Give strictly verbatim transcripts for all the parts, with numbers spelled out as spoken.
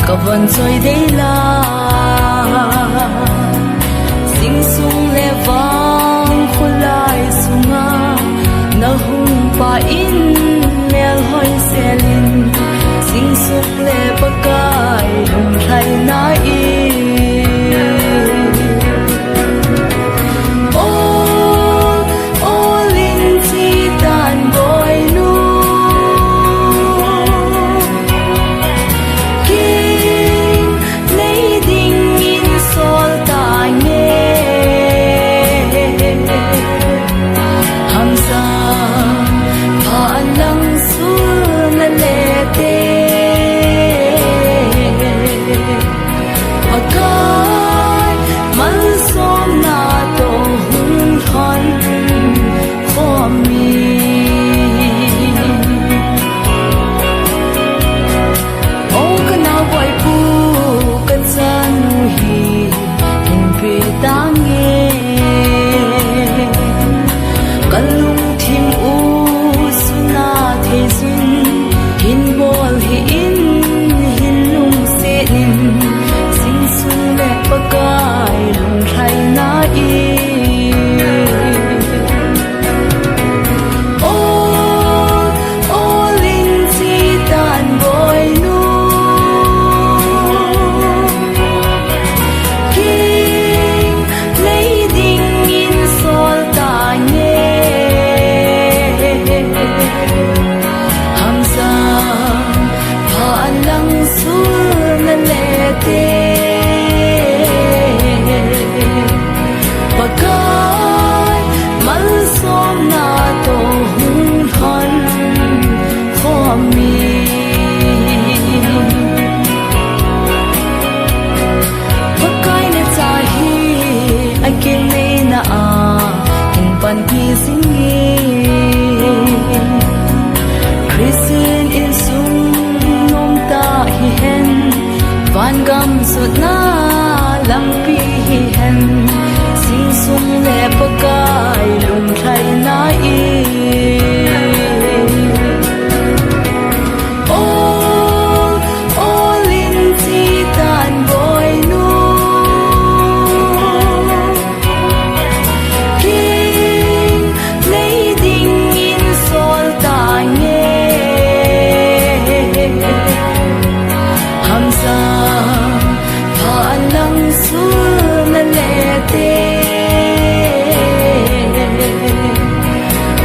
Ka von choi dei la, sing sung le vang khulai sunga, na hung pa in mel hoi selin, sing sung le Pakai lungthaina i. O, o lin chi tan boinu. King nei dingin sol ta nge. Hamsa pha lang sul na le te. Pakai malsomna toh hung lhon khom in. O ka naoboipu ka chanu hi hin pe ta nge. Ka lungthim u suna thei sin hin bol hih in, hin lungset in, sing sung le Pakai lungthaina i. O, o lin chi tan boinu. King nei dingin sol ta nge. Hamsa pha lang sul na le te. Pakai malsomna toh hung lhon khom in. Pakai na cha hi a kei neina a hin panpi zing in. Christian insung nom ta hihen, vangam sutna lampi hihen, sing sung le Pakai lungthaina i. O, o lin chi tan boinu. King nei dingin sol ta nge. Hamsa pha lang sul na le te.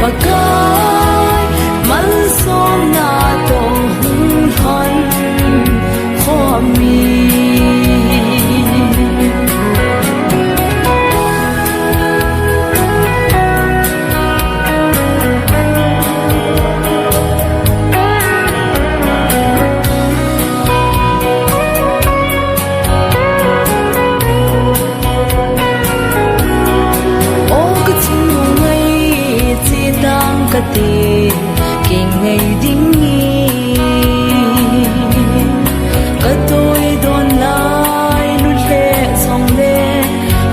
Pakai malsomna toh hung lhon khom in. O ka chungnung ngai chi tang ka ti, king nei dingin ka toi don lai lut le jong le,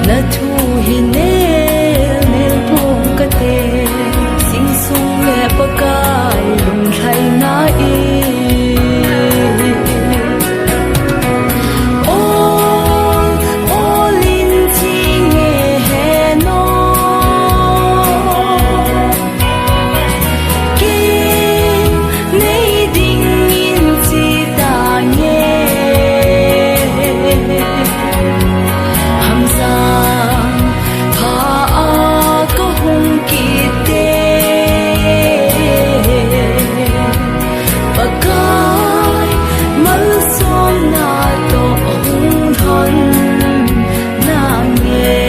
na thu hi nel nel pong ka te, sing sung le Pakai lungthaina i. O, o lin chi nge he no. King nei dingin chi ta nge. Hamsa pha a ka hung kit te. Pakai malsomna toh hung lhon na nge.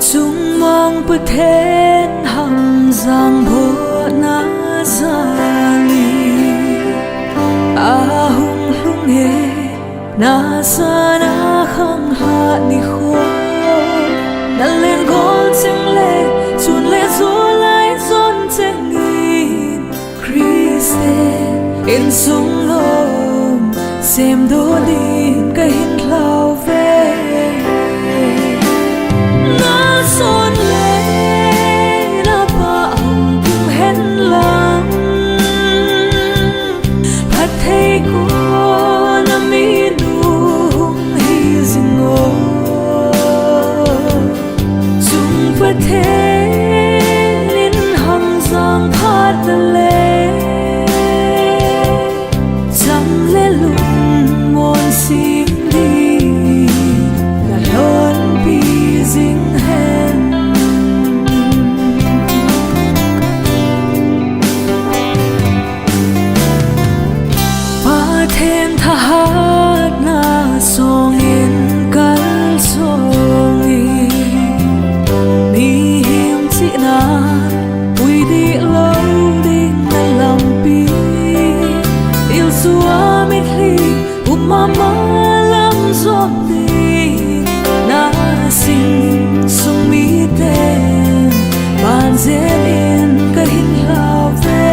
Chungmong Pathen Hamjang botna Ahung lhung e, nasana khanghat nikho, nalen gol cheng le, chun le jolai jon cheng in, Christian insung nom semdoh din kahin lhau ve. Nason le napah hung tung hen lang, phatthei kona minu hung hi jing o. Chung Pathen in hung jang phat na le, cham le lungmon sem din nalhonpi jing hen. Pathen thahatna songin kalsong in, mihem chihna pui dih lou ding na lampi, Israel mitlhi um mama lam jom ding, nasim sung miten banjel in kahin lhau ve.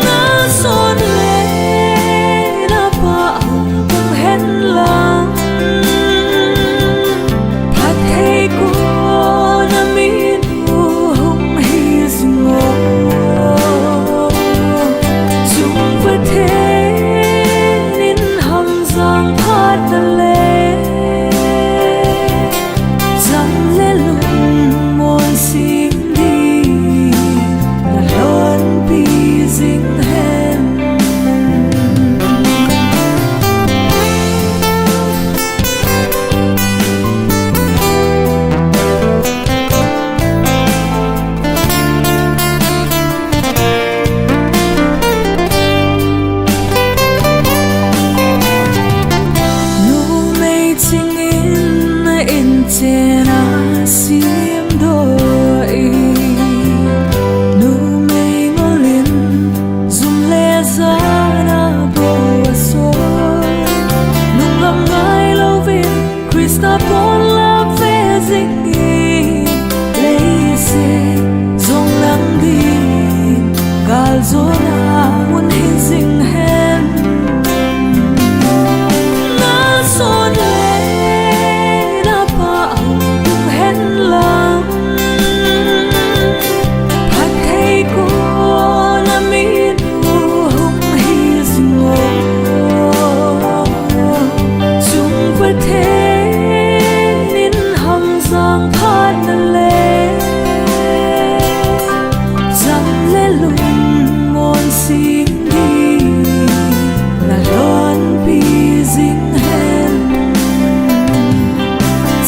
Nason le napah hung tung hen lang, phatthei kona minu hung hi jing o. Chung Pathen in hung jang phat na le, cham le lungmon sem din nalhonpi jing hen. Numei chingin na inchen a semdoh in, numei ngol in jum le jana bou a soi, nunglam ngai louvin Christa pon la ve jing in, leiset jong nang din galjona mun hi jing hen. Nason le napah hung tung hen lang, phatthei kona minu hung hi jing o. Chung Pathen in hung jang phat na le, cham le lungmon sem din nalhonpi jing hen.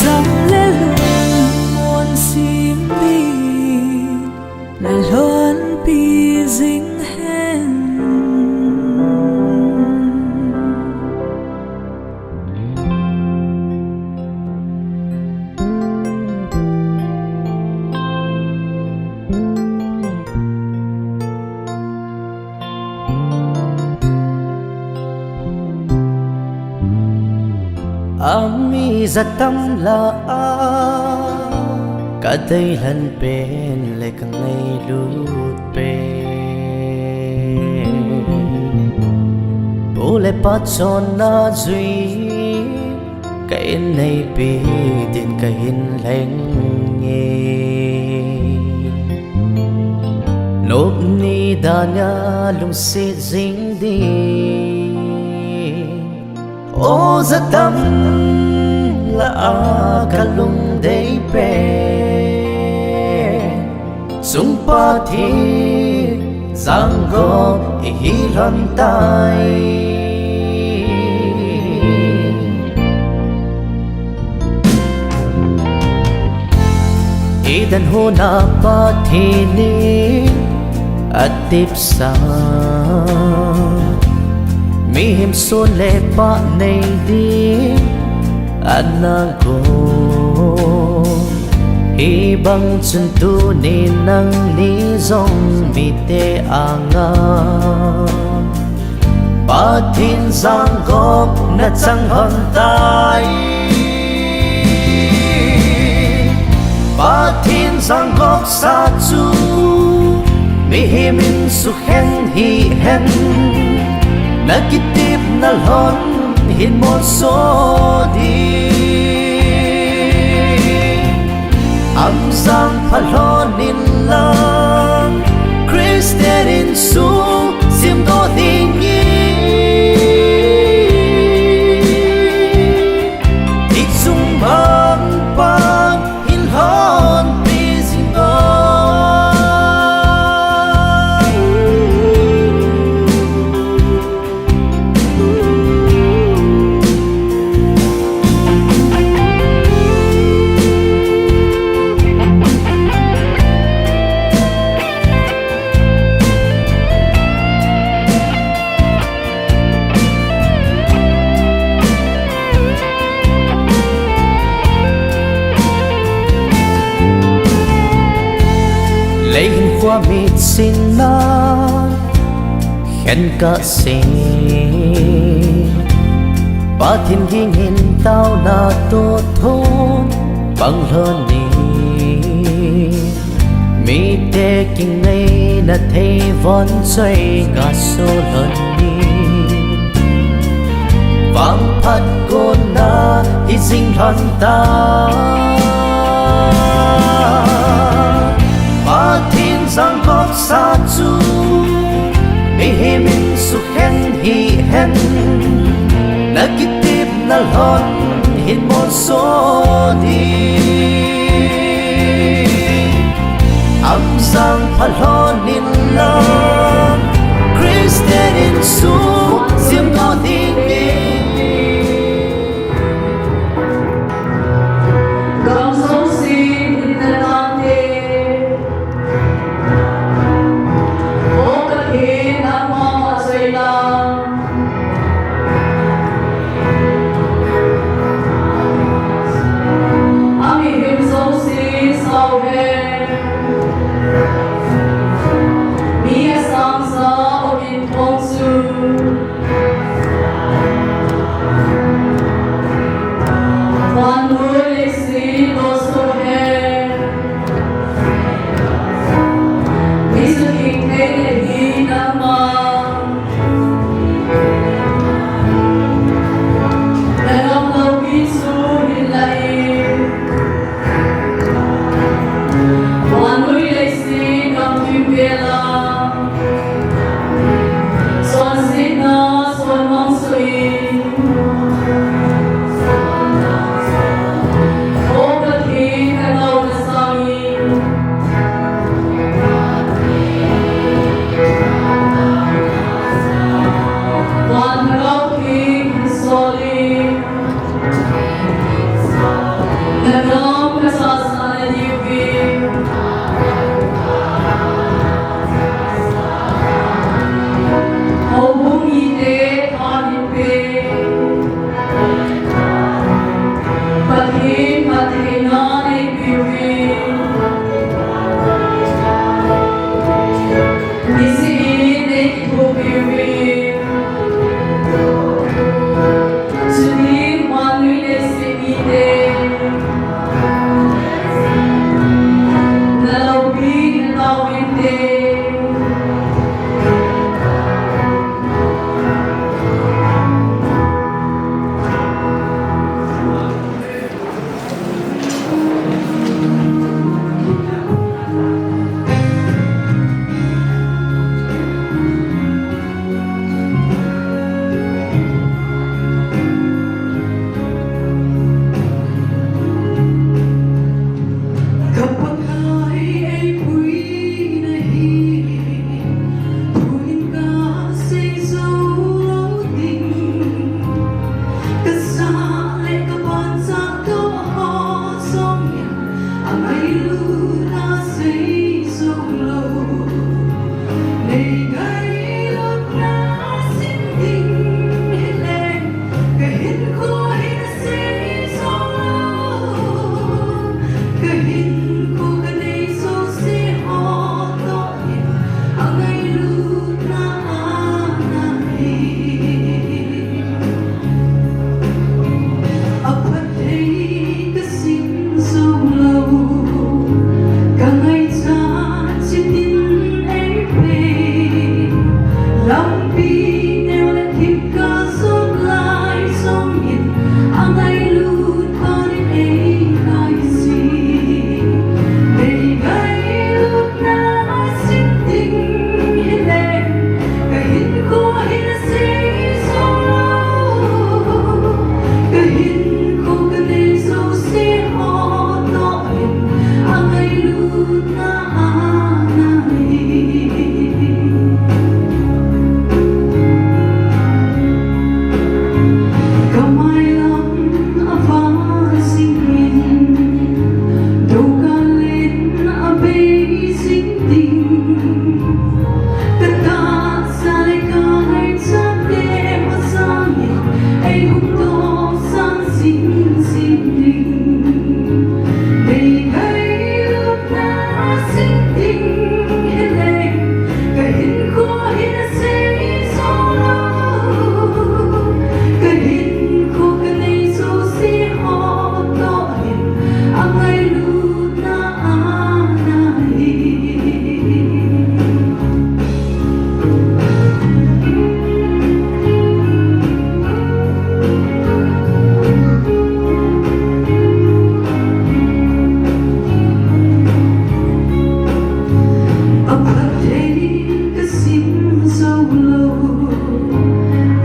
Cham le lungmon sem din nalhonpi jing hen. Ami jatam lah a, ka deilhen pen le ka ngailut pen, pu le pa chonna jui, ka inneipi din ka hin lheng e. Nop ni dan a lungset jing ding, o jatam lah a ka lungdei pen, sung Pathen jangkho i hi lhon tai. Eden hon a Pathen in a tepsa, mihem son le pah nei ding ana gong. Hibang chun tuni nangni jong mite anga Pathen jangop nachang lhon tai. Pathen jangop sa chu mihem in sukhen hihen, nakitepna lhon hin molso ding. Amjang pha lhon inlang, Christian insung simdoh ding in, thihchung mangpang hin lhonpi jing o. Lei hinkho miching na khen kasih, Pathen gingin taona toh thum pang lhon in, mite kingaina thei von choi gaso lhon in, vangphat kona hi jing lhon ta. Pathen jangop sa chu mihem in sukhen hihen, nakitepna lhon hin molso ding. Amjang pha lhon inlang, Christian insung simdoh ding in. Gam jouse hinna tangte, O Pathen, nangma achaina. Amihem jouse sao hen. Mi asangsa amin phong chu vannoi leiset dohso hen. Mi chu hing thei le hi nangma.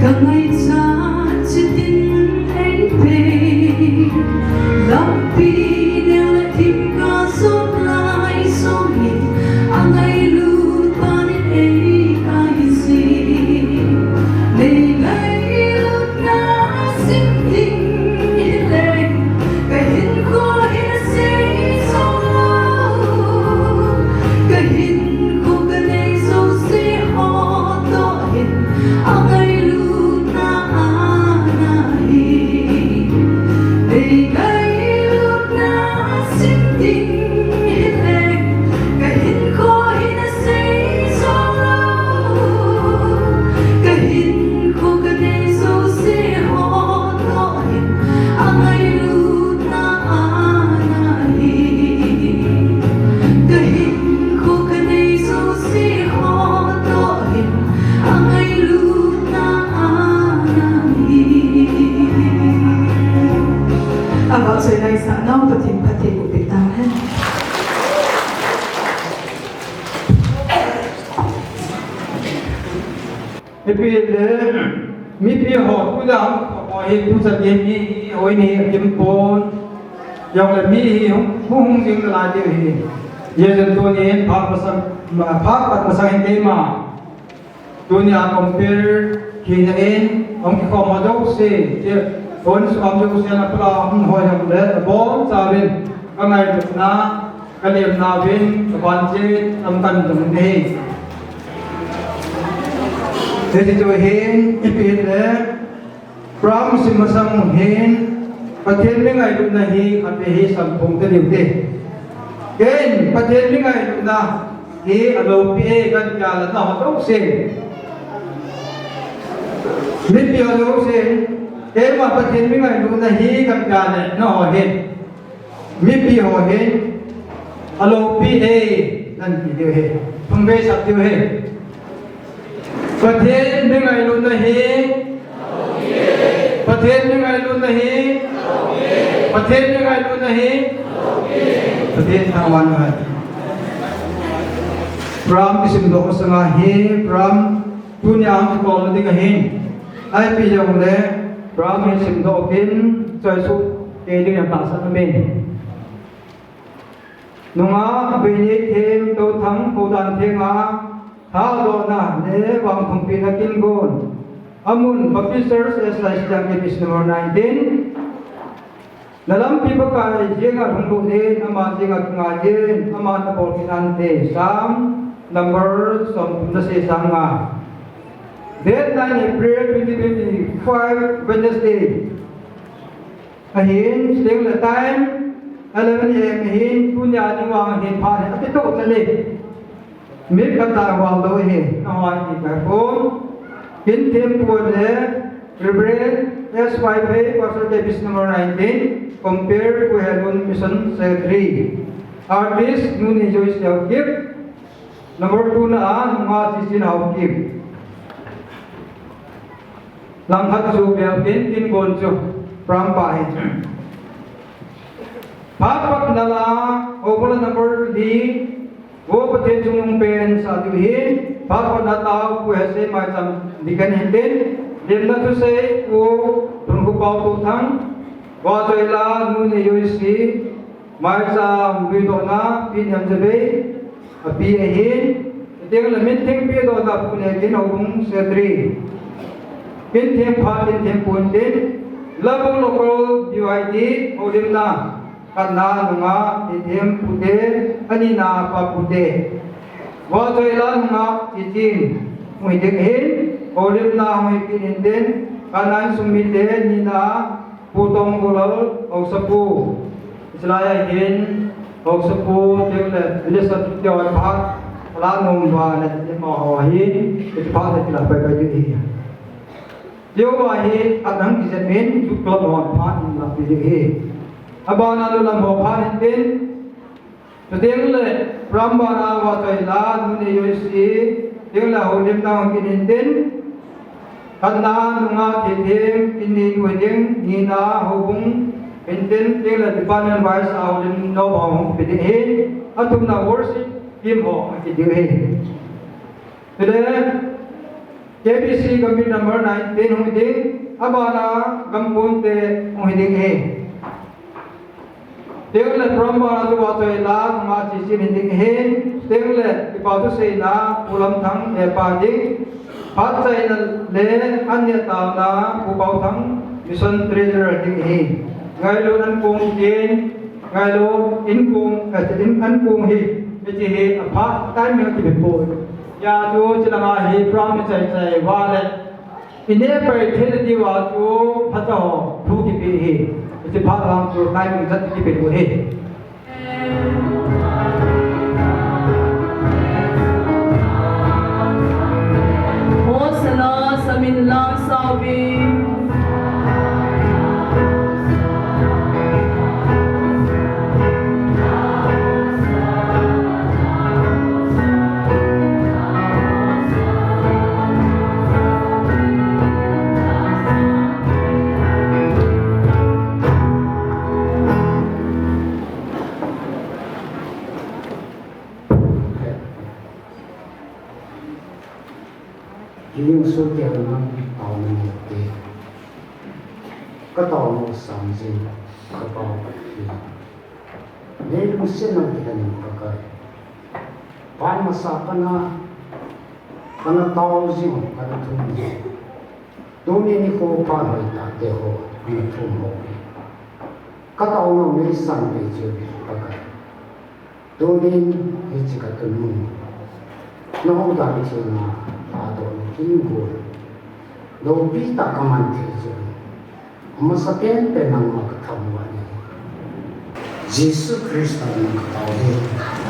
Ka ngaichat chitin eipei, lampi neo le thim ka sot lai song hi, a ngailut pa in ei kaisi. Nei ngailutna sim ding hileng, ka hinkho hi na sei song lo. Ka hinkho ka nei jouse ho toh hin, a ngailutna ana hi. Nei ngailutna sim ding hileng, ka hinkho hi na sei song lo. Ka hinkho ka nei jouse ho toh hin, a ngailutna ana hi. Ka hinkho ka nei jouse ho toh hin, a ngailutna ana hi. Avahchoi ngaisah nau Pathen phatthei boh peh tahen. Ipi le, mipi ho tu jong, ho hi tu sa ti mi, oi ni kim pon. Jong le mi hi hung, hung, hung jing lai ti hi. Ye jen tu ni phat masang, phat, phat masang hin keima. Tunia compare kina in, hung kikhom ho jouse, ti, hung sukam jouse na pula hung hoi jong le, abonchauvin, ka ngailutna, ka lemna uvin, ka vanchen, lamkan jong nei. Hiche chu hin, ipi le, Pram sim masang hin, Pathen mi ngailutna hi, khatvei hi samphong ta diu te. Ken, Pathen mi ngailutna hi, aloupi e, kan tia le na ho jouse. Mipi ho jouse, keima Pathen mi ngailutna hi, kan tia le na ho hin. Mipi ho hin, aloupi e, nan ti diu ahi. Thum vei sap diu ahi. Pathen mi ngailutna hi. Pathen mi ngailutna hi. Pathen mi ngailutna hi. Pathen thangvahna hi. Pram kisim doh masanga hi, Pram Tunia hung kikolna ding ahin. Ipi jong le, Pram hi simdoh kin, choi suh kei ding jong tahsan aum in. Nungah, Veinei Them, Touthang, Khoudan Thenga, thadohna le vangthumpina kin gon. Amun, Baptist Church, S I C Dangke, pitch number nineteen. Na lampi Pakai jenga lhung lut in, ama jenga kingai in, aman nabol kit nante. Psalm number somthum le sagi. Date nine April twenty twenty-five, Wednesday. Ahin, chuteng le time eleven A M ahin, tunia ni vang ahin phat le, ati tou chale. Mi khat tah val doh hi, na hoi ti ka phone. Kin thempu le Reverend S Y Phei, Pastor Davis number nineteen, Compare Pu Helun Mission Secretary. Artist, Nuni Joyce Haokip. Number two na a, Nunga Chichin Haokip. Langkhat chu bel tin, tin gon chu, Pram pa hi. Phat patna la, houbung number three, Vo Pathen chungnung pen sa diu hin, phat patna tao Pu Hesei Maicham Deacon hintin, lemna thusei Pu Thunkhoupao Touthang, vahchoi la Nunei Joyce, Maicham Luidohna Pi Nemjavei, api ahin, chuteng le Minthing Pi Dohna Pu Nekin, houbung secretary. Kin them phat, kin thempu tin, Labung local B Y D, houlimna, khatna Nunga Thithem Pute, anina Pa Pute. Vahchoi la Nunga Chichin, hung hi ding ahin, houlimna hung hi kit intin, khatna insung mite, nina Pu Tongvulal, haosapu. Hilai a hin, haosapu, chuteng le, minister ti ho phat, ala nom uva le, amaho hin, hiche phat le kila pai pai ding ahi. Chua hi, anang kijen min, chu club ho phat in la pi ding ahi. Abana lu lam ho phat intin, chuteng le, Pram bana vahchoi la, Nunei Joyce, chuteng le houlimna hung kit intin, khatna Nunga Thithem, kin ni nu ding, nina houbung, intin, chuteng le department wise a houlim nau ho hung kit ding ahi, athumna worship team ho hung kit ding ahi. Chule, K B C Gambih number nineteen hung hi ding, abana Gampon te hung hi ding ahi. Tengle program bana chu vachoi la, nunga chichi hi ding ahin, tengle kipa thuseina Pu Lamthang hepa ding, phat chaina le an neh taona Pu Paothang Mission Treasurer ding ahi. Ngailut ankong tin, ngailut inkong, eh, in ankong hi, hiche hi aphat timing a kipe poi. Hijeh chun chulanga hi program chai chai uva le, ineh pai theina diuva chu phacha ho thu kipe ahi. Hiche phat vang chu timing jat kipe u ahi. Hosanna, samin lang sauvin. Kining su ke nang tao nang te. Ka tao nang sam jin ka tao hi. Nei lungset nang kita ning ka kai. Pan masa kana, kana tao jing, kana thum jing. Tuni nikho pan hoi tah te ho, kana thum ho. Ka tao nang nei sam te jin ka kai. Tunin hiche ka tun nung. Na houdan theng a, lhadohna kin gon. Loupi tah ka man thei jeh un. Amasa penpen nangma ka thangvah in ahi. Jesu Christa min a ka tao e.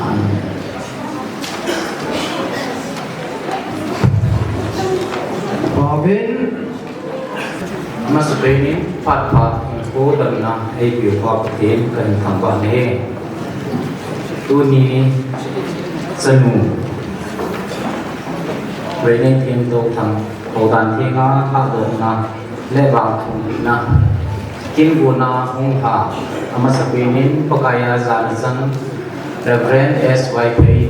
Amen. Amen. Amasa pen in phat phat in kho damna eipeu pa Pathen kahin thangvah e. Tuni chanu Veinei Themtouthang houdan theng a lhadohna le vangthumpehna kin gonna hung lha, amasa pen in Pakai a jana chang Reverend S Y Phei,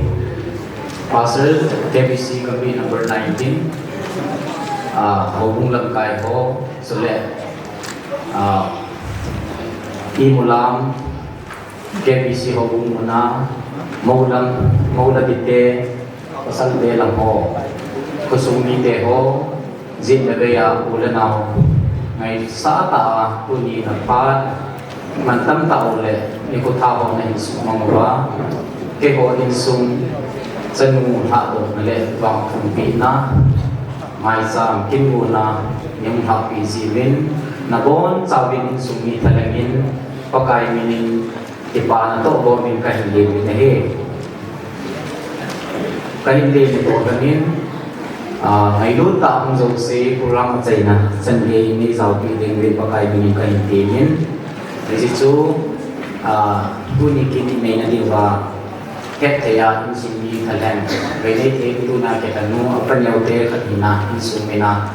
Pastor K B C Gambih number nineteen, ah, houbung lamkai ho, chule, ah, Imulam, K B C houbung muna, Moulam, Moula kiti, pasal te lam ho, khosung mite ho, jin le vei a u le nao, ngaisah tah a tuni na phat, mantam tah u le, nikho tha ho na hin sumang uva, keiho insung, chanu lhadohna le vangthumpehna, maicham kin gonna, nei hung lhahpi jeh uvin, nabonchauvin insung mi thalheng in, Pakai min in, kipana toh bou min kahin lem in ahi. Kahin lem in bou kamin, ah, ngailut tah hung jouse, program achaina chan gei nei jaopi ding uvin Pakai min in kahin temin. Hiche chu, ah, tuni kin i neina diuva, hetthei a insung mi thalheng, Veinei Themtouthang a kithanu, apa neo te khat hina, insung min a,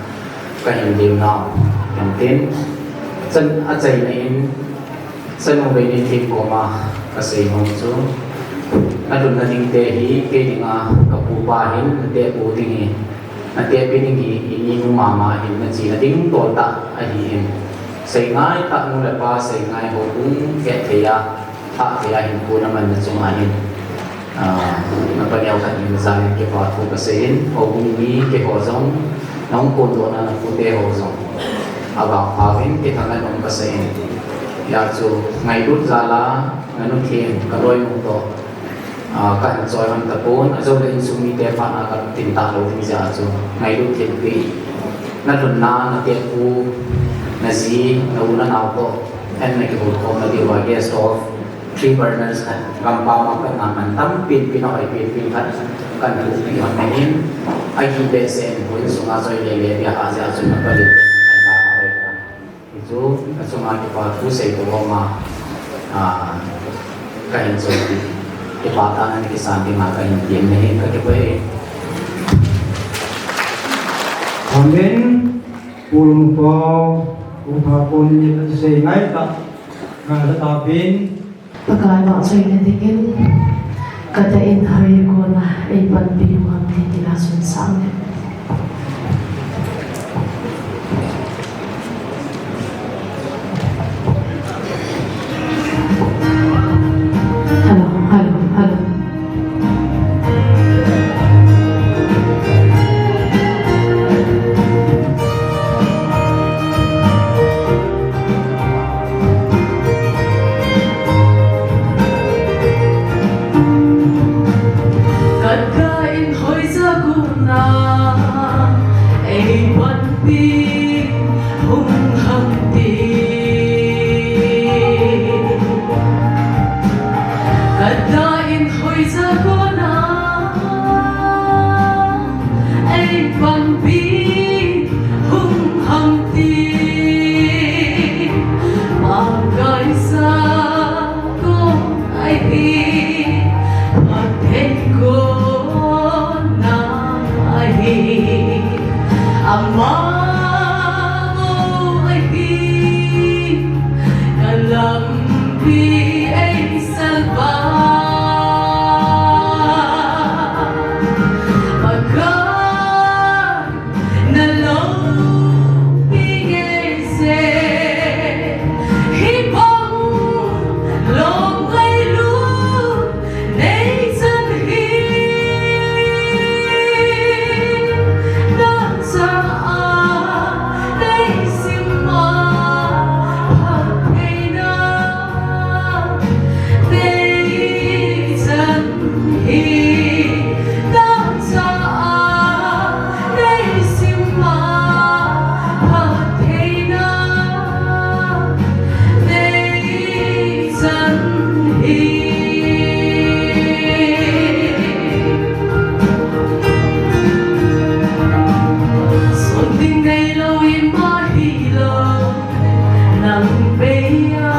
kahin lemnau, kahin tin. Chan achaina in, Chanu Veinei Them koma kasei nom chu, na lhunna ding te hi, kei dinga ka pu pa hin, na tehpu ding hi, na tehpi ding hi, ini nu mama hin, na chena ding toltah ahin. Seingai tah nu le pa, seingai houbung, hetthei a, lhahthei a hinkho na manna chunga hin. Ah, na paneo khat in jal in kipa thu kasei in, houbung mi keiho jong, na hung kondohna na pute ho jong, avangphauvin kithang in um kasei in. Hijeh chun ngailut jal a, na nu Them, ka loinu toh, ah, kahin choi hon tapon, ajou le insung mite phat a katin talou ding jeh chun, ngailut thempi. Na lhunna, na tehpu, na ji, na u na nao toh, hin na kihoukhomna diuva guest of three burners khat, gampam a patna man tampi pi, na hoi pi pi khat, kahin thupi hon ahin, ahi behseh in, houin sunga choi lele dia ha jeh chun na pali, kahin da hoi ta. Hichu, achunga kipa thu seidoh ho ma, ah, kahin choi pi. Kipa tah a na kisan dinga kahin tem in ahi, kakipah e. Amen. Pu Lungpao, Pu Phakon in seingai tah, ngailut tah pin. Pakai vahchoina dingin, katah in hoikona eipanpi u ham tin tia sun sang le. Hamti, Pakai sa ko ahi, Pakai ko na ahi, Ama ko ahi, kalampi ei salva. Pakai, Nang bei a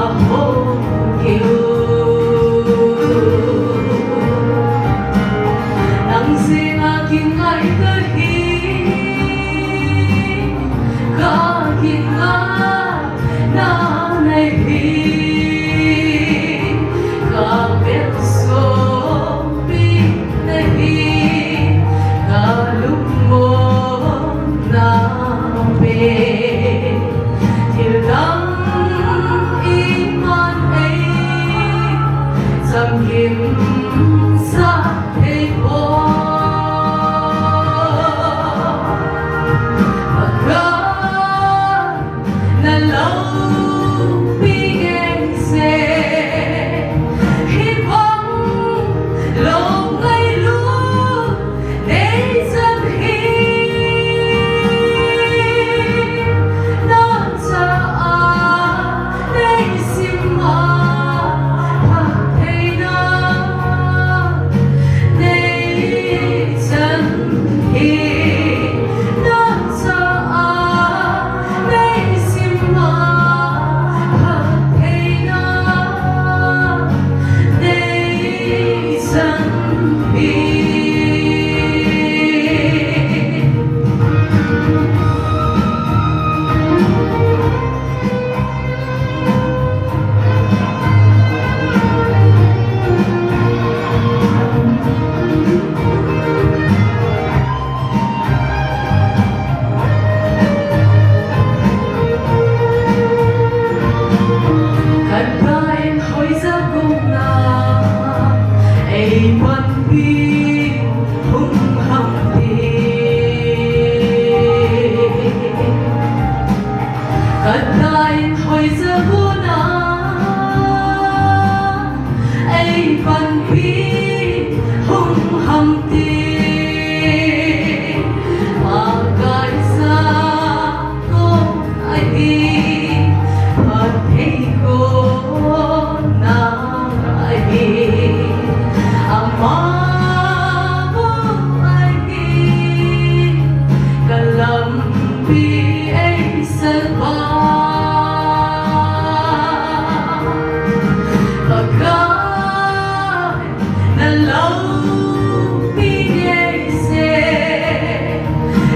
ahung kiu. Nang jeng a kingai kahi, ka kingai na nahi, ka bel sompi nahi, ka lungmon na pe. Thil dang iman ei chamkim sa thei poi. Pakai, na loupi ngen se, hibang lou ngailut nei chan hi, na cha a nei sim a phattheina nei chan hi, na cha a nei sim a phattheina nei chan hi. Ka tai in hoija kum na ei panpi hung ham ti. Ka tai in hoija kum na ei panpi hung ham ti. Pakai sa ko ahi, phatthei ko na ahi, Ama ko ahi, kalampi ei salva. Pakai, na loupi ngen se,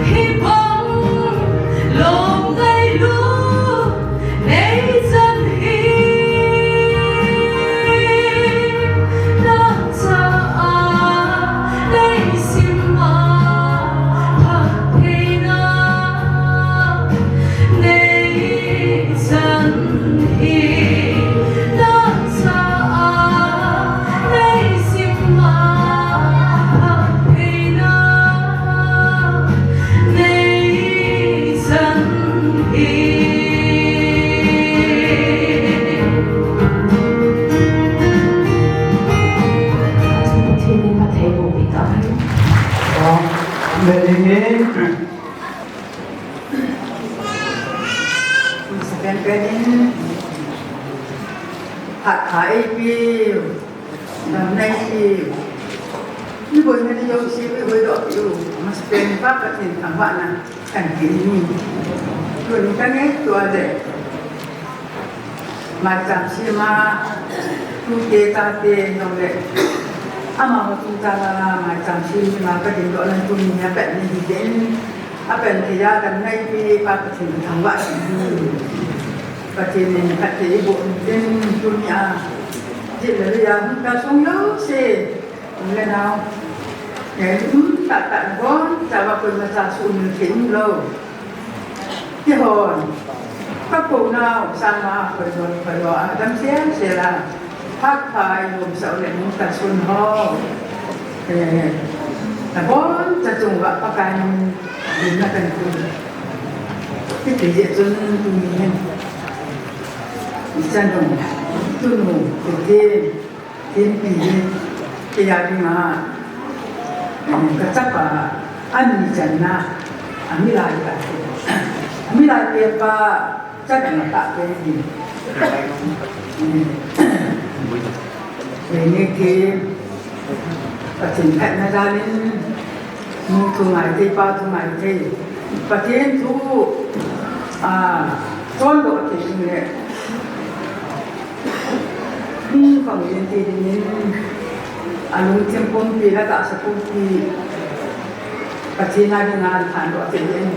hibang lou ngailut nei chan hi, na cha a nei sim a phattheina nei chan hi, na cha a nei sim a phattheina nei chan hi. Pathen in phatthei boh peh tahen. Amen. Pen pen in phat pha eipe u, damna eipe u, iboina ding jouse iboidoh peh u, amasapen in Pa Pathen thangvahna Kan ti ni. Tun kan e tua de. Maicham sima tute tate nong le. Amaho tuta la maicham sima ka ding doh na tuni a pet ni hi den. A pet ni ya kan nai pi pa Pathen thangvah. Pathen in khat te i boh ni den tuni a. Jit le ya hung ka sung lo se. Ule nau. Ngai um ta ta bon, ta ba koi ma cha su um thei um lo. Ti hon. Ka ko nau, sa ma koi lo, koi lo, a dam sia sia la. Phak phai lom sa ule mu ta sun ho. Eh, ta bon, ta chung ba pa kai ni na kan tu. Ti ti je chun tu ni hen. Chan dong, tu nu, tu ti. Thempi hi, kei a dinga, um, ka chapa, a mi channa, a mi lai ka, a mi lai pe pa, chan na ta pe hi. Um, Vei ni ki, Pathen phatna jalin, nu thu ngai thei, pa thu ngai thei. Pathen thu, a, chon doh thei le. Hung khang yin ti dingin, a lungthim pumpi le tahsa pumpi, Pathen a dinga thandoh thei in.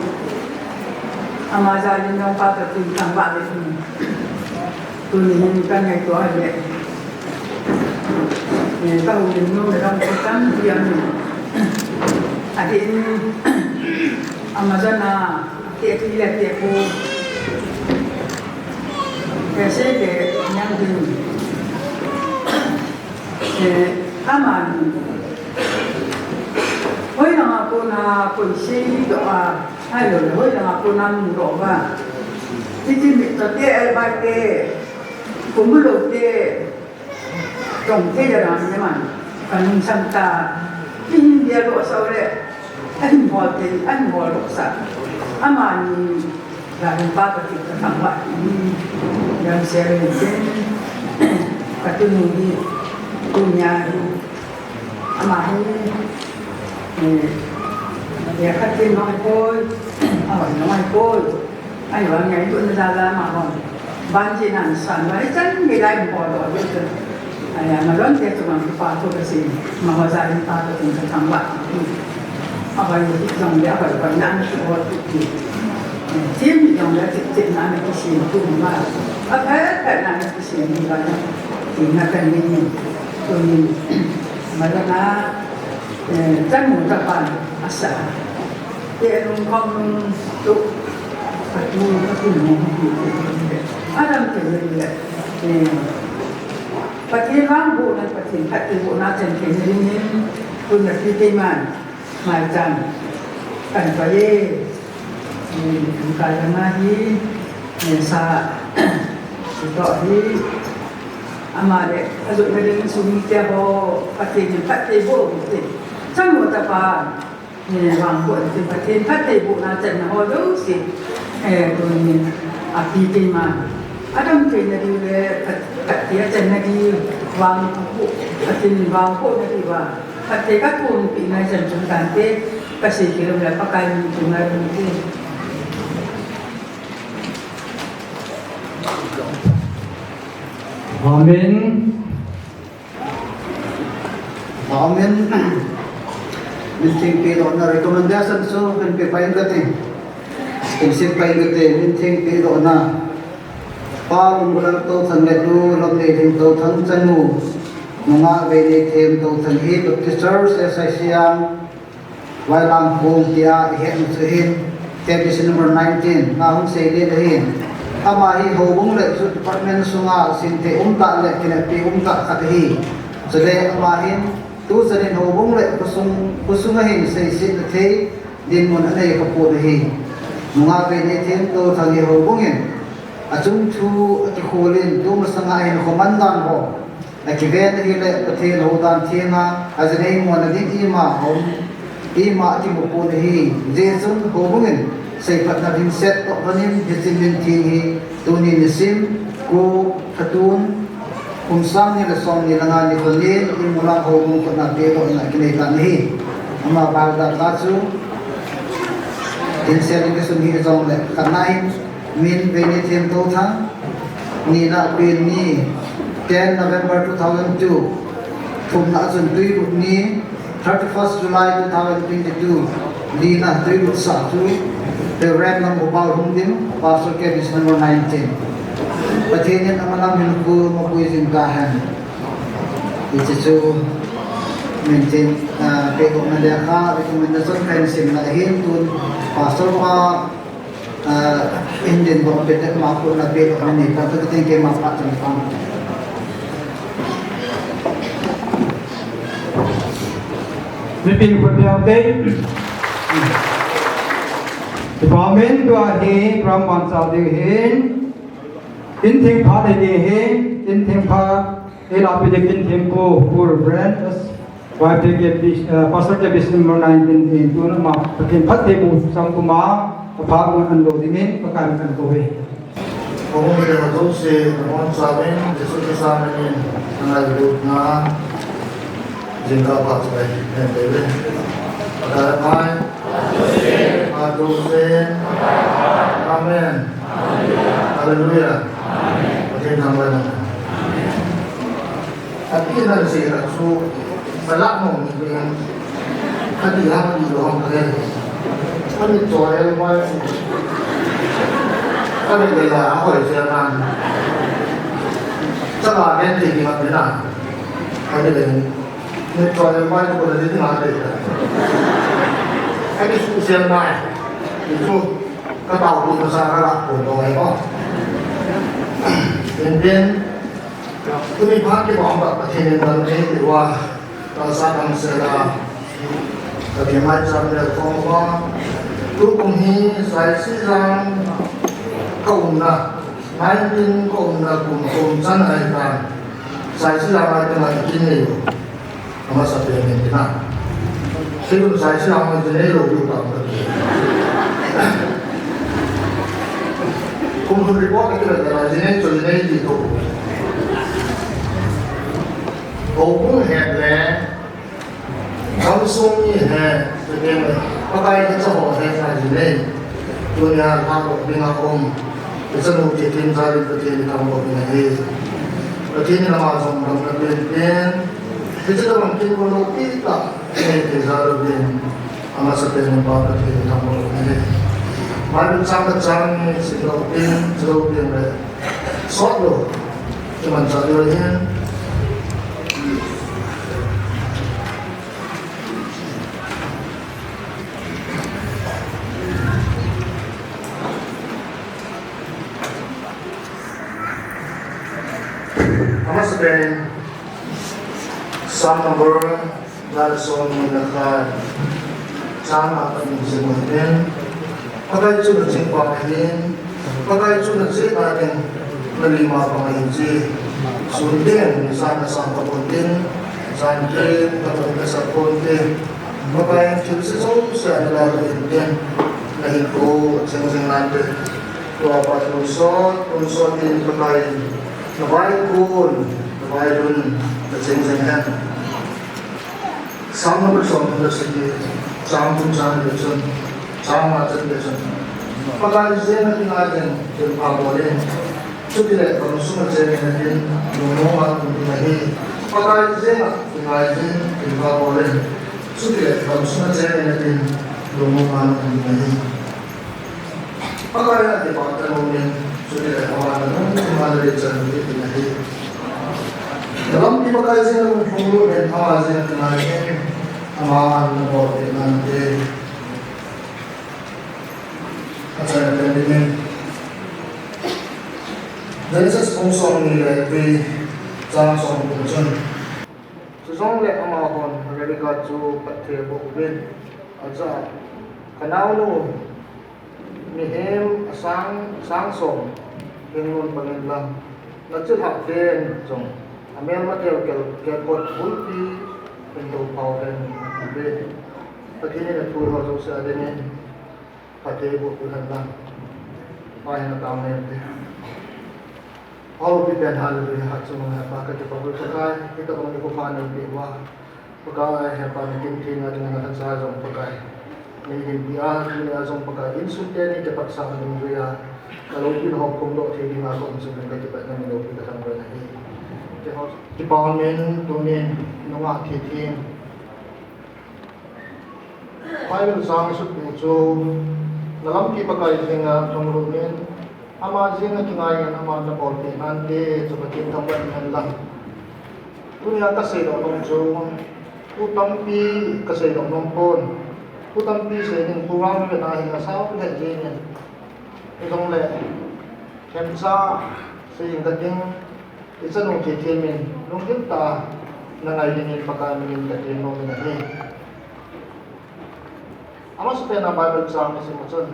Ama jalin nong pa Pathen thangvah le in. Tuni hin ka ngaito a le. Eh, ka houlim nom le dong ko tampi a mi. A din, Amazon a, Te pi le te pu. Te se ke nyang din. Eh, aman. Hoi na ma ko na ko se ni do a. Hai lo, hoi na ma ko na mu do ba. Ti ti mi to te el ba te. Ko mu lo te. Tong te ya ram ya man. Ka nung sam ta. Ti hin dia lo sa le. Ahin bol te, ahin bol lou sa. Amani, la hung pa ka ti ka thang ba ni. Yang se le te. Ka tu nu ni, tu nya ni. Ama hi, eh, ya ka ti nong koi, awa nong koi. Ai, wa ngai tu na la la ma hon. Ban ji nan san, wa chan mi lai mo lo, wa chan. Ai, ma don te tu ma pa tu ka si, ma wa za ni pa tu ka thang wa. A wa ni ti jong le, a wa wa nan tu wa tu ti. Tim jong le ti ti nan ki si tu ma. A phe phe nan ki si ni wa. Ti na ka ni ni. Tu ni. Ma la na, eh, chan mo ta pa, a sa. Te lung khom lung tu. Ka tu, ka tu mo. Adam te le le. Eh. Pathen vangbohna, Pathen phattheibohna chan thei na dingin, tun na pi keiman, maicham. Kan pa ye. Eh, kan ka ya ma hi. Eh, sa. To hi. Ama le, a jo na ding sum te ho, Pathen phattheiboh te. Chan mo ta pa. Eh, vangbohna, Pathen phattheibohna channa ho jouse. Eh, tuni a pi keiman. Adam theina diu le, phat, phatthei a channa diu, vangboh, Pathen vangbohna diu va. Phatthei ka thum pi na chan chun tante, ka sei kilom le Pakai min chun na ding te. Amen. Amen. Min theng pedohna recommendation chu kan pe pai kate. Kan sep pai kate, min theng pedohna. Pa Lungmulang Touthang le Nu Lamneilhing Touthang chanu. Nungah Veinithem Touthang hi Baptist Church S I C ang Vailamkhong tia i hetna chu hin, K B C number nineteen, na hung sei le le hin. Ama hi houbung le chu department sunga sinthe um tah le kineppi um tah khat ahi. Chule ama hin, tuchan in houbung le khosung, khosung a hin seisetna thei dinmun anei kha pon ahi. Nungah Veinithem Touthang hi houbung in, achung thu akikhol in, tumasanga hin khoman dan ho. Akiven ahile Pathen houdan thenga, ajinei mona ding ima aum, ima akimu pon ahi, hijeh chun houbung in seiphatna lhingset toh lhonin hiche min theng hi tuni nisim ko Thatun kum sang ni le som ni le nga nikho nin Lungmulang houbung khutna pedohna kinei tan ahi. Ama bal dan la chu Initial dedication hi jong le, khatna in, min Veinithem Touthang, nina pen ni, ten November two thousand two, thumna chun Tuilut ni, thirty-first July two thousand twenty-two, lina Tuilut sah chu, Reverend Lamgopal Lhungdim, Pastor K B C number nineteen. Pathen in aman amin khu mapui jing tahen. Hiche chu min tin, ah, pehdohna lekha, recommendation kahin simna ahin tun, Pastor pa, ah, hin dindoh peh teng ma khu na pehdohna nei pa, tu tin keima phat chang pang. Mipin khut beng te. Department tua hi, program ban chal ding hin. Tin theng phat ding hin, tin theng phat. Ei lapi ding tin theng pu, Pu Reverend S Y P K B, eh, Pastor K B C number nineteen in tun ama Pathen phattheiboh chang puma, aphat mun an lo dingin, Pakai min kahin kou e. Kahung kile ho jouse, nabonchauvin, Jesu Christa minin, nangailutna, jingkah phat chu kahin nei uve. Pakai phat. Phat jouse. Amen. Hallelujah. Pathen thangvah in. Ati nan sei la chu, malah mo ni pen. Ati ha ni lo hong kare. Ani to ya mai. Ani le la a hoi se man. Sa la ken ti ni ma ni na. Ani le. Ni to ya mai ko le ni na le. Ani su se mai. Ni su ka tao ni sa ka la ko to ai ko. Pen pen. Tuni phat kibang tah Pathen in dam nei diu a, ka sa dam sela, ka kimai chan le khom uva, tukum hi Saisijang ka umna, nineteen ka umna kum kum chan ahi tan, Saisijang a kin a kin nei u. Amasa pen in tina. Kei un Saisijang a jinei lou diu tam ta. Kum thum report a kivet le jinei chu jinei ti to. Houbung het le, gamsung mi het, Pakai kicha ho het a jinei. Tunia lhagop dinga um. Kichanu kitin jalin Pathen i thangvah in ahi. Pathen in ama jong damna pen pen. Hiche tabang kin ko lo pi ta, nei thei jal uvin, amasapen in Pa Pathen thangvah in ahi. Bible chang khat chang ni sim lou ding, sim lou ding le, sot lou, kimanchah lou ahin. Amasapen in, Psalm number nga le som ni le khat, chang nga pat ni sim u hitin, Pakai chu nachingpa ahin, Pakai chu nachena ding, nalima pang ahi chi. Sun teng, nisan nasang tapon tin, jan teng, tapon nasang pon tin, Pakai in thilse jouse a nalhagop in tin, nahinkho jing jing nante. Tua pat tonsot, tonsot in Pakai in navaikun, navailun, naching jing hen. Psalm number som thum le sagi, chang thum chang le chun, chang nga chan le chun. Pakai jeng a kingai jeng, thilpha bol in. Chutile gamsung a cheng in atin, lungmong a um ding ahi. Pakai jeng a kingai jeng, thilpha bol in. Chutile gamsung a cheng in atin, lungmong a um ding ahi. Pakai a kipah tah in um in, chutile ama nanung chunga nadei chan ding ahi. Nalampi Pakai jeng a lungmong lut in, ama jeng a kingai in, ama a nabol in nante. Achaina pen dingin. Genesis bung som ni le li, chang som thum chun. Chujongle amahon Rebekah chu phatthei aboh uvin, aja, ka naonu, mihem asang, sang som, hing nun pang inlang, nachilhah ten jong, amelmateu kel, kelkot bulpi, hin tophau hen, ati uve. Pathen in athu ho jouse a dingin, phatthei boh peh hen lang. Pakai in atao nen te. Houpi pen hallelujah, hatchungnung Hepa kakipah uve Pakai, hitabang nikho pha neipeh uva. Pakai Hepa nakin theng a ding a nathangcha jong Pakai. Nei hin pi a, tuni a jong Pakai insung teni kipat sang dungjuia, na loupina ho phongdoh thei dinga ka um jing in ka kipatna min loupi ka thangvah in ahi. Kei ho, kipa min tunin nungah thithin Bible chang sutnu chu, na lampi Pakai jenga thangvah in, ama jenga kingai in, ama na bolpeh nante, chu Pathen thangvah in hen lang. Tunia ka seidoh nom chu, thu tampi ka seidoh nom pon. Thu tampi sei ding program ve na hi asao lheh jeng in. Hijongle, themcha sei ding ka ting, i chanu Thithin min lunggil tah a na ngai dingin Pakai minin ka tem nom in ahi. Amasapen a Bible chang i sim u chun,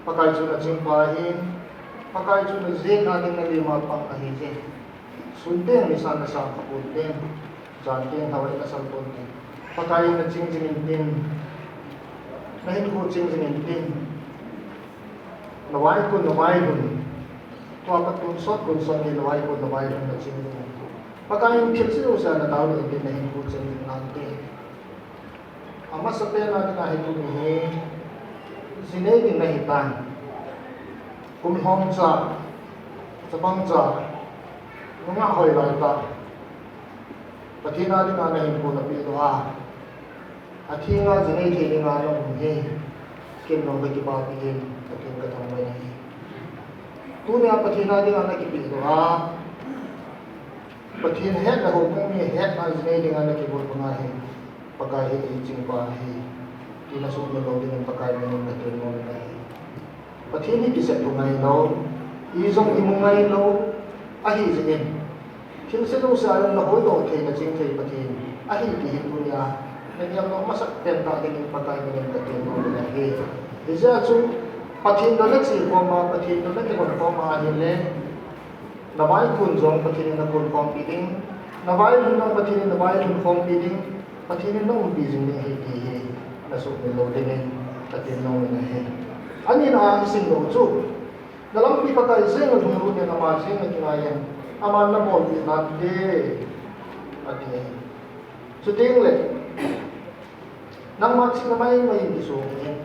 Pakai chu na chingpa ahin, Pakai chu na jeng a ding na lim a pang ahi jeh. Sun teng nisan na sang kha pon teng, jan teng thawai na sal pon teng, Pakai in na ching jing in tin, na hinkho ching jing in tin, na vaikun, na vailhun, tua pat kun sot kun sot ni na vaikun, na vailhun na ching jing in tin, Pakai in thil jouse a na taona in tin, na hinkho ching jing nante. Amasapen a dinga hi tuni hi, ji nei ding nahi tan. Kum lhom cha, chapang cha, nungah hoilai tah, Pathen a dinga na hinkho na pehdoh a, atheng a ji nei thei dinga na um hi, ken jong ka kipapi in, Pathen ka thangvah in ahi. Tunia Pathen a dinga na kipehdoh a, Pathen hetna, houbung mi hetna ji nei dinga na kibol banga hi, Pakai hi ei chingpa ahi, ti na sumil lou dingin Pakai minin ka tem nom in ahi. Pathen hi kisep lou ngailou, i jong i mu ngailou, ahi jeh in, thil se jouse a jong na hoidoh thei, na ching thei Pathen ahi ti hi tunia na geldoh masapen tah dingin Pakai minin ka tem nom in ahi. Hijeh a chu, Pathen toh na che khom a, Pathen toh na kihon khom a ahile, na vaikun jong Pathen in na kun khompi ding, na vailhun jong Pathen in na vailhun khompi ding, Pathen in na umpi jing ding ahi ti hi na sumil lou dingin ka tem nom in ahi. Anina a i simdoh u chu, na lampi Pakai jenga lhunglut in, ama jenga kingai in, aman na bolpeh nante, ati ahi. Chuteng le, nangma chihna maimai in kisong in,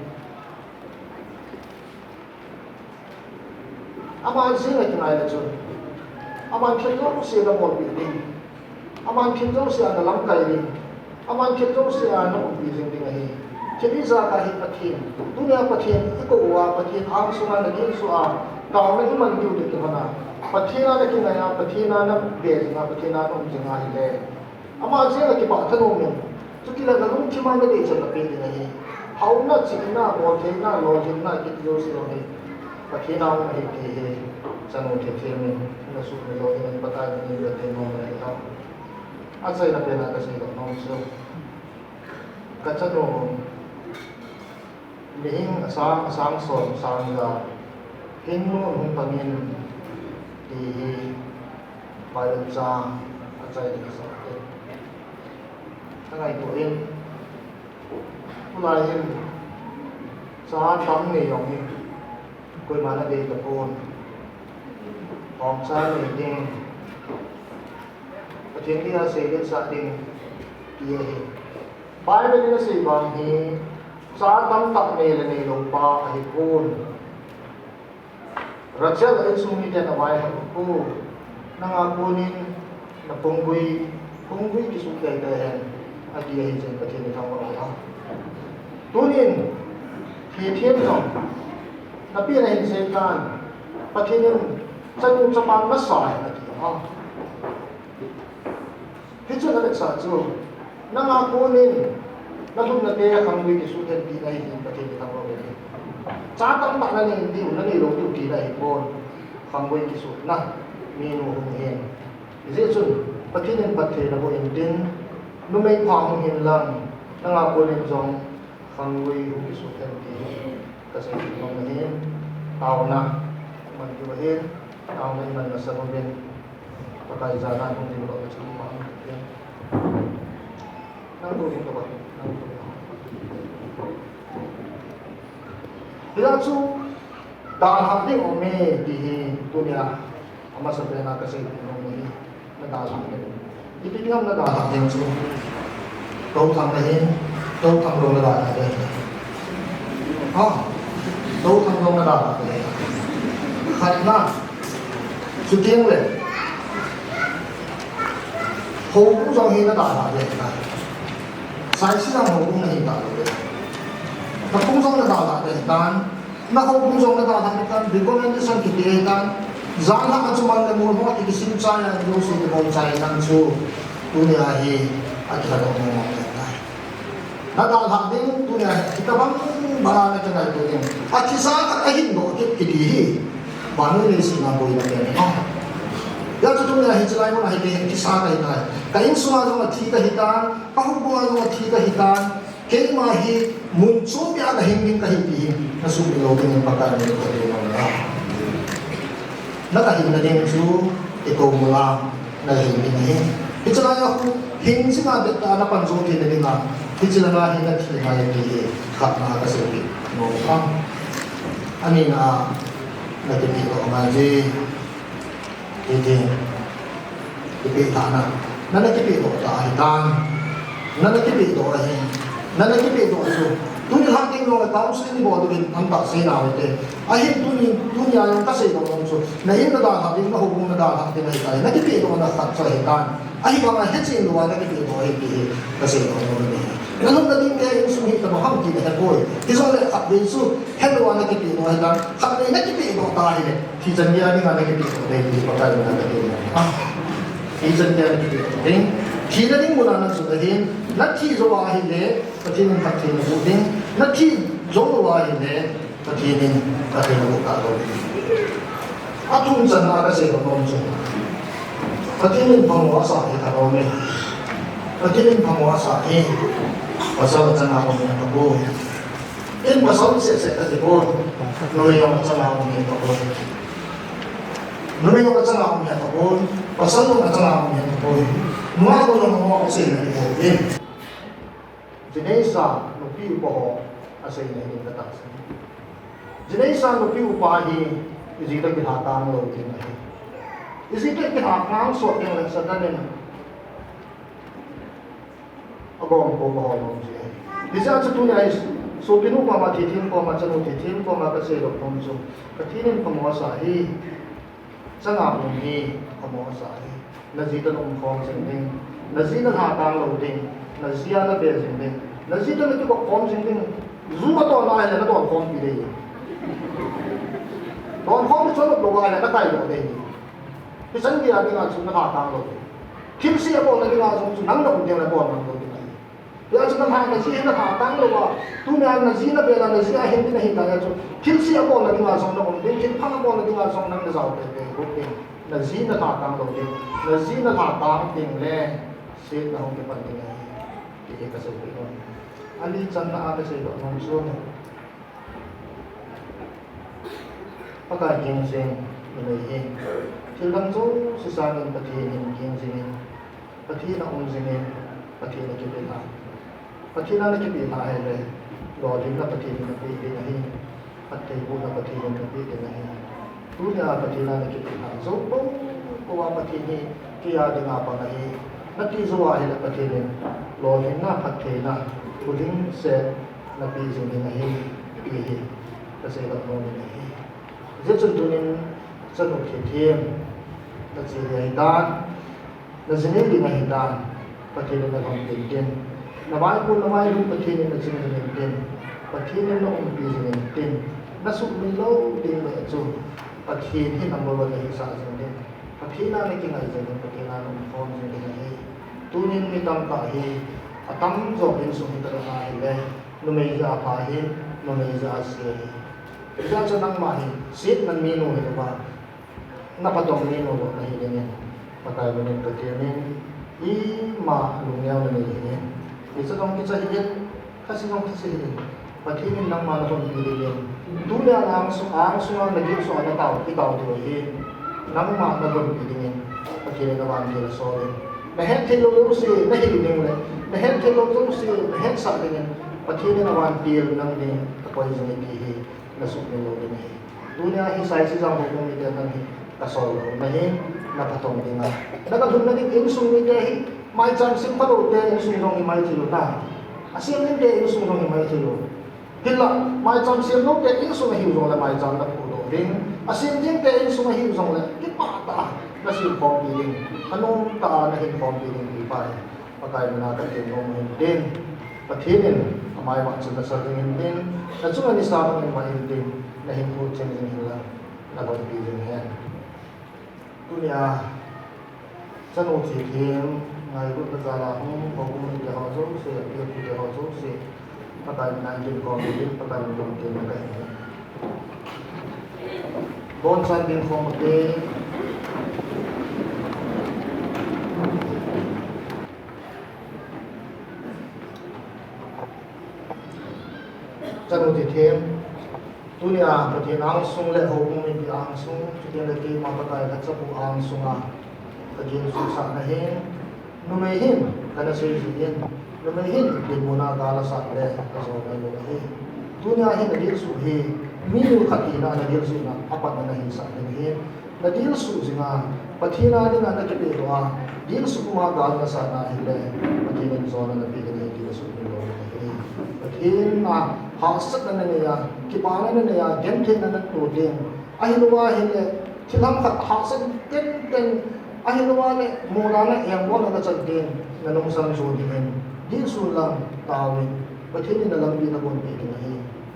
ama jenga kingai le chun, aman thil jouse a na bolpeh ding, aman thil jouse a na lamkai ding, aman thil jouse a na umpi jing ding ahi. Thil ijat a hi Pathen, tunia Pathen i kou uva, Pathen angsunga na dingsuh a, taona i man diu ding kihona, Pathen a na kingai a, Pathen a na be jing a, Pathen a na um jing ahile, ama jenga kipah thanom in, chutile na lungthim a na deichat na peh ding ahi. Haona, chihna, boltheina, lolhinna kiti jouse jong hi Pathen a um ahi ti hi chanu Thithin min na sumil lou dingin Pakai minin ka tem nom in ahi. Achaina pen a ka seidoh nom chu, ka chanu mihing asang, asang som, sang ja, hinnu hung pang in ti hi Bible chang achaina ka seidoh te, ka ngaito in, tulai hin cha tam nei jong hi koiman adei tapon, hom cha nei ding, Pathen dia seiletsah ding ti ahi. Bible in asei bang hi, cha tamtah nei le neilou pa ahipon, Rachel a insung miten avaihom u, nanga konin na phunggui, phunggui kisuh teitei hen, ati ahi jeh in Pathen ithangvah u ahi. Tunin, Thithin jong, napen ahin seitan, Pathen in chanu chapa nasa hen ati ahi. Hichun avetsah chu, nanga konin nalhumnate khanggui kisuh hen tina ahi, Pathen ithangvah u ahi. Cha tamtah nanei diu, naneilou diu tina ahipon, khanggui kisuhna minu hung hin. Hijeh chun Pathen in phatthei naboh intin, numei pha hung hin lang, nanga konin jong khanggui hung kisuh hen ti hi kasei nom ahin, taona man diu ahin, taona iman masang uvin, Pakai jana hung ding lou chu ma hung ding. Nang tu ding to ba, nang tu ding. Hijeh chu, dalhah ding aume ti hi tunia amasapen a kasei nom ahi. Na dalhah ding. Ipi ding ham na dalhah ding chu, kou thang ahin, Tou thang lou na da na de. Ha? Tou thang lou na da na de. Khat na. Chuting le. Ho bu jong hi na da na de. Sai si na ho bu na hi da de. Na bu jong na da na de. Dan. Na ho bu jong na da na de. Recommendation kiti dan. Jan ha ka chu man le mu ho ki sim cha ya lu su de bol cha ya nan chu. Tunia hi a ki ha do mo mo de. Na dalhah ding, tunia hi, hitabang banga na kingaito ding. A thisa khat ahin doh kit kiti hi. Vannoi leiset a boina pen ahi. Hijeh chun tunia hi chulai mun a hi kei thisa kahi tai. Ka insunga jong athi kahi tan, ka houbunga jong athi kahi tan. Keima hi mun chom pia kahing ding kahi ti hi. Na sumil lou ding in Pakai min ka ti nom a. Na kahin na ding chu, i ko mula. Na hing ding ahi. Hiche lai a khu, hing jing a bep tah a na pan jou theina dinga, hiche langa hi na thi ngai ti hi, khatna a ka seipeh nom a. Anina a, na kipehdoh ngai je. Hiti, kipehdohna. Na na kipehdoh ta ahi tan. Na na kipehdoh ahi. Na na kipehdoh chu. Tuni lhang ding jong le counsel ni bol ding in, an ta sei na te. Ahin tuni, tunia jong ka seidoh nom chu, na in na dalhah ding, na houbung na dalhah ding ahi tai. Na kipehdohna khat chu ahi tan. Ahivanga hechen louva na kipehdoh ahi ti hi ka seidoh nom ahi. Na lhunna ding te insung hi tabang ham ti na hepoi. Hijongle khatvei chu helouva na kipehdoh ahi tan. Khatvei na kipehdoh ta ahile, thi chan geiya dinga na kipehdoh ding ahi ti Pakai min a ka ti nom a. Thi chan geiya na kipehdoh ding. Thina ding muna na chu ahin, na thi jou ahile, Pathen in phatthei na boh ding. Na thi jou lou ahile, Pathen in phatthei na boh talou ding. Athum channa ka seidoh nom chu, Pathen in phamo asah hi khat aum e. Pathen in phamo asah hi, pasal achanga um hi tapoi. In pasal seh seh kati poi. Numei jong achanga um hi tapoi. Numei jong achanga um hi tapoi. Pasal jong achanga um hi tapoi. Nungah jong nungah asei na hi tapoi. Jineisa nupi upa ho asei na hi ding ka tahsan. Jineisa nupi upa hi ijeh a kilhatang lou ding ahi. Ijeh a kilhatang sot ding le Satan in agom ko ka hol nom ji ahi. Hijeh a chu tunia hi sopinu koma, thithin koma, chanu thithin koma ka seidoh nom chu, Pathen in phamo asah hi. Changa um hi phamo asah hi. Na ji toh na umkhom jing ding. Na ji na lhatang lou ding. Na ji a na be jing ding. Na ji toh na kikop khom jing ding. Ju a tona ahile na don khompi ding. Don khompi chu anop lou ahile na kaidoh ding. Hichan geiya dinga chu na lhatang lou ding. Thilse abolna dinga jong chu nang na um ding le bol mang lou ding ahi. Hijeh chun na lha, na ji na lhatang louva, tunia na ji na be la, na ji a hin ding ahi ta jeh chun, thilse abolna dinga jong na um ding, thilpha abolna dinga jong nang na jao teitei ding. Na ji na lhatang lou ding, na ji na lhatang ding le, setna hung kipan ding ahi, ti hi ka seipeh nom. Ali channa a ka seidoh nom chu, Pakai ging jing numei hi, thil dang jouse sangin Pathen in ging jingin, Pathen a um jingin, Pathen a kipelha. Pathen a na kipelha ahile, lolhinna Pathen in na pe ding ahi, phattheibohna Pathen in na pe ding ahi. Tunia Pathen a na kipelha jou pou pou a Pathen hi kei a dinga pang ahi, na ti jou ahile Pathen in lolhinna, phattheina, lolhing seh na pe jing ding ahi, ti hi ka seidoh nom in ahi. Hijeh chun tunin chanu thithin, na che ding ahi tan, na ji nei ding ahi tan, Pathen in na lhonpin tin. Na vaihom, na vaihom Pathen in na ching jing in tin, Pathen in na umpi jing in tin, na sumil lou ding le chu, Pathen hi number one na hisah jing ding. Pathen a na kingai jing ding, Pathen a na umkhom jing ding ahi. Tunin mi tamtah hi, atamjo insung hi ka dong ahile, numei jeh a pha hi, numei jeh a se hi. Hijeh chun nangma hi, setna minu hilouva, na patong minu bou na hi dingin, Pakai minin ka temin, ima lungneo na nei hih in. Kicha jong kicha hih in, khase jong khase hih in. Pathen in nangma na lhonpi dingin, tunia na angsunga, angsunga na gilsunga na tao, kitao diu ahi. Nangma na lhonpi dingin, Pathen in na vantil asol in. Na hetthei lou jouse, na hil ding le, na hetthei lou jouse, na hetsah dingin, Pathen in na vantil nang ding, akoi jing e ti hi, na sumil lou ding ahi. Tunia hi Saisijang houbung mite nang hi, ka sol lou, na hi, na patong ding a. Na ka lhunna ding insung mite hi, maicham sim phalou te insung jong hi mai thei lou ta. Asem ding te insung jong hi mai thei lou. Hinla, maicham sem lou te insung ahiu jongle maicham na phudoh ding. Asem ding te insung ahiu jongle kipah tah a na sem khompi ding. Anom tah a na hin khompi ding ti pa hi Pakai mina ka thum nom in tin. Pathen in amai vang chu na sa ding in tin. Na chunga nisa bang in vang in tin. Na hinkho cheng ding hinla na gonpi ding hen. Tunia, chanu thithem, ngailutna jal a hung, houbung mite ho jouse, apilpute ho jouse, Pakai mina in tin khom in, Pakai mina in tin khom in. Boncha in tin khom in. Chanu thithem, tunia Pathen angsung le houbung mipi angsung, chuteng le keima Pakai kachapu angsunga kagel suhsahna hin, numei hin kana sei jin, numei hin dinmuna gal asat le ajo ngailou ahi. Tunia hin nadilsuh hi, mi nilkhat hina nadilsuhna apatna nahisah ding ahi. Nadilsuh jinga, Pathen a dinga nakipehdoh a, dilsuh puma gal nasatna ahile, Pathen in jona napeh ding ahi ti kasumil lou ahi. Pathen a hahsatna nanei a, kipana nanei a, gentheina nato ding. Ahilouva ahile, thilham khat hahsat tenten, ahilouva le, mona na engbolna nachan ding, nanungsang jo dingin, dilsun lang taovin, Pathen in nalampi nagonpeh ding ahi,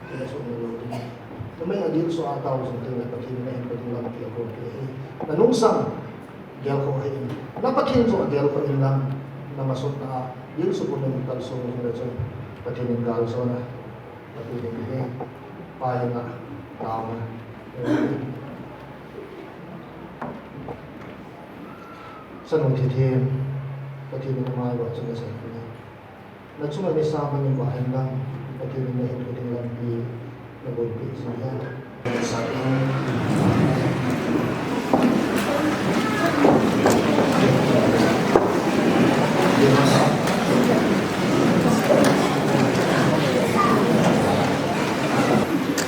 ti kasumil lou ding ahi. Numei adilsuh a tao jing teng le Pathen in nahinkhou ding lampi agonpeh ahi. Nanungsang gelkhoh hih in. Na Pathen joh gelkhoh in lang, namasotna a dilsuh pumin kalsong jing le chun Pathen in galjona napeh ding ahi. Pa henga taona. Chanu thithem, Pathen in amai vang chu nasa ding ahi. Na chunga nisa bang in vang in lang, Pathen in nahinkhou ding lampi nagonpeh jing hen.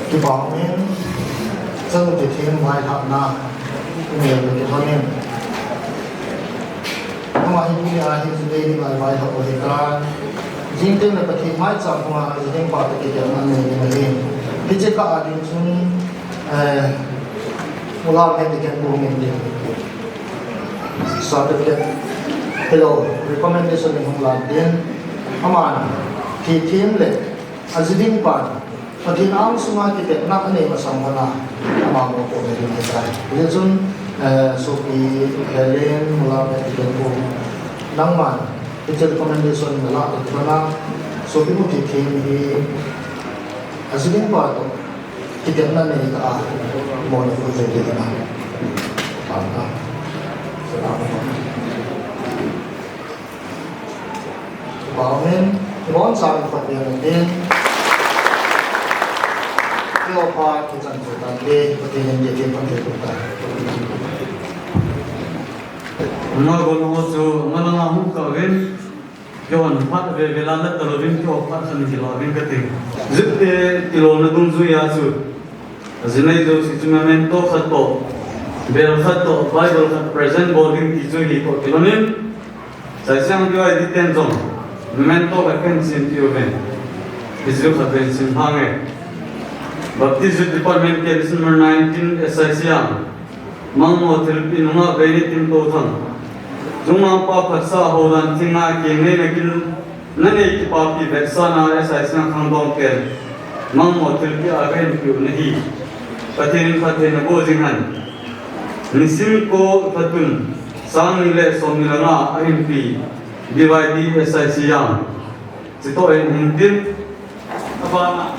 Kipah in, chanu thithem vailhahna, i nel le kipah in. Ama hi tunia hi chu dei ding a i vailhah u ahitai. Jingkah le Pathen maicham khunga aji ding pa toh kitelna nei ding ahi. Hiche kah a ding chun, eh, Mulal Hetiken Bung in ding. Certificate. Hello, recommendation in hung lan ding. Aman, thithem le aji ding pan Pathen angsunga kitepna anei masang hon a, ama mo ko me ding ahitai. Hijeh chun, eh, sopi Helen Mulal Hetiken Bung, nangman hiche recommendation nalah tah uva, sopi mu thithem hi aji ding pa toh kitepna nei tah a mo na ko te ding ahi. Amen. Amen. Bon sang ko pia na tin. Kio pa ki chan chu tan de, ko tin de tin pan de ko ta. Nunga gon ho chu, nunga langa hung kah uvin. Kio phat veve la la talouvin, kio phat khat kilo uvin kati. Jipte kilona dungjuia chu. Ajinei jouse chu memento khat toh, bel khat toh, Bible khat present bol ding ti chu hi toh kilon in. Saisiang P Y D ten jong memento khat kahin sem peh uve. Hichu khat kahin sem phange. Baptist Youth Department case number nineteen S I C a, Mangmo thilpeh nungah Veinittin Touthang. Chunglang pa phatsah houdan thinga kengneina kin nanei kipapi vetsahna S I C a khangdong pen Mangmo thilpeh a kahin peh u ahi. Pathen in phatthei naboh jing hen. Nisim ko Lhatun, sang ni le som ni le nga a ahinpeh, B Y D S I C a. Chuteng hin tin. Abana.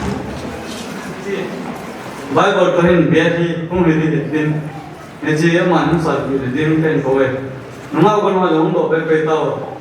Bible toh hin bia hi hung hi ding hin tin. Hiche aman hung salpeh ding kahin kou e. Nungah gon ho jong doh pehpeh tao.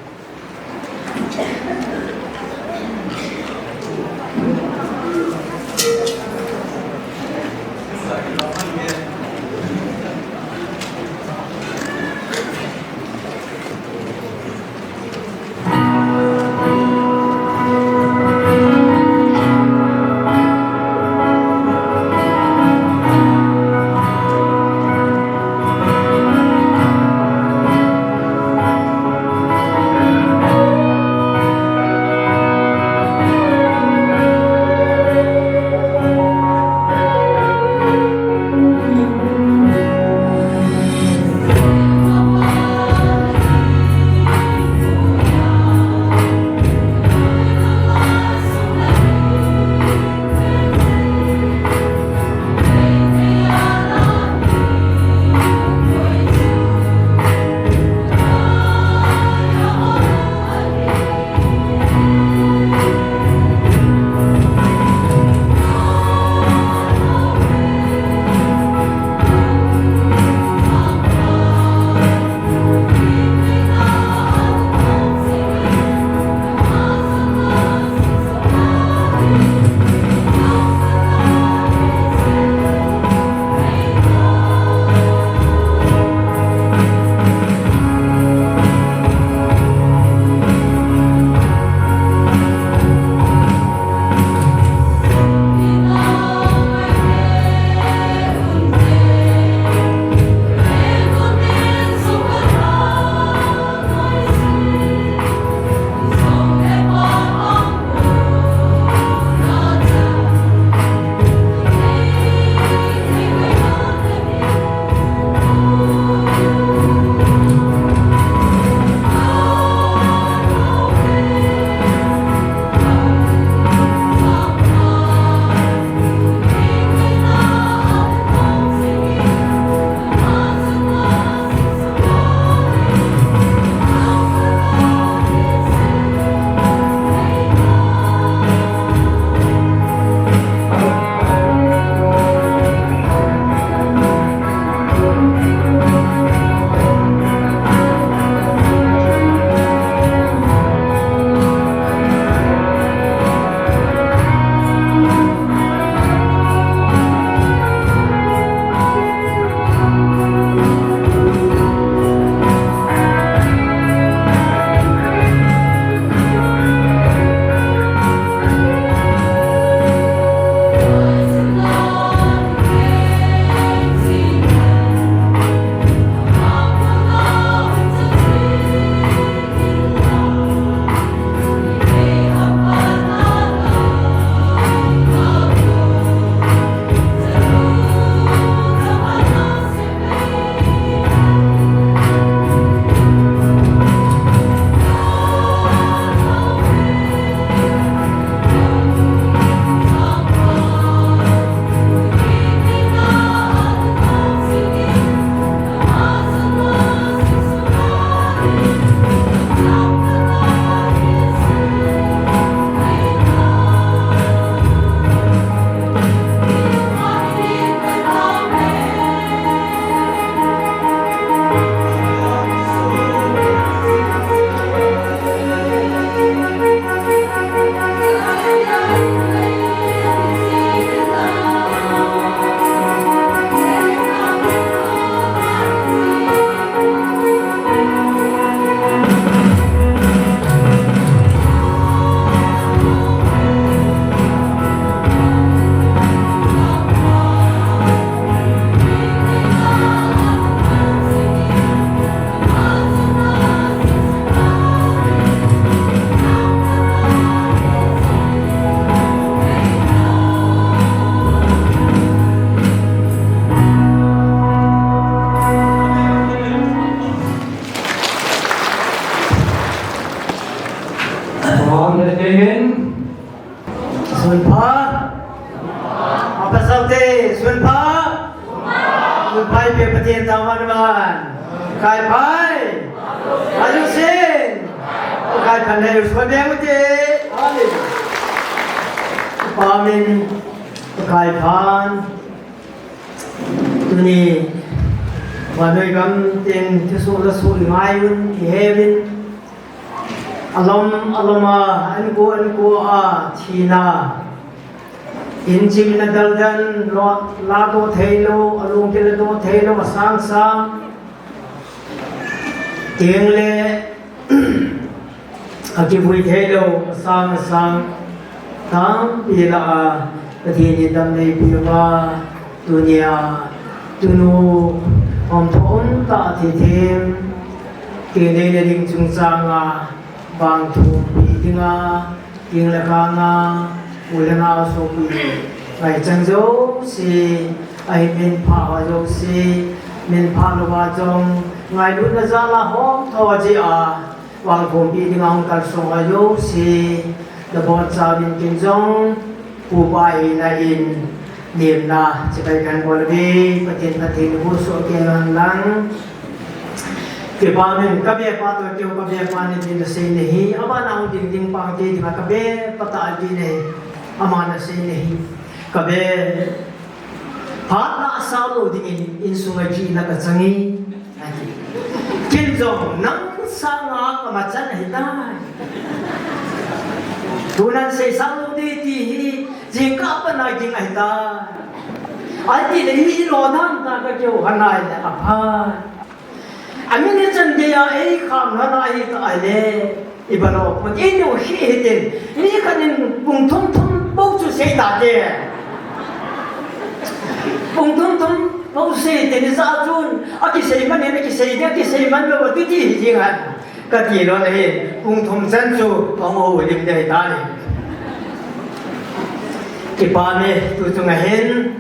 Pai pe Pathen thaman man. Kai pai. Aju sin. Kai phan le us pa be u te. Amen. Amen. Kai phan. Tuni. Vanoi gam tin tisu la su ngai un i hevin. Alom, alom a, anko, anko a, thina. Inchim na daldan, lo, la do thei lo, alung kila do thei lo, asang sang. Tiang le, akivui thei lo, asang sang. Tampi la a, Pathen in dam nei pi uva, tunia, tunu, om thom ta thi them, ke nei na ding chung chang a, vang thum pi ding a, King le kang a, u le nao sopi, ngai chang jouse, ahi min pha ho jouse, min pha lou va jong, ngailutna jal a hom tho ji a, vangkhompi dinga hung kalsong ho jouse, na boncha vin kin jong, pu pa hina in, niamna, chibai kan bol ve, Pathen Pathen hu so ke nan lang. Kipa min, ka be pa to keu, ka be pa ni din na sei nahi, ama na hung ding ding pa te dinga ka be pa ta di nahi, ama na sei nahi, ka be pa na sa lo ding in, in sunga ji na ka changi, ati. Kin jong, nang sanga ka ma chan ahi tai. Tunan sei sa lo di ti hi, jing ka pa na ding ahi tai. Ati le hi lo nan ta ka keu, hanai le a pa. Amin chan dia ei kham na na hi ta ai le. I balo, put in no hi hi tin. Mi khat in pung thum thum bou chu sei ta te. Pung thum thum bou sei te ni sa chun. A kisei man, a kisei, a kisei man lo, tu ti hi jing a. Ka ti lo na hi. Pung thum chan chu, ong o lim de ta ni. Kipa me, tu tu nga hin.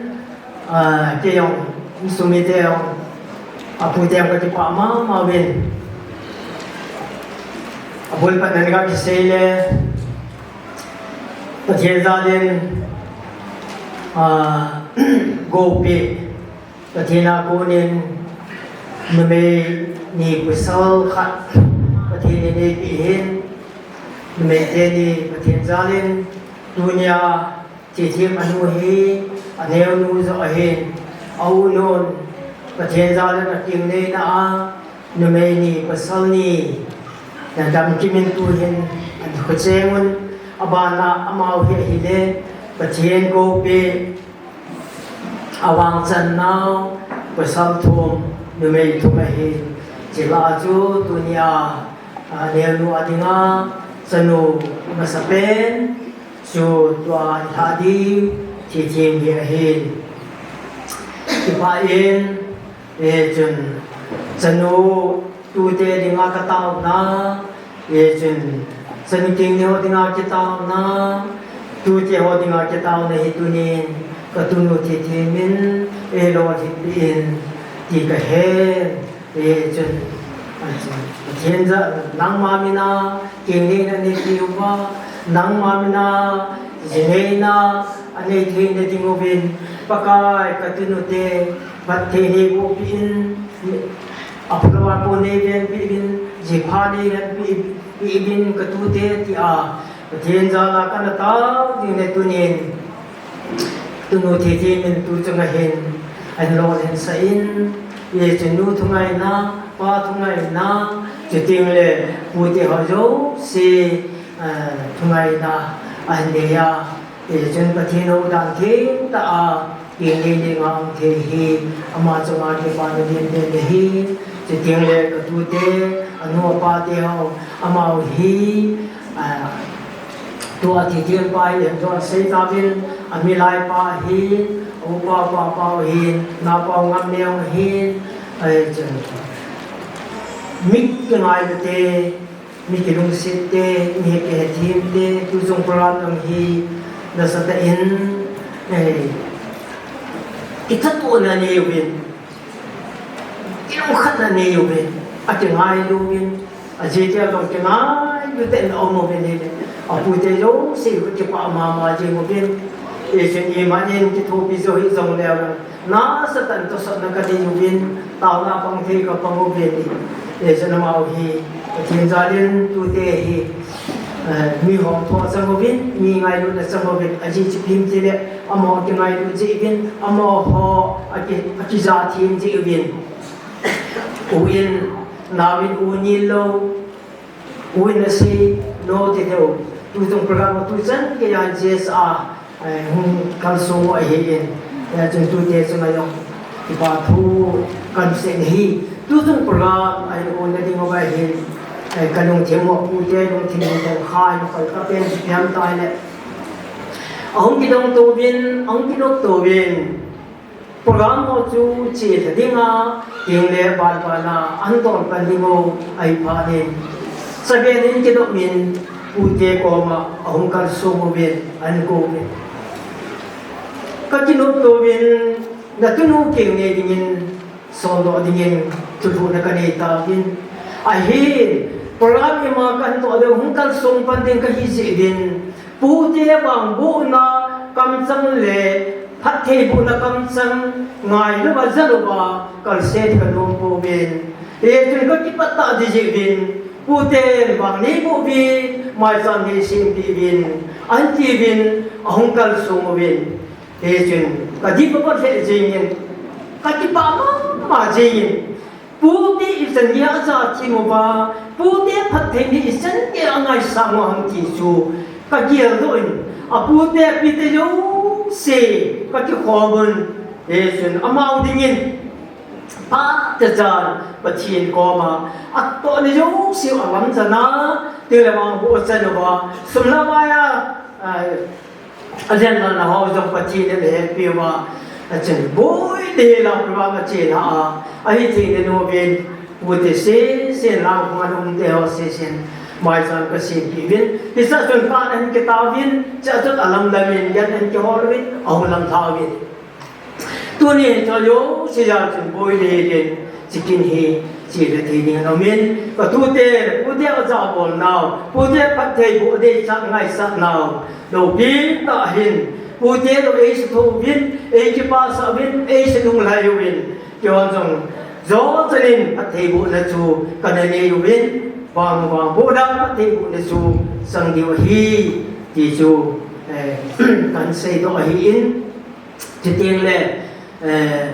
A, kei jong, insung mite jong, apu te jong ka kipah mama uvin. Abul pat nan ka kisei le, Pathen jal in, a, Gopi, Pathen a kon in, numei ni pasal khat, Pathen in eipeh in, numei teni, Pathen jal in, tunia, Thithem anu hi, aneonu joh ahin, a u nun, Pathen jal in ating neina a, numei ni, pasal ni, na dam kimin tu hin, an kho cheng un, abana, amau hi ahile, Pathen Gopi, avang chan nau, pasal thum, numei thum ahin, chila chu tunia, aneonu a dinga, chanu, masapen, Chu tua i lha ding, thithem hi ahin. Kipah in, e chun, chanu tute dinga ka taona, e chun, chanu keng ni ho dinga kitaona, tute ho dinga kitaona hi tunin, ka tunu thithem in, e lo thitpi in, ti ka he. Hichun, hichun, Pathen jal, nangma mina, keng neina nei pi uva, nangma mina, ji neina, anei theina ding uvin, Pakai ka tunute, phatthei nei boh peh in, aphalou apou nei venpeh uvin, jipha nei venpeh, peh uvin ka tute tia, Pathen jal a kana tao ding le tunin, Tunu thithem in tu chunga hin, ahin lolhin sah in, hichun nu thungaina, pa thungaina, chuteng le pute ho jouse, eh, thungaina, ahin nei a, hichun Pathen houdan thengtah a, keng nei nei nga um thei hi, ama chunga kipana lim pen le hi, chuteng le ka tute, anu apa te ho, amau hi, ah, Tua thithem pa hi, tua sei tauvin, amilai pa hi, upa pa pa hi, naopa ngam neo hi, ai chun. Mi kingailute, mi kilungset te, mi kihethem te, tu chung program jong hi, nasatah in, eh, kithatona nei uvin. Kilungkhatna nei uvin, akingailu uvin, ajeh chu jong kingailu tah in aum uvin ahile, apute jouse kipah mama jing uvin, Hichun imanin kithopi jou hih jongleu, nasatah in tosotna kanei uvin, taona pang thei kapang uvin. Hichun amaho hi Pathen jalin tute hi, eh, mi hom tho chang uvin, mi ngailutna chang uvin, ajeh chu ipi ham itile, amaho kingailut jeh uvin, amaho aki, akija them jeh uvin. U in, nao in u nil lou, u in asei, no ti thei u. Tuchung program a tuchan geiya J S A, eh, hung kalsong u ahin. Eh, chun tute chunga jong kipa thu kasei ahi. Tuchung program a hin umna ding uva hin, eh, kalungthim u, pute lungthim u kong khai, kal kapen siam tai le. Ahung kidong touvin, ahung kinop touvin. Program ho chu chelha dinga, teng le banbana, ahin ton pan ding u ahi phat in. Chaben in kidop in, pute koma ahung kalsong uvin, ahin kou uvin. Kakinop touvin, natunu keng nei dingin, soldoh dingin, thulhuhna kanei tauvin. Ahin, program ima kahin toh ding, hung kalsong pan ding kahi jeh uvin. Pute vangbohna kamchang le phattheibohna kamchang ngailouva jalouva kalset kanom pouvin. Hichun kakipah tah ding jeh uvin, puten vang neiboh uvin, maicham neisempeh uvin, ahin tiuvin, ahung kalsong uvin. Hichun kadip a pat lheh jengin, kakipah mama jengin. Pute ichan geiya aja them uva, pute phattheina ichan geiya angaisang u ham ti chu kagel doh in, apute apite jouse kakikhom un, hichun amaho dingin phatechan Pathen koma atohna jouse u alamjana, teng le vangboh achan uva, sum le pai a, a, Ajen lal na ho jong Pathen in ahetpi uva, achun boi le la program a chelha a, ahi thei nanom uvin, pute sesen, lang khong a umte ho sesen, maicham kasempeh uvin, hichea chun ka ahin kitauvin, chea chun alamlam in, jan ahin kihol uvin, ahung lamlha uvin. Tuni hin chua jouse jal chun boi le le, chicken hi, chelha thei ding anom in, katute, pute aja bol nau, pute phattheiboh deisah ngaisah nau, loupi tah hin, pute lou eisutho uvin, eikipasah uvin, eisununglhai uvin, keihon jong, jo chanin phattheibohna chu kana nei uvin, vang, vangbohna phattheibohna chu chang diu ahi, ti chu, eh, kahin seidoh ahin, Chuteng le, eh,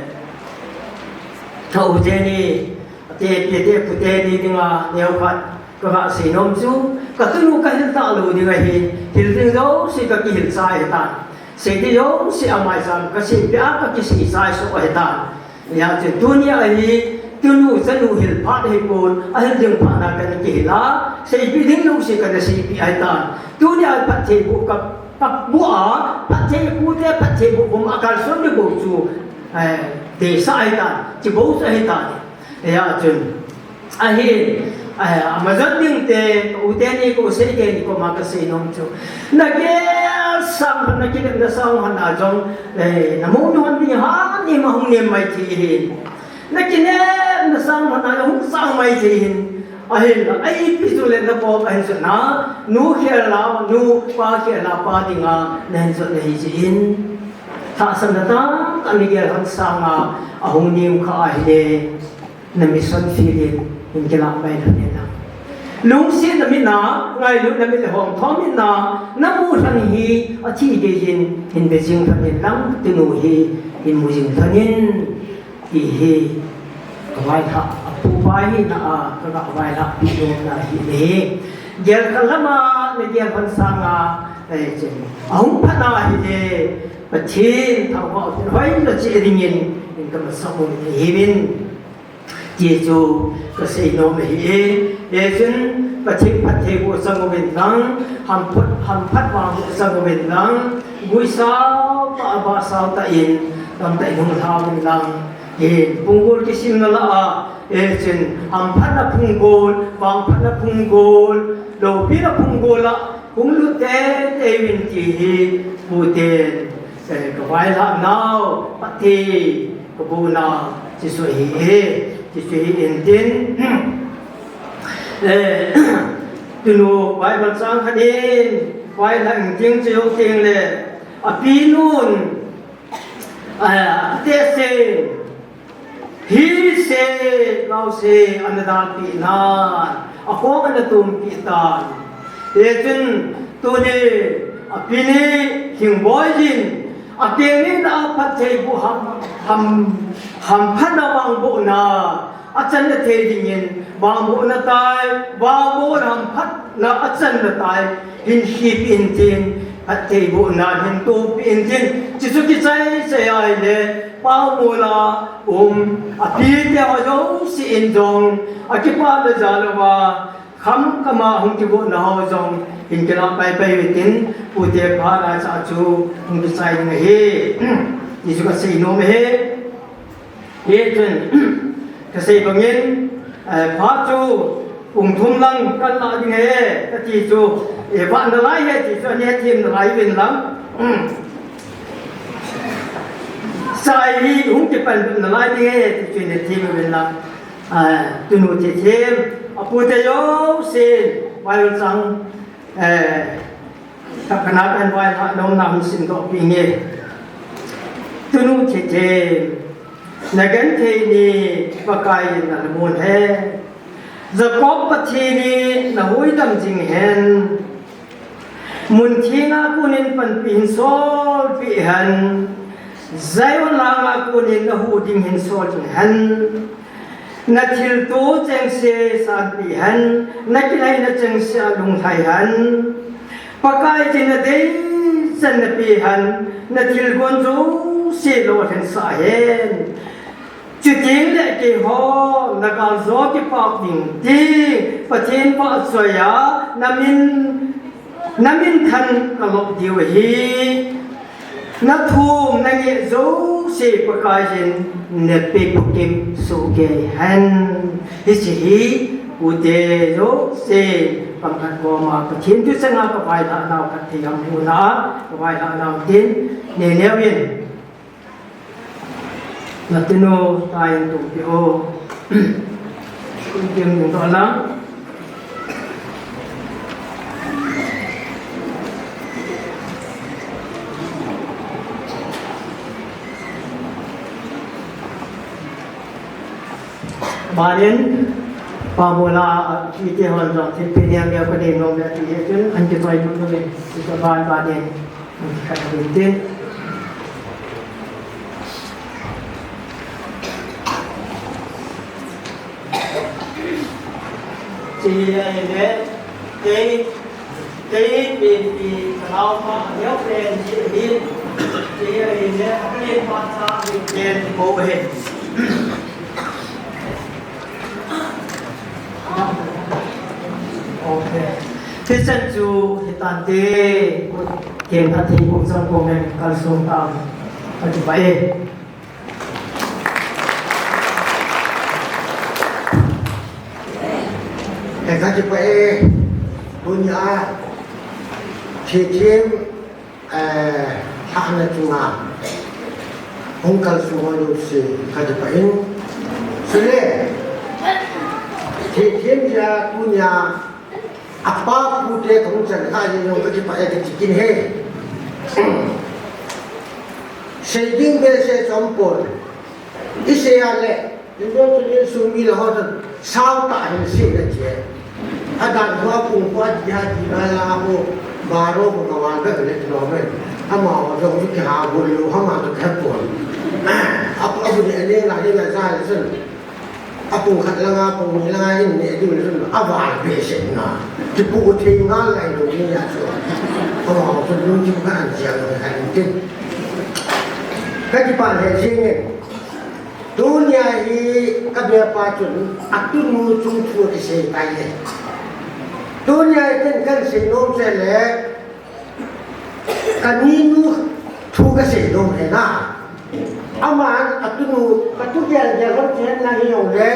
thau teni, ate, pi te, pu teni dinga, neokhat, kaga seinom chu, katunu kahil talou ding ahi, hil ding jouse kakihil chai ahitan. Sei ding jouse amaicham, kasei pia, kakisei chai soh ahitan. Hijeh chun tunia hi, tunu, chanu hil phat ahipon, ahil ding phat a kana kihil a, seipeh ding jouse kana seipeh ahitan. Tunia phattheiboh ka Kaboh a, phatthei pute, phattheiboh bou a kalson ding bou chu, eh, deisah ahitan, chibou chu ahitan. Hijeh chun, ahin, eh, amajon ding te, ka u teni, ka u sei teni koma kaseinom chu. Nagel sang lhon, nakinepna sang lhon a jong, eh, namu lhon ding ham, nem ahung nem mai thei ahi. Nakinepna sang lhon a jong hung sang mai thei ahin. Ahinla, ipi chu le napoh a hin jotna, nu khel la, nu, pa khel la, pa dinga, nahin jot nahi jeh in. Tahsanna tah, ami gel lhon sanga, ahung nem kha ahile, na mission field in, hin kilah pai lhon in lang. Lungsetna mit a, ngailutna mit le hom thom mit a, namu lhon hi, athi gei hin, hin ve jing lhon in lang, tunu hi, hin mu jing lhon in. Ti hi, ka vaihah, apupa hina a, ka ga vaihah, pi lom na hi le. Gel kha lama, na gel phan sanga, eh, chen. Ahung phat na hi le, Pathen, thangvah, hoina che dingin, in ka masa um hi vin. Ti chu, ka seinom hi e. Eh, chun, Pathen phattheiboh chang uvin lang, hamphat, hamphat vangboh chang uvin lang, guisao tah, abahsao tah in, tamtah in hung lha uvin lang. Hin, phunggol kisimna lah a, eh, chun, hamphatna phunggol, vangphatna phunggol, loupina phunggol a, hung lut teitei uvin ti hi, puten, eh, ka vaihah nau, phatthei, ka boh nau, Jesu hi, eh, Jesu hi in tin, eh, tunu, Bible chang khat in, vaihah in tin chu jong tin le, Apinun, eh, atehsen, hise, gaose, ana dalpeh nan, akhong ana tumpeh tan. Hichun, tuni, apini, Lhingboi jin, akeng in aphattheiboh ham, ham, hamphatna vangbohna, achanna thei dingin, vangbohna tai, vangbohna hamphatna achanna tai, hin khipeh intin, phattheibohna hin tumpeh intin, chuchu kichai chai ahile, Paomuala um, apite ho jouse in jong, akipana jal uva, khamkhama hung kigohna ho jong, hin kilah paipai uvintin, pute phat a cha chu, hung kichai ding ahi, tichu kasei nom ahi. Hichun, kasei bangin, eh, phat chu pung thum lang kalah ding ahi, kati chu, eh, vat nalai ahi, ti chu, ani hethem nalai uvin lang. Chai hi hung kipan nalai ding ahi, ti chu, ani hethem uvin lang. Eh, tunu thilthem, apute jousen, Bible chang, eh, Takana kan vailhah nomna hung simdoh peh inge. Tunu thilthem, nagenthei ni Pakai in nalhamon hen. Jacob Pathen in nahuhdam jing hen. Mun thenga konin panpi hin solpeh hen. Zion langa konin nahuh ding hin sol jing hen. Nathilto chengse sanpeh hen, nakilhaina chengse alunglhai hen. Pakai chun nadei chan napeh hen, nathilgon jouse lolhinsah hen. Chuteng le keiho, nagaljo kipah ding ti, Pathen vahchoiya, namin Namin than kalop diu ahi. Nathum nangeh jouse Pakaiyin napeh bukim sohkei hen. Hiche hi, pute jouse, pangkhat koma Pathen thu changa kavailhah nau khat thei ham hung na, kavailhah nau tin, nene uvin. Natunu tahin tumpeh o. Tumpeh ding toh lang. Banin, Paomuala, iti hon jong thilpeh niam niam kanei nom le ti he chun, an kichoi nom nom in, ti ka ban banin. Ok. Hichan chu hitante, ken phatthei boh chang kong hen kalsong tau. Kakipah e. Kakipah e. Tunia. Thilthem. Eh, lhahna chunga hung kalsong ho jouse kakipah in. Chule, thilthem jeh a tunia, apa pute kahung chan kha jeh jong kakipah e kati kit in ahi. Sei ding behseh chu aumpon. Isei a le, Indoor chun insung mi le ho chun, sao tah hin sei le che. Adan ho apung ko ati ati ngai la ho, baro ko kawan be le kilo me. Amaho jong chu kiha bol lou, ama chu kihepon. Apu, apu ne ne la ne la ja le chun. Apung khat langa, apung ni langa in ne ding le chun, aval behseh na. Kipu thei ngal lai lou ni a chu. Amaho chun lungthim ka an jia le ka in tin. Kakipah le jing e. Tunia hi kabepa chun atunu chungthu kisei tai e. Tunia hi ken kahin sei nom chu le, kaninu thu kasei nom ahi na. Aman atunu, katu gel gel hon chen na hi jong le,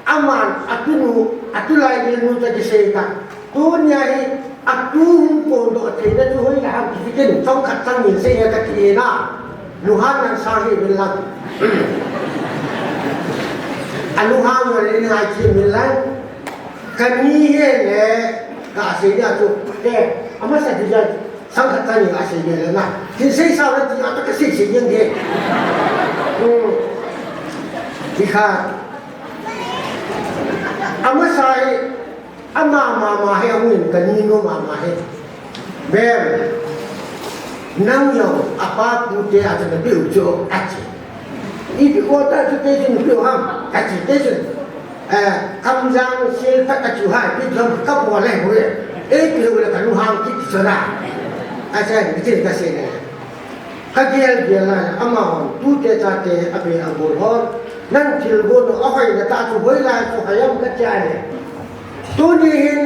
aman atunu, atulai gel nu chu kisei tai. Tunia hi atu hung phondoh theina chu hoilai ham kiti kin, chomkhat chang min sei inge kati e na. Lunghan nan sang hih uvin lang. Alunghan ngal in ngai chi uvin lang. Kani hi le, kasei nia chu, te, amasa ding jeh a, Thang khat thang ni a sei nge le na. Hin sei sao na ti a ta ka sei sei nge nge. Hmm. Ti kha. Ama sai, ama mama he, amin ka ni no mama he. Bem. Nang yo, apa pute a ta na piu cho a chi. Ipi ko ta chu te chu piu ham. Ka chi te chu. Eh, Kamjang sil phat a chu hai, pi jom ka bol le hu le. Eh, pi hu le ka lu hang kit chu na. A chen, mi tin ka se ne. Ka gel gel la, ama hon, tute chate, a be a bol hon. Nan thil bol no, a hoi na ta chu hoi la chu hayam ka cha ne. Tuni hin,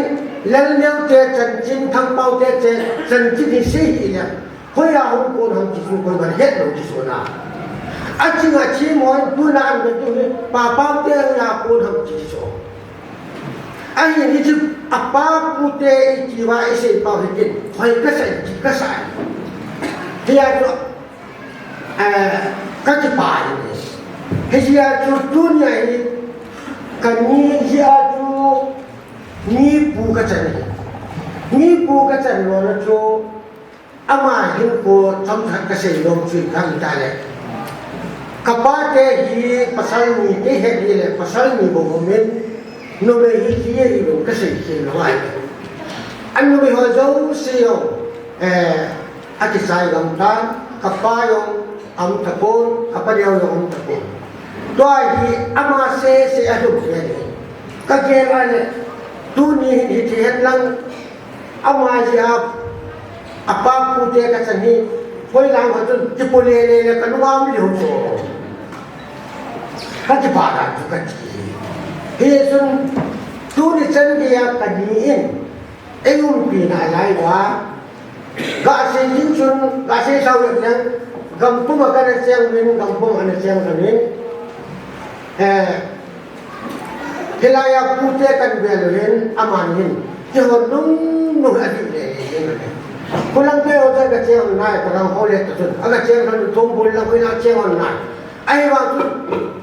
Lalneo te chanchin, Thangpao te che, chanchin hi sei hi le. Hoiya hung kon ham ti chu koiman het lou ti chu na. A ching a chi mo in tuna an be tu hi pa pau te hoiya kon ham ti chu. Ahin hichu a pa pute i ti va i sei pau hi tin. Hoi ka sai ti ka sai. Hiya chu, eh, ka ti pa hi. Hiya chu tunia hi ka ni hiya chu ni pu ka chan hi. Ni pu ka chan lo na chu Ama hin ko chomkhat ka sei nom chu ka hi ta le. Ka pa te hi pasal ni te he ni le pasal ni bou bou min numei hi hi hi bou ka sei hi lo ai. An numei ho jouse jong, eh, a kichai gam tan, ka pa jong um tapon, ka pa lio jong um tapon. Tua hi ama sese a lhum hi a ni. Ka gel a le, tuni hin hiti het lang, ama jeh a, a pa pute ka chan hi, hoilang ho chun, kipu le le le ka lungam lhum so. Ka kipa dan chu ka ti. Hichun, tuni chan geiya ka ni in, Ei umpi nalai uva, gasei jing chun, gasei sao jeng jeng, gam pum a kana cheng uvin, gam pum a ana cheng uvin. Eh, hilai a pute kan bel uvin, aman hin, kihon nung nung a dih le le jeng uvin. Khulang te ho te ka cheng nai, ka gam ho le ta chun, aga cheng chun, thum bul la, khulang cheng nai. Ahivang chu,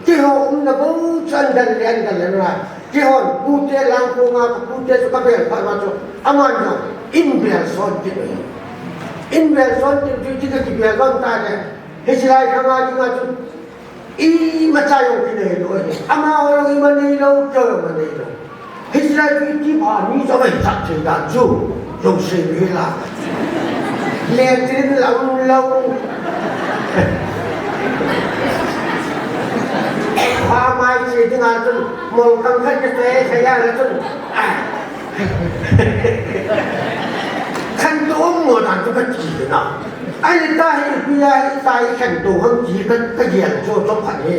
keiho umna bou chu andal le andal le na. Keihon, pute lang konga, ka pute chu ka bel phat uva chu, aman jong, in bel son kit uhi. In bel son kit uhi, chu kibel bang ta le. Hiche lai khanga dinga chu, imacha jong kinei lou ahi. Amaho jong ima nei lou, keiho jong ima nei lou. Hiche lai chu iti pha mi chu ahi chat thei dan chu. Jouse mi hi la. Lentrin la um lou. Pha mai che dinga chun mol kang khat ke te kha ya la chun. Khantou um mo dan chu ka ti na. Ahita hi, ipi a hita hi khantou ham ti ka, ka gel chu chom khat hi.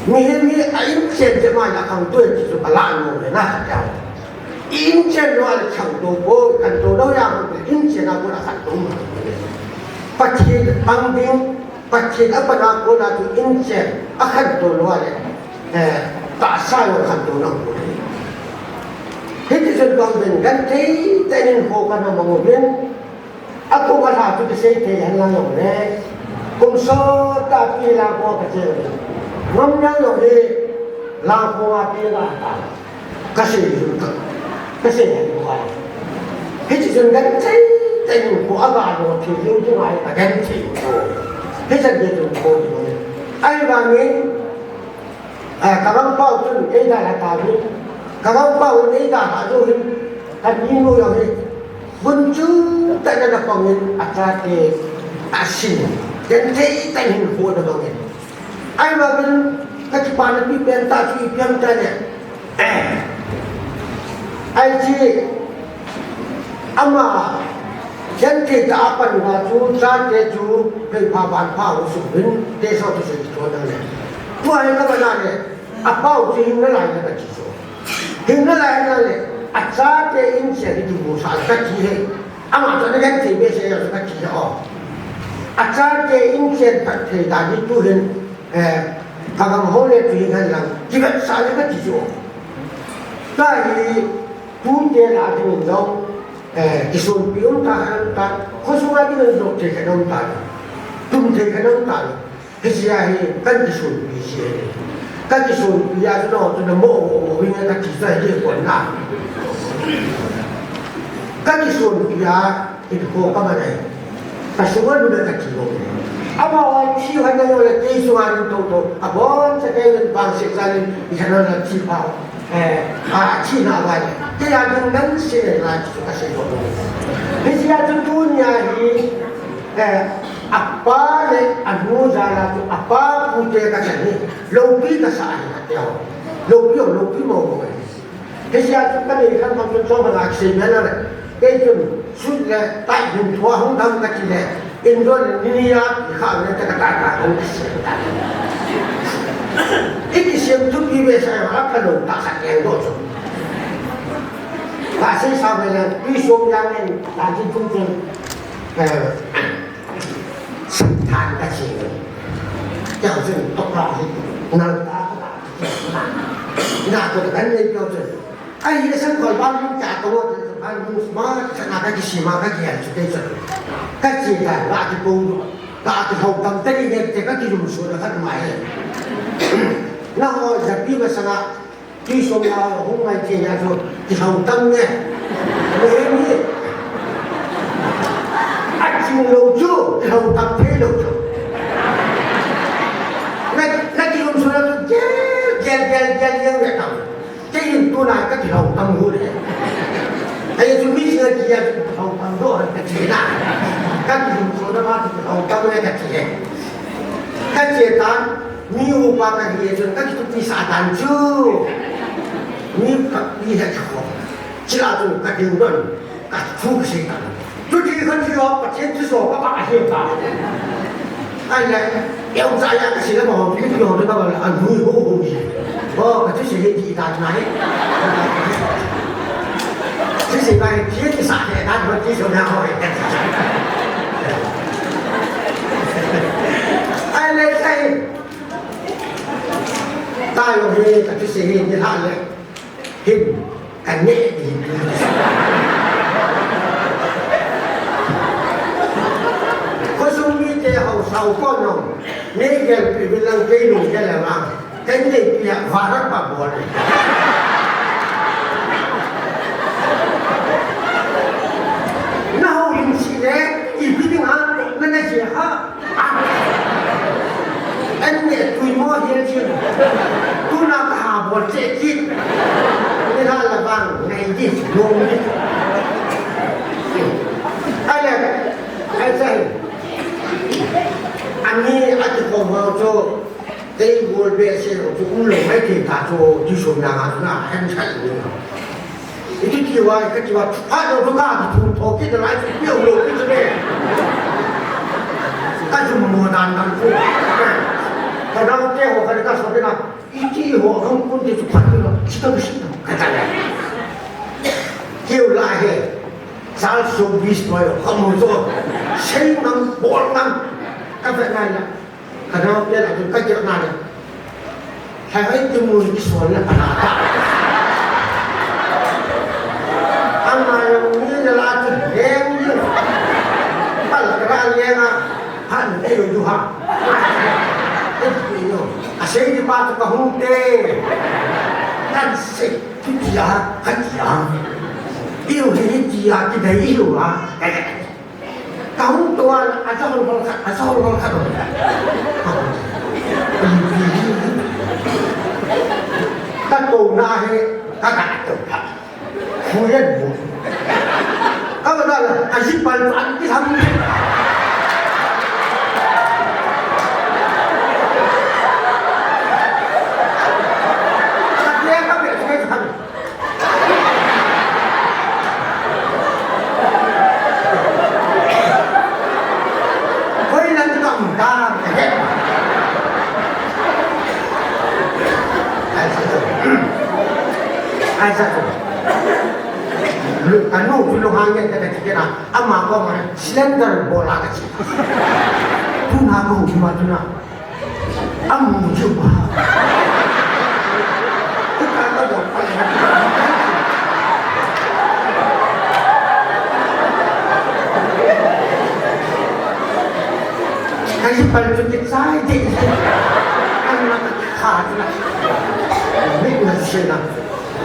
Mihem hi a inchen che mai a khantou ti chu ka la nom le na ka tia. I inchen lou a le khantou po, khantou lou a le inchen a kon a khantou mo. Pathen pang ding, Pathen a pan a kon a chu inchen a khantou lou a le, eh, tahsa jong khantou lou mo. Hiti chun pang ding, genthei tah in hinkho kana mang uvin, Akum a lha chu kisei thei hen lang jong le. Kum sot tah pi lang kho ka che le. Ngam lang jong le. Lang kho a pi la ta. Ka sei jun ka. Ka sei hen ko ai. Hichi jun genthei tah in kho a ga lo thei jun jun ai ka genthei ko. Hichi jun kho jun. Ahivangin, Eh, ka gangpau chun eidalha tauvin. Ka gangpau in eidalhah jou hin. Ka ninu jong hi. Gunchu tah in ana pangin achate asin. Genthei tah in hinkho ana mangin. Ahivangin ka kipana pipen tah chu ipi ham itile. Eh. Ahi chu Ama, genthei tah a pan uva chu, chate chu, phei pha van pha ho sung hin, te so tu se tu na le. Tua hi ka ba na le, apau chu hing nalai na ka ti so. Hing nalai na le, achate in se hi tu mo sa ka ti he. Ama chu ana genthei be se ya ka ti he o. Achate in se phatthei dan hi tu hin, eh, ka gam ho le tu hin hen lang, kivetsah le ka ti so. Tua hi, Tute lah a dingin jong, eh, kisonpi um ta, um ta, khosunga dingin jong thei khat um ta, tum thei khat um ta. Hiche a hi kan kisonpi ji ahi. Kan kisonpi a chu nang chu namo mo mo hi ka ti sa hi kon na. Ka kisonpi a, hinkho ka man ahi. Ka sunga luna ka ti lou. Amaho thi kha na jong le kei sunga ding tou tou. Abon cha kei len bang sek sa len, i kha na na thi pha. Eh, a thi na vai. Kei a ding nan se le na chu ka sei lou. Hiche a chu tunia hi, eh, apa le anu jal a chu apa pu te ka chan hi. Loupi ka sa ahi ka ti ho. Loupi ho, loupi mo mo ahi. Hiche a chu ka nei khan bang chun chom bang a kisei mel a le. Kei chun sut le tai hung thua hung dam ka ti le. Indon ni ni a ti kha le ka ka ka hung kisei ta. I kisei tu pi ve sa a ka lo ta sa keng do chu. Ka sei sa ve le pi som yang en ta ji tung chun. Eh, Satan ka chi. Kya chun to ka hi. Na ta ka. Na ko kan nei kya chun. Ai, ye sang ko ban mun kya to, ban mun ma, ka na ka ki si ma ka ki ya chu te chu. Ka chi ta, ka ki pung, ka ki hau kam ta ni ne te ka ki lum su na ka ma he. Na ho ja pi ma sa nga, tui som la hung mai che ya chu, ki hau tam ne. Ne ni. A chi lo chu, ki hau tam te lo chu. Na, na ki lum su na chu, gel, gel, gel, gel, gel, gel, tam. Kei in tuna ka kilhou tam hu le. Ahi chu mi singa kia chu kilhou tam doh ka ti na. Ka kilhou so na ma kilhou tam le ka ti. Ka che tan mi upa ka hi chun ka kitupi sa tan chu. Mi ka pi ha chu. Chila chu ka ding don. Ka thu ka sei ta. Chuti khan chu Pathen thu so ka ba ka sei ta. Ai le, eu cha ya ka sei le ma ho, chu ti ho le ka ba le, a lui ho ho ji. O, ka thu sei hi ti ta na hi. Thu sei ba hi, ti ti sa he ta, ma ti so na ho he. Ai le, sai. Ta yo he, ka thu sei hi, ni ha le. Hin, ka neh ding. Khosung mite haosa u kon jong, nei gelpeh uvin lang kei lunggel le vang, ken neipi a varak pa bol. Na houlim seh le, ipi dinga, na na jeh ham. An neh tui mo hial chin. Tuna ka ha bol che kit. Ni ha la vang ngai di, nung di. Ai le, ai sai. Ani ati ko ho chu, tei bol be se chu, um lo mai ti ta chu, ti sum na ha na, han sai ni. Iti ti wa, ka ti wa, ha lo tu ka, tu tu ki da lai tu, pi lo ki tu ne. Ka tu mo dan dan ku. Ka da te ho, ka ka so de na. Iti ho, hung kun de tu pa tu lo, ki tu si tu, ka ta le. Ki u la he. Sal so bis mo yo, ka mo so. Sei nam, bol nam. Ka ve na la. Ka nao te la, ka kira na le. Hai hai tu mun ki sol na pa na ta. Ama yang ni la tu leng ni. Pal kra leng a. Han te yo du ha. Te yo. A sei di pa tu ka hung te. Kan sei tu ti ya, ka ti ya. Iyo hi ti ya, ki dai iyo ha. Ka hung tua, a sa hol hol khat, a sa hol hol khat. Ka to na he, ka ka to khat. Hu yen bu. Ka ba la, a ji pal an ki ham. Ka te ka be ka ham. Hoi lang tam ta. Ai sa tu. Ai sa tu. Lu, ka nu tu lu hang yen ka ka ti na. Ama ko ma cylinder bola ka ti. Tu na ko ma tu na. Amu chu ba. Ka ka do pa. Ka ji pal chu ki chai de. An na ka kha na. Mi na se na.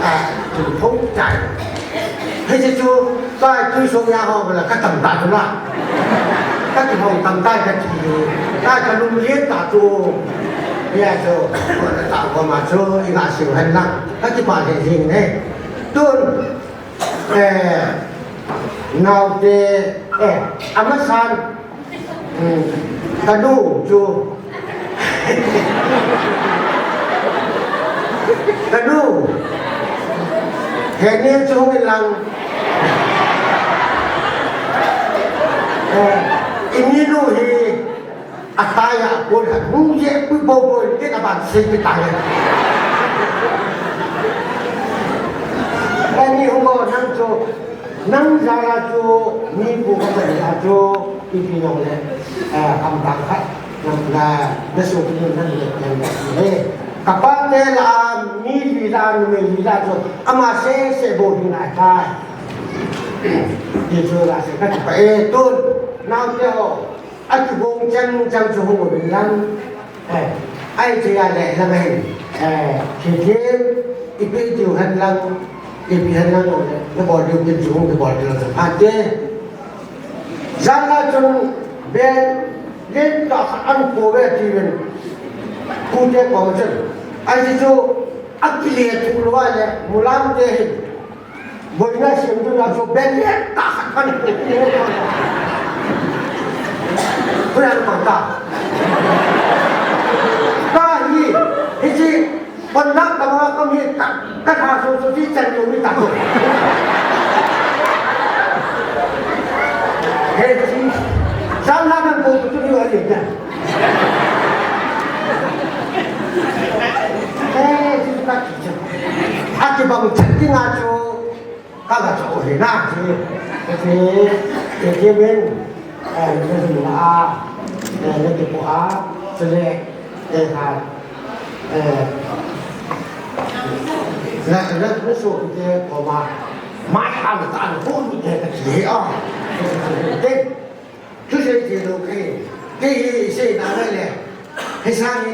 A, tu pho chai. He chu Tai tui song ya ho la ka tam ta tu la. Ka ti hong tam tai ka ti. Tai ka lum lien ta tu. Ya chu, ko na ta ko ma chu, i nga siu hen lang. Ka ti pa le jing ne. Tun, eh, nau te, eh, amasan, Hmm. Ka nu chu. Ka nu. He ni chu hung in lang. Eh, i ni nu hi a tai a kon ha. Nu ye pu bo bo in ke na ban se pi tai. Ka ni hung bo nang chu. Nang jal a chu, mi pu ka pa ni a chu, ipi nong le, eh, kam tang khat, nang la, na su ki nang le, nang le, le. Ka pa te la, mi li la, mi li la chu, ama se, se bo hi ngai kai. Ti chu la se, ka ti pa e, tun, nau te ho, a chu bong chang, chang chu ho bo lang. Eh, ai chu ya le, la mai. Eh, khi khi, ipi chu han lang. Ipi hen lang le, na bol diu kin chu hung bol diu chu. Ate. Jana chun ben len ka an ko ve ti ven. Ku te ko chun. Ai chu a kile thu lo le mulam te hin. Boina sim tu na chu ben len ka an ko. Ku ya ma ta. Ka hi, hi chi Kon nak tama kami ka, ka tha so so ti chan yo mi ta ko. He chi, sam na kan ko tu ni wa ni ya. He chi ka chi cha. A ki bang chan ti nga chu, ka ga chu he na chi. He chi, he chi men, eh, ni na a, eh, ni ki po a, so le, eh, ha. Eh, na, na, na so ke ko ma, ma ha na ta na ko ni ke ka chi a. Ke, tu se ke lo ke, ke hi se na le le. He sa ni,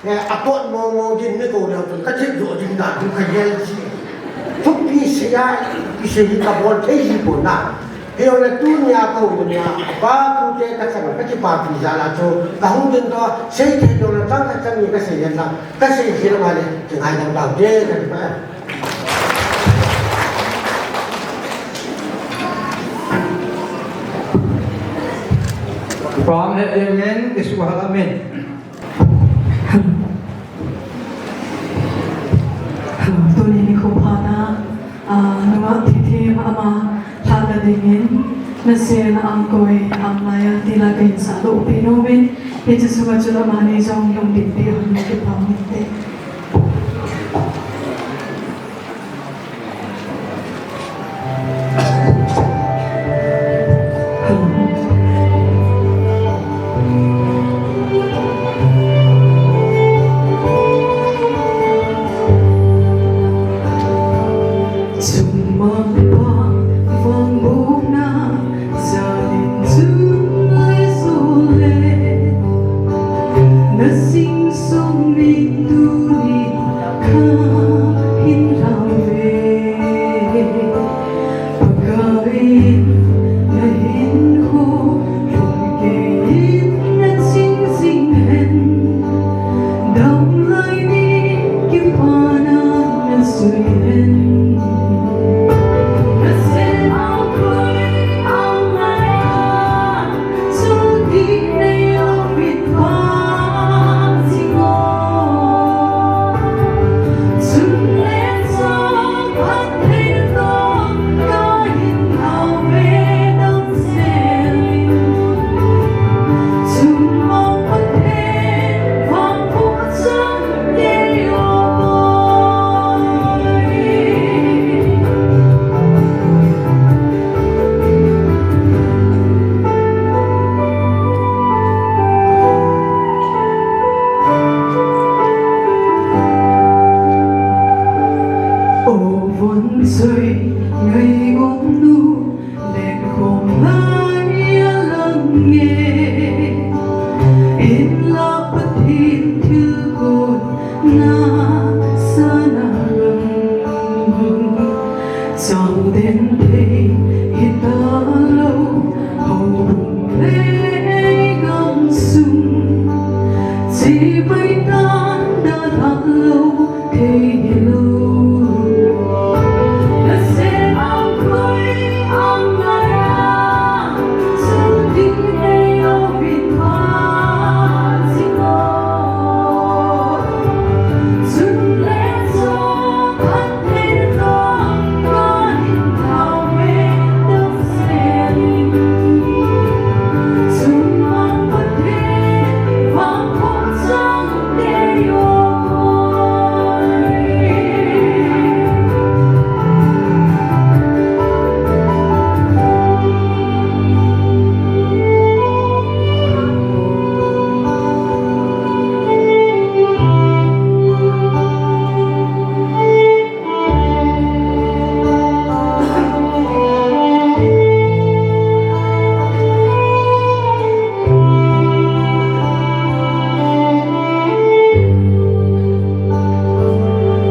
eh, a to mo mo din ni ko le, ka chi do din da, du ka ye chi. Tu pi se ya, pi se ni ka bol te ji ko na. Hijong le tunia ka hung tunia, pa pu te ka chang ka kipapi jal a chu, ka hung ding toh, sei thei tong le chang khat chang ni ka sei hen lang, ka sei thei lou a le, kingaidam tau te, ka ti pa. Pam le amen, Jesu ha amen. Tuni nikho phat a, ah, nungah thithem ama lhatna dingin, nasem a angkoi, anglai a tila kahin sahdoh peh nom in, hiche sunga chun amani jong lungdin peh hon in kipa um inte.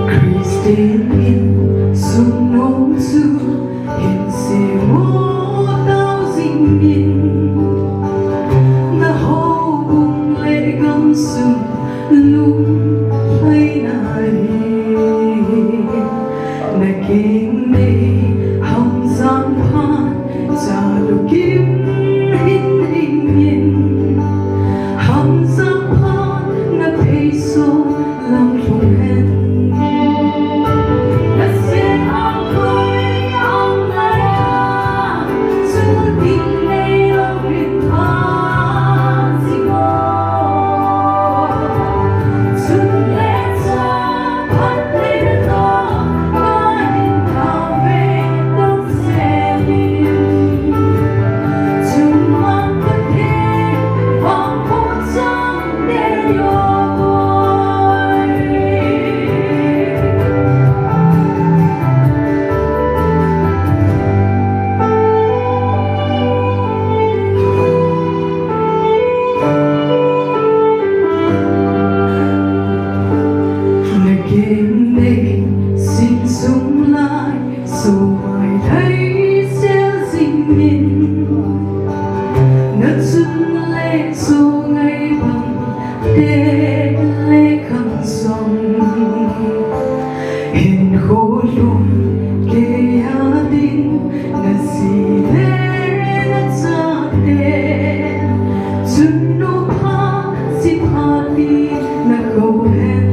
Christian in sung nung su hin si mo tau zing in na ho bung le gam sung lung lai na hi. Na king nei ham sang phan cha lu kim hin hin hin. Ham sang phan na phei so lam lhung hen. Na sen ang koi ang lai a, chu ding nei lo rin pha si mo. Chun le cha phat le to, Sumai thei sel singin, na chun le sungai bang te le khang song. Hin kho lum ke a ding, na si le na cha te. Chun nu pha si pha ti na ko hen.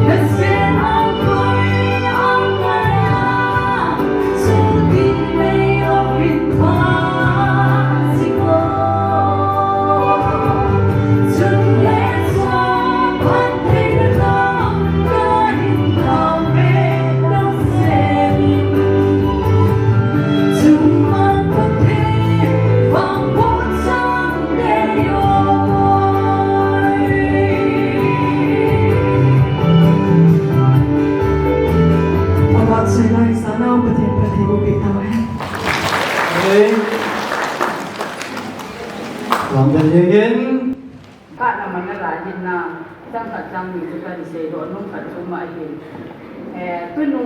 Na sen a koi a ngai a, chu ding nei lo rin pha si ko. Chun le sa phat thei na ta, ka hin ta ve na se ni. Chun ma phat thei, vang phat sang Ka na man na lai hin na, chang khat chang ni chu kan sei doh nung khat chu ma hin. Eh, tunu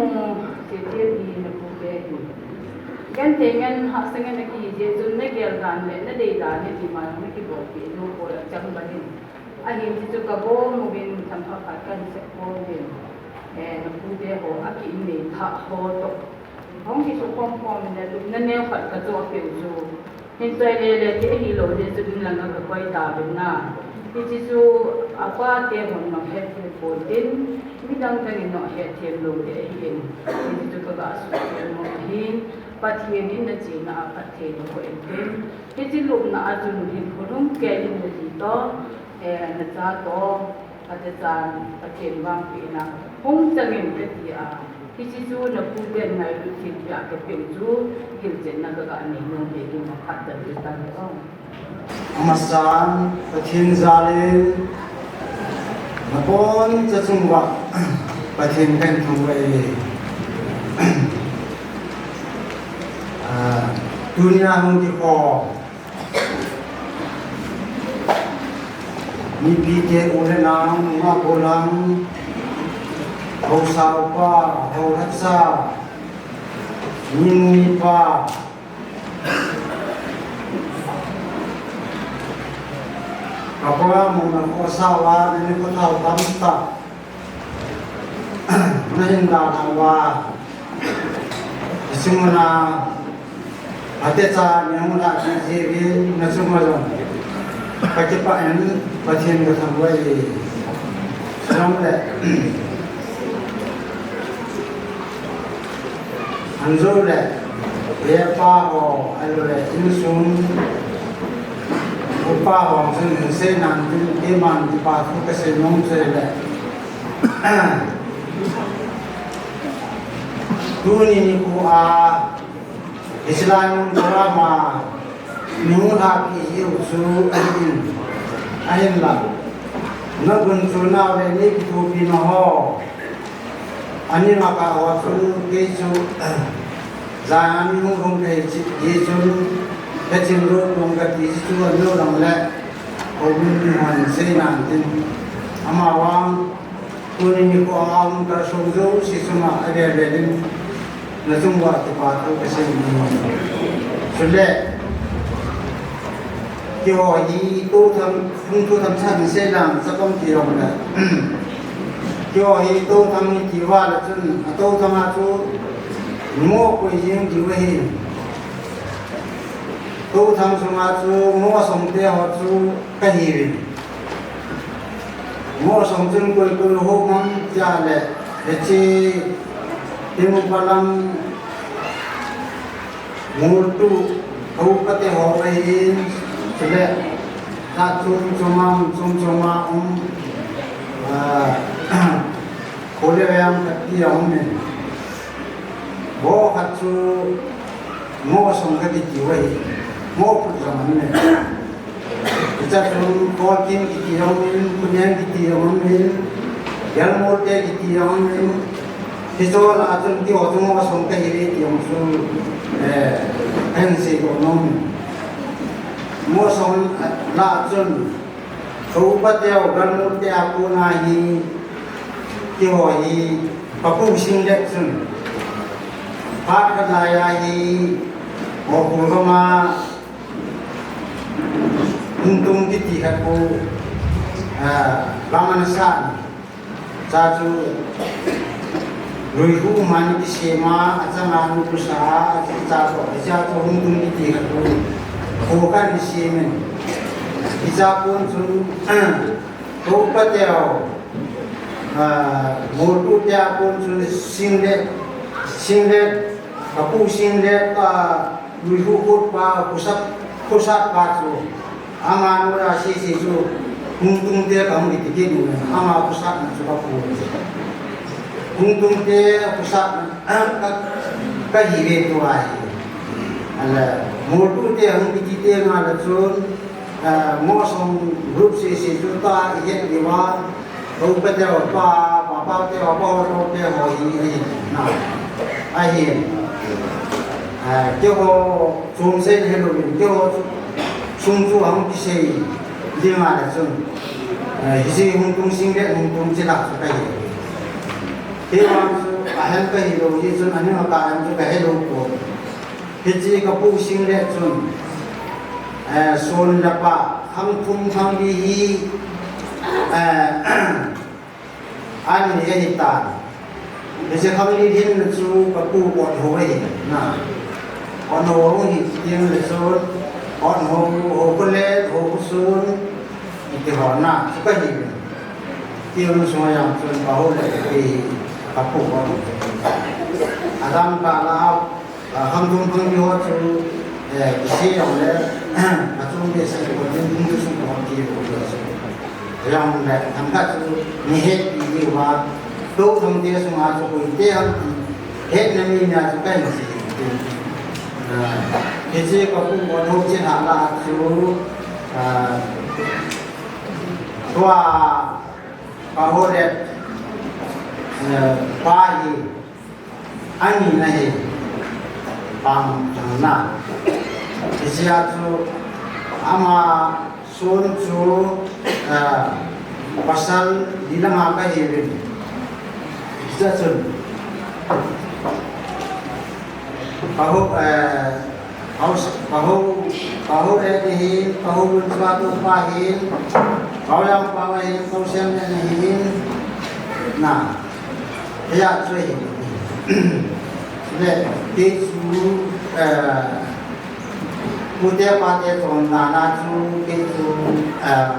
Chethian hi na pu te hi. Kan te ngen ha sa ngen na ki je chun na gel dan le na dei dan le ti ma na ki bol pi nu ko la chang ba hin. Ahin chu chu ka bol mu bin tham pha khat kan se ko bin. Eh, na pu te ho a ki nei tha ho to. Hong ki su khom khom na lu na neo khat ka cho a pe chu. Hin choi le le ti ahi lo le chu ding lang ka koi ta bin na. Hi chi chu a pa te hon nong het thil pon tin, mi dang dang in nong het thil lo le ahi in. Hi chi chu ka ga su thil mo hin, Pathian in na chi na a Pathian ko in tin. Hi chi lupna a chun hin khulum ke in na ji to, eh, na cha to, Pathen, Pathen vangpehna hung chang in ka ti a, hiche chu na pu ten ngailut thilpeh a ka peh u chu hilchetna ka ga nei nom ve ding a phat chang chu tan le o. Amasan Pathen jal in naboncha chung uva Pathen kahin thangvah e. Ah, tunia hung kikhom mipite u le nao, nungah golhang, haosa upa, haosa, minu mipa, Ka program muna khosa uva, nani khothao tamtah nahin dalhah uva, hiche muna atecha nahung lah kit jeh uvin, nachunga jong kakipah in, Pathen kathangvah e. Chuleh Anjo le, hepa ho, ahilou le, insung upa ho chun hin seinan tin, keiman kipa thu kasei nom chu ahile, tuni nikho a, hiche lai mun program a, nahung lah kit jiu chu ahin, ahinla, nagunchu nau le nei kithopi nau ho, ani maka ho chu kei chu, jan a mi hung hung kahi cheh jeh chun, kachim lou pong kati chu, anlo lang le, houbung mihon seinan tin, amavang, tuni nikho a um kalsong jouse chunga avel vel in, nachung uva kipa thu kasei nom. Chule, keiho hi touthang, hung touthang chan sei lang, chapang ti jong le, keiho hi touthang iti uva le chun, atouthang a chu, mo koi jing diu ahi. Touthang sunga chu, mohsong te ho chu kahiuvin. Mohsong chun koi koi ho ham tia le, hiche, Tengnoupal lang, Moltu, ka upa te ho ahin, chule, jat chom chom a um, chom chom a um, ah, kho le veng kati a um in. Mo khat chu, mohsong kati diu ahi, mohput jong ahi. Hiche chun Kolkim kiti jong um in, Khoneng kiti jong um in, Gelmol te kiti jong um in, hiche lah a chun keiho chu mohsong kahiuve ti jong chu, eh, kahin seidoh nom in. Mohsong lah a chun, ka upa teu, Gelmol te a kona hi, keiho hi, ka pu Singlet chun, phat khat lai a hi, Mokhul gam a, Hungtung kiti khat khu, ah, vang ana sa. Cha chu, lui khu man kisem a, achang a nu khu sa, acha chu, acha chu Hungtung kiti khat khu, khu kan kisem in. Hiche a kon chun, ka upa teu, ah, Moltu te a kon chun Singlet, Singlet, ka pu Singlet, ah, Lui khu khut pa, khosat, khosat pa chu. Ama noiya sese chu. Hungtung te kahung kiti kit u. Ama khosatna chu kapu. Hungtung te khosatna, ka, kahiuve tua hi. Ahile, Moltu te hung kiti teng le chun, ah, Mosong group sese chu tua ihet diu va. Ka upa teu, pa, pa, pa teu, pa, pa, pa teu ho hi, ahi, na. Ahi. Ah, keiho chom sei helou in, keiho sung chu ahung kisei ding ahile chun. Ah, hiche Hungtung Singlet, Hungtung chila chu kahi. Keiho chu ahem kahilou, hichun ani ma ka hem chu kahelou po. Hiche kapu Singlet chun, eh, son le pa, khang thum khang li hi, eh, ani ahi tan. Hiche khang li hin chu kapu Otho ahi, na. Otho hi teng le chun, Otho, ho ko le, ho ko sun, iti ho na, chu kahi. Ti um sunga jong chun, kaho le, kapu Otho. Adam ka la, Ah, khang thum khang li ho chu, eh, kisei jong le, achung behseh ko, Hungtung sung ko, ti ko, ti ko. Jong le, themkhat chu, nei hetpi diu va, touthang te sunga chu, koi te ham ti, hetna mi na chu kahin sei. Ah, hiche kapu Otho chilhah lah a chu, ah, tua, kaho le, eh, pa hi, Ani na hi, pang thang na. Hiche a chu, ama son chu, ah, pasal li langa kahiuvin. Hiche a chun, kaho, eh, House, kaho, Pahu Red ahin, Pahu Lunchua Topa ahin, Pau Jangpau ahin, Pau Siamlen ahin, na, hiya chu ahin. Le, kei chu, eh, pute pate chonna na chu, kei chu, eh,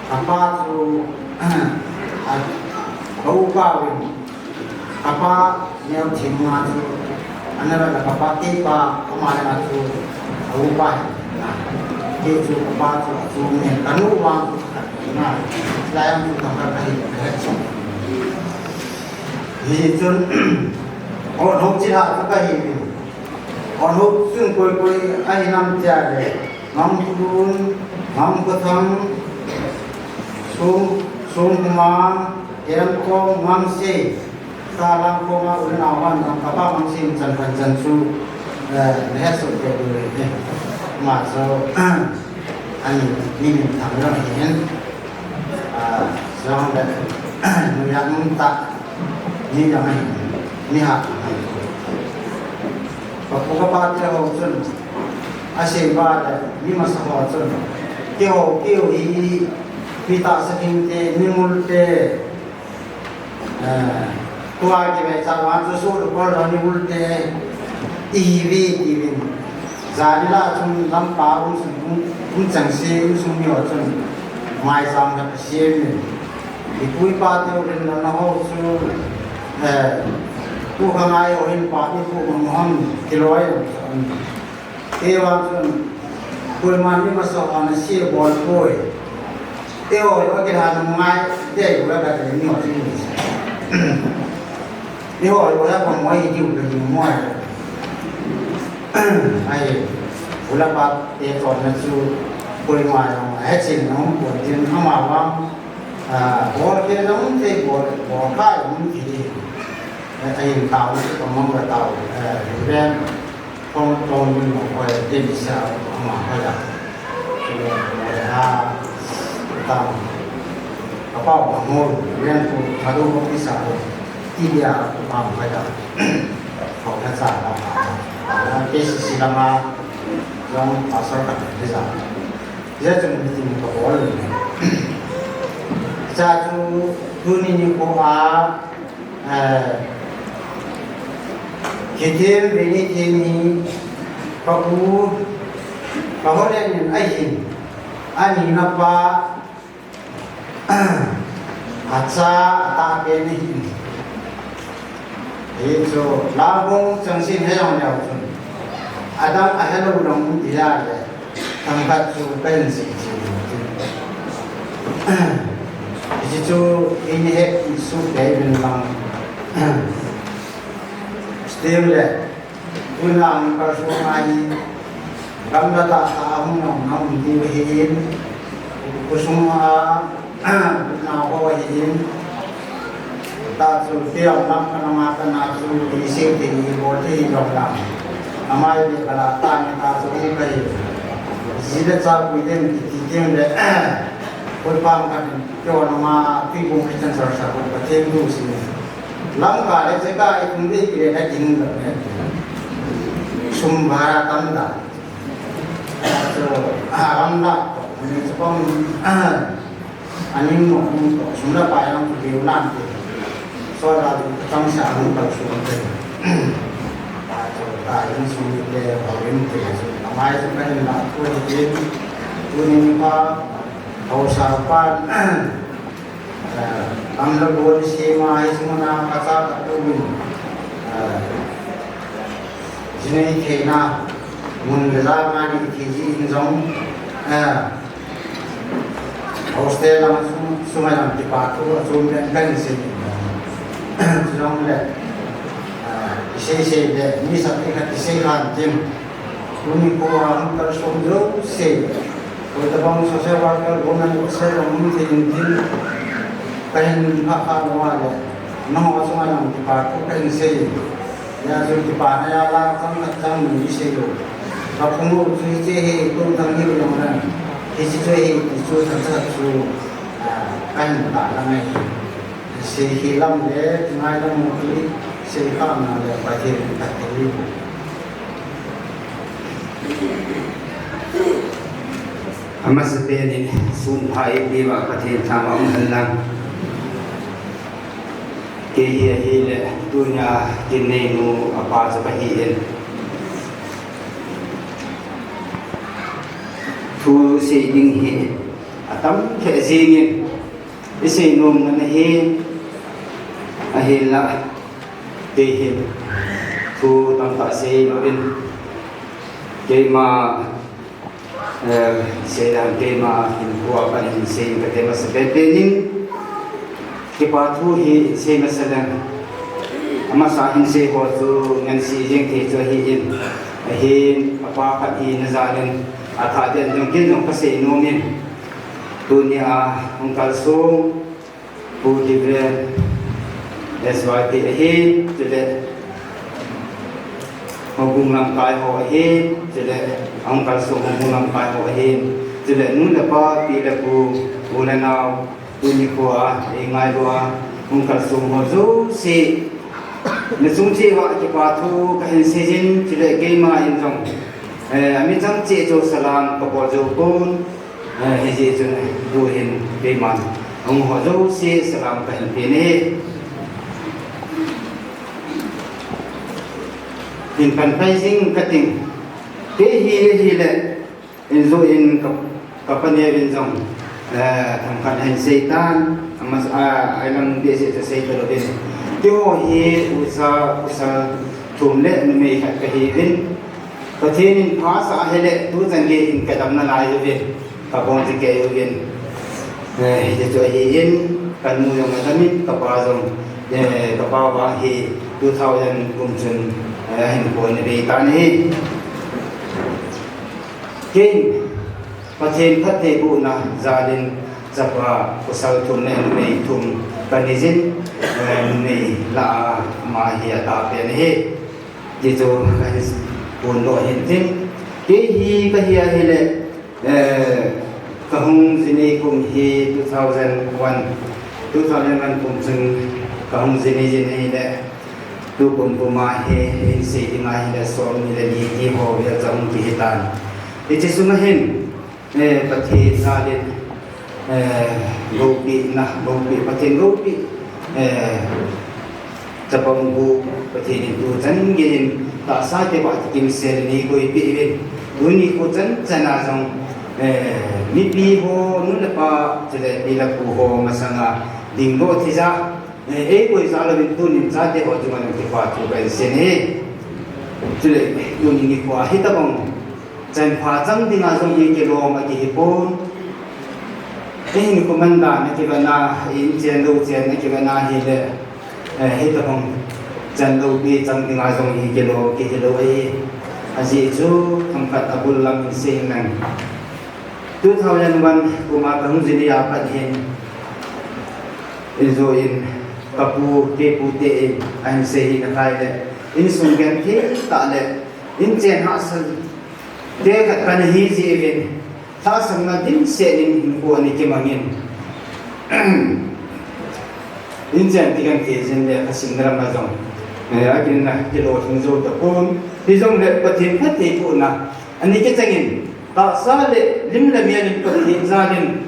Kapa chu, a, a upa uvin, kapa neo thim nga chu, ana la kapa keipa, ama le nga chu, a upa hi, na, kei chu kapa chu, a chu ngen, kanu vang chu, na, lai ang chu kapa ka hi, ka hi chu. Hi chun, o, no chi ha chu ka hi, o, no chun koi koi, a hi nam tia le, Ngam Khulun, Ngam Khuthang, Sum, Sum Khumang, Kem Kom, Ngam Se, Ka Lang Koma, Ul Nau Man, Ngam Kapa Ngam Se, Chan Phan Chan Su, eh, Nehe Su Te Du Re, eh, Ma So, Ani, Ni Min Thang Lo Hin, ah, Zong Le, Nu Yang Nung Ta, Ni Yang Hin, Ni Ha Thang Hin. Papu kapa te ho chun, a sei ba le, mi masa ho chun, keiho, keiho hi, mi tahsa hinte, mi multe, eh, tua kive cha vang chu su lu kol lo mi multe, i hi ve, ti vin. Jani la chun lampa um sung, um, um chang se, um sung mi ho chun, mai jam na ka se mi. I pu i pa te u rin na na ho chu, eh, tu kha ngai o hin pa ni pu ma mo ham, ti loi. Kei vang chun, koiman ni masa ana se bol poi. Eiho, eiho kila nung ngai, dei, eiho la ka te ni ho chu ni. Eiho, eiho la ka mo ai diu ka ni mo ai. Ai, eiho la pa te chon na chu, koiman, ai chin nung, ko tin ama vang, a, bol ke nung te bol, bol ka nung ti. Ai, ai, ta nung, ko mo ka ta, eh, ben. Tong, tong, min mo koi, tin sa, ma koi da. Sini mo le ha, tang. Apa ma mo, rian tu, madu mo kisa ko. Ti dia, ma koi da. Ko na sa, ma. Na, ke si si lama, jong pastor ka, ti sa. Dia jong meeting ko bol. Sa tu, tu ni ni ko a, Eh, kithem veni them hi, ka u, ka holen in ahin, ani na pa, acha, ata pen ahin. Hi chu, la bong chang sin he jong leo chun. Adam a hello long dia le. Thangkhat chu ka hin sei cheh u chu. Hichu in hek in suk dei uvin lang. Still le, tuna hung kalsong a hi, gamla tah tah a hung nung nung diu ahin, khosung a, Nao ho ahin, ta chu tiang lam kana ma kana chu ti sei ti ni bol ti jong lam. Amai ti kala ta ni ta chu um kai. Ji le cha pui den ti ti tiang le. Koi pam kan kyo na ma ti bung Christian sar sar ko pa tiang du si. Lam ka le je ka i kum de ki le na kin da ne. Sum bhara tam da. Ta chu a ram da ko ni chu pam. Aning mo hung to, sum le pai lang chu leu nan te. So la chu chang sa hung to sum te. Ta chu ta in sum le ho in te chu. Amai chu ka in la thu hi te. Tu ni pa, ho sa pa, eh, am la bo ni si ma hi sum na ka sa ka tu min. Eh, Jinei theina, mun le la ma ni thei ji in jong, eh, Hostel lang sum, sum a lang kipa thu a chom pen pen si. Chulong le, ah, i sei sei le, mi sa ti khat i sei khan tin. Tuni ko a hung kalsong jo sei. Koi tabang social worker, women worker, hung thei in tin. Ka hin pha pha lo a le. Nang a sum a lang kipa thu ka hin sei. Ya chu kipana ya la, chang khat chang ni sei lo. Ka phung u chu hiche hi, tum thang hi lo na. Hiche chu hi, ti chu thang sa chu, ah, ka hin ta la ngai. Sei hi lam le, ngai lam u ti, sei ka na le, Pathen ka te hi. Amasapen in sun pha ipi uva Pathen thangvah um hen lang. Kei hi ahile tunia kin neinu apa chu kahi in. Thu sei ding hi atam lheh jengin, isei nom ngan ahi, ahinla kei hin thu tamtah sei louvin, keima Eh, seidan keima hinkhoa pan hin sei kate masa pepen in, kipa thu hi sei masa leng. Amasa hin sei ho chu ngan sei jeng thei chu ahi in. Ahin, apa khat hina jal in, atha den jong kin jong kasei nom in. Tunia hung kalsong Pu Reverend S Y P ahin, chule houbung lamkai ho ahin, chule ahung kalsong houbung lamkai ho ahin, chule nu le pa, pi le pu, u le nao, tuni khoa eingailu a hung kalsong ho jouse, nachung cheh uva kipa thu kahin sei jin, chule keima in jong, eh, amichang cheh chu salam kabol jou pon. Eh, hijeh chun tuhin keiman hung ho jouse salam kahin pe e. Hin pan pai jing kating. Kei hi, hile, in jo in ka, kapa neuvin jong, eh, themkhat hin sei tan, amas-, a, ailam behseh chu sei talouvin. Keiho hi ucha, ucha thum le numei khat kahiuvin. Pathen in phasah ahile, tuchan gei hin kadam nalai uve, kabonchauve. Eh, hiche chu ahin, kanu jong adam in, kapa jong, eh, kapa vang hi two thousand kum chun, eh, ahin pon nave tan ahi. Kei, Pathen phattheibohna jal in, chapa pasal thum le numei thum kanei jin, eh, numei lah a ama hi atahpen ahi. Ti chu kahin phondoh hin tin. Kei hi kahi ahile, eh, kahung jin kum hi two thousand one, two thousand one kum chun kahung jin jin ahile, tukum puma hi, hin sei ding ahile, som ni le li ti ho vel cha hung kihi tan. Hiche sunga hin, eh, Pathen jal in, eh, loupina, loupi, Pathen loupi, eh, chapang bu, Pathen in tuchan gei in, tahsa te ba ti kimsel in eikoipeh uvin, tuni kho chan chan a jong, eh, mipi ho, nu le pa, chule pi le pu ho masanga dingdoh thei jeh a, eh, eikoi jal louvin tunin chate ho chunga jong kipa thu kahin sei e. Chule, tuni nikho a hitabang chanpha chang dinga jong hi kilom akihi pon. Eihin koman dan a kivet na, inchen lou chen a kivet na hile, eh, hitabang chan loupi chang dinga jong hi kilom kihi lou ahi. Ajeh chu themkhat abul lam in sei leng. Two thousand one kuma kahung jin a pat hin, in jo in, kapu, keipu te in, ahin sei hina khat le, insung genthei tah le, inchen hahsat te khat kana hi jeh uvin, lhahsamna dimset in hinkho ana kimang in. Inchen ti genthei jin le, kasimna lam a jong, eh, aginna kilolhing jou tapon. Hijongle Pathen phattheibohna ana kichang in, tahsa le lim le mel in Pathen jal in,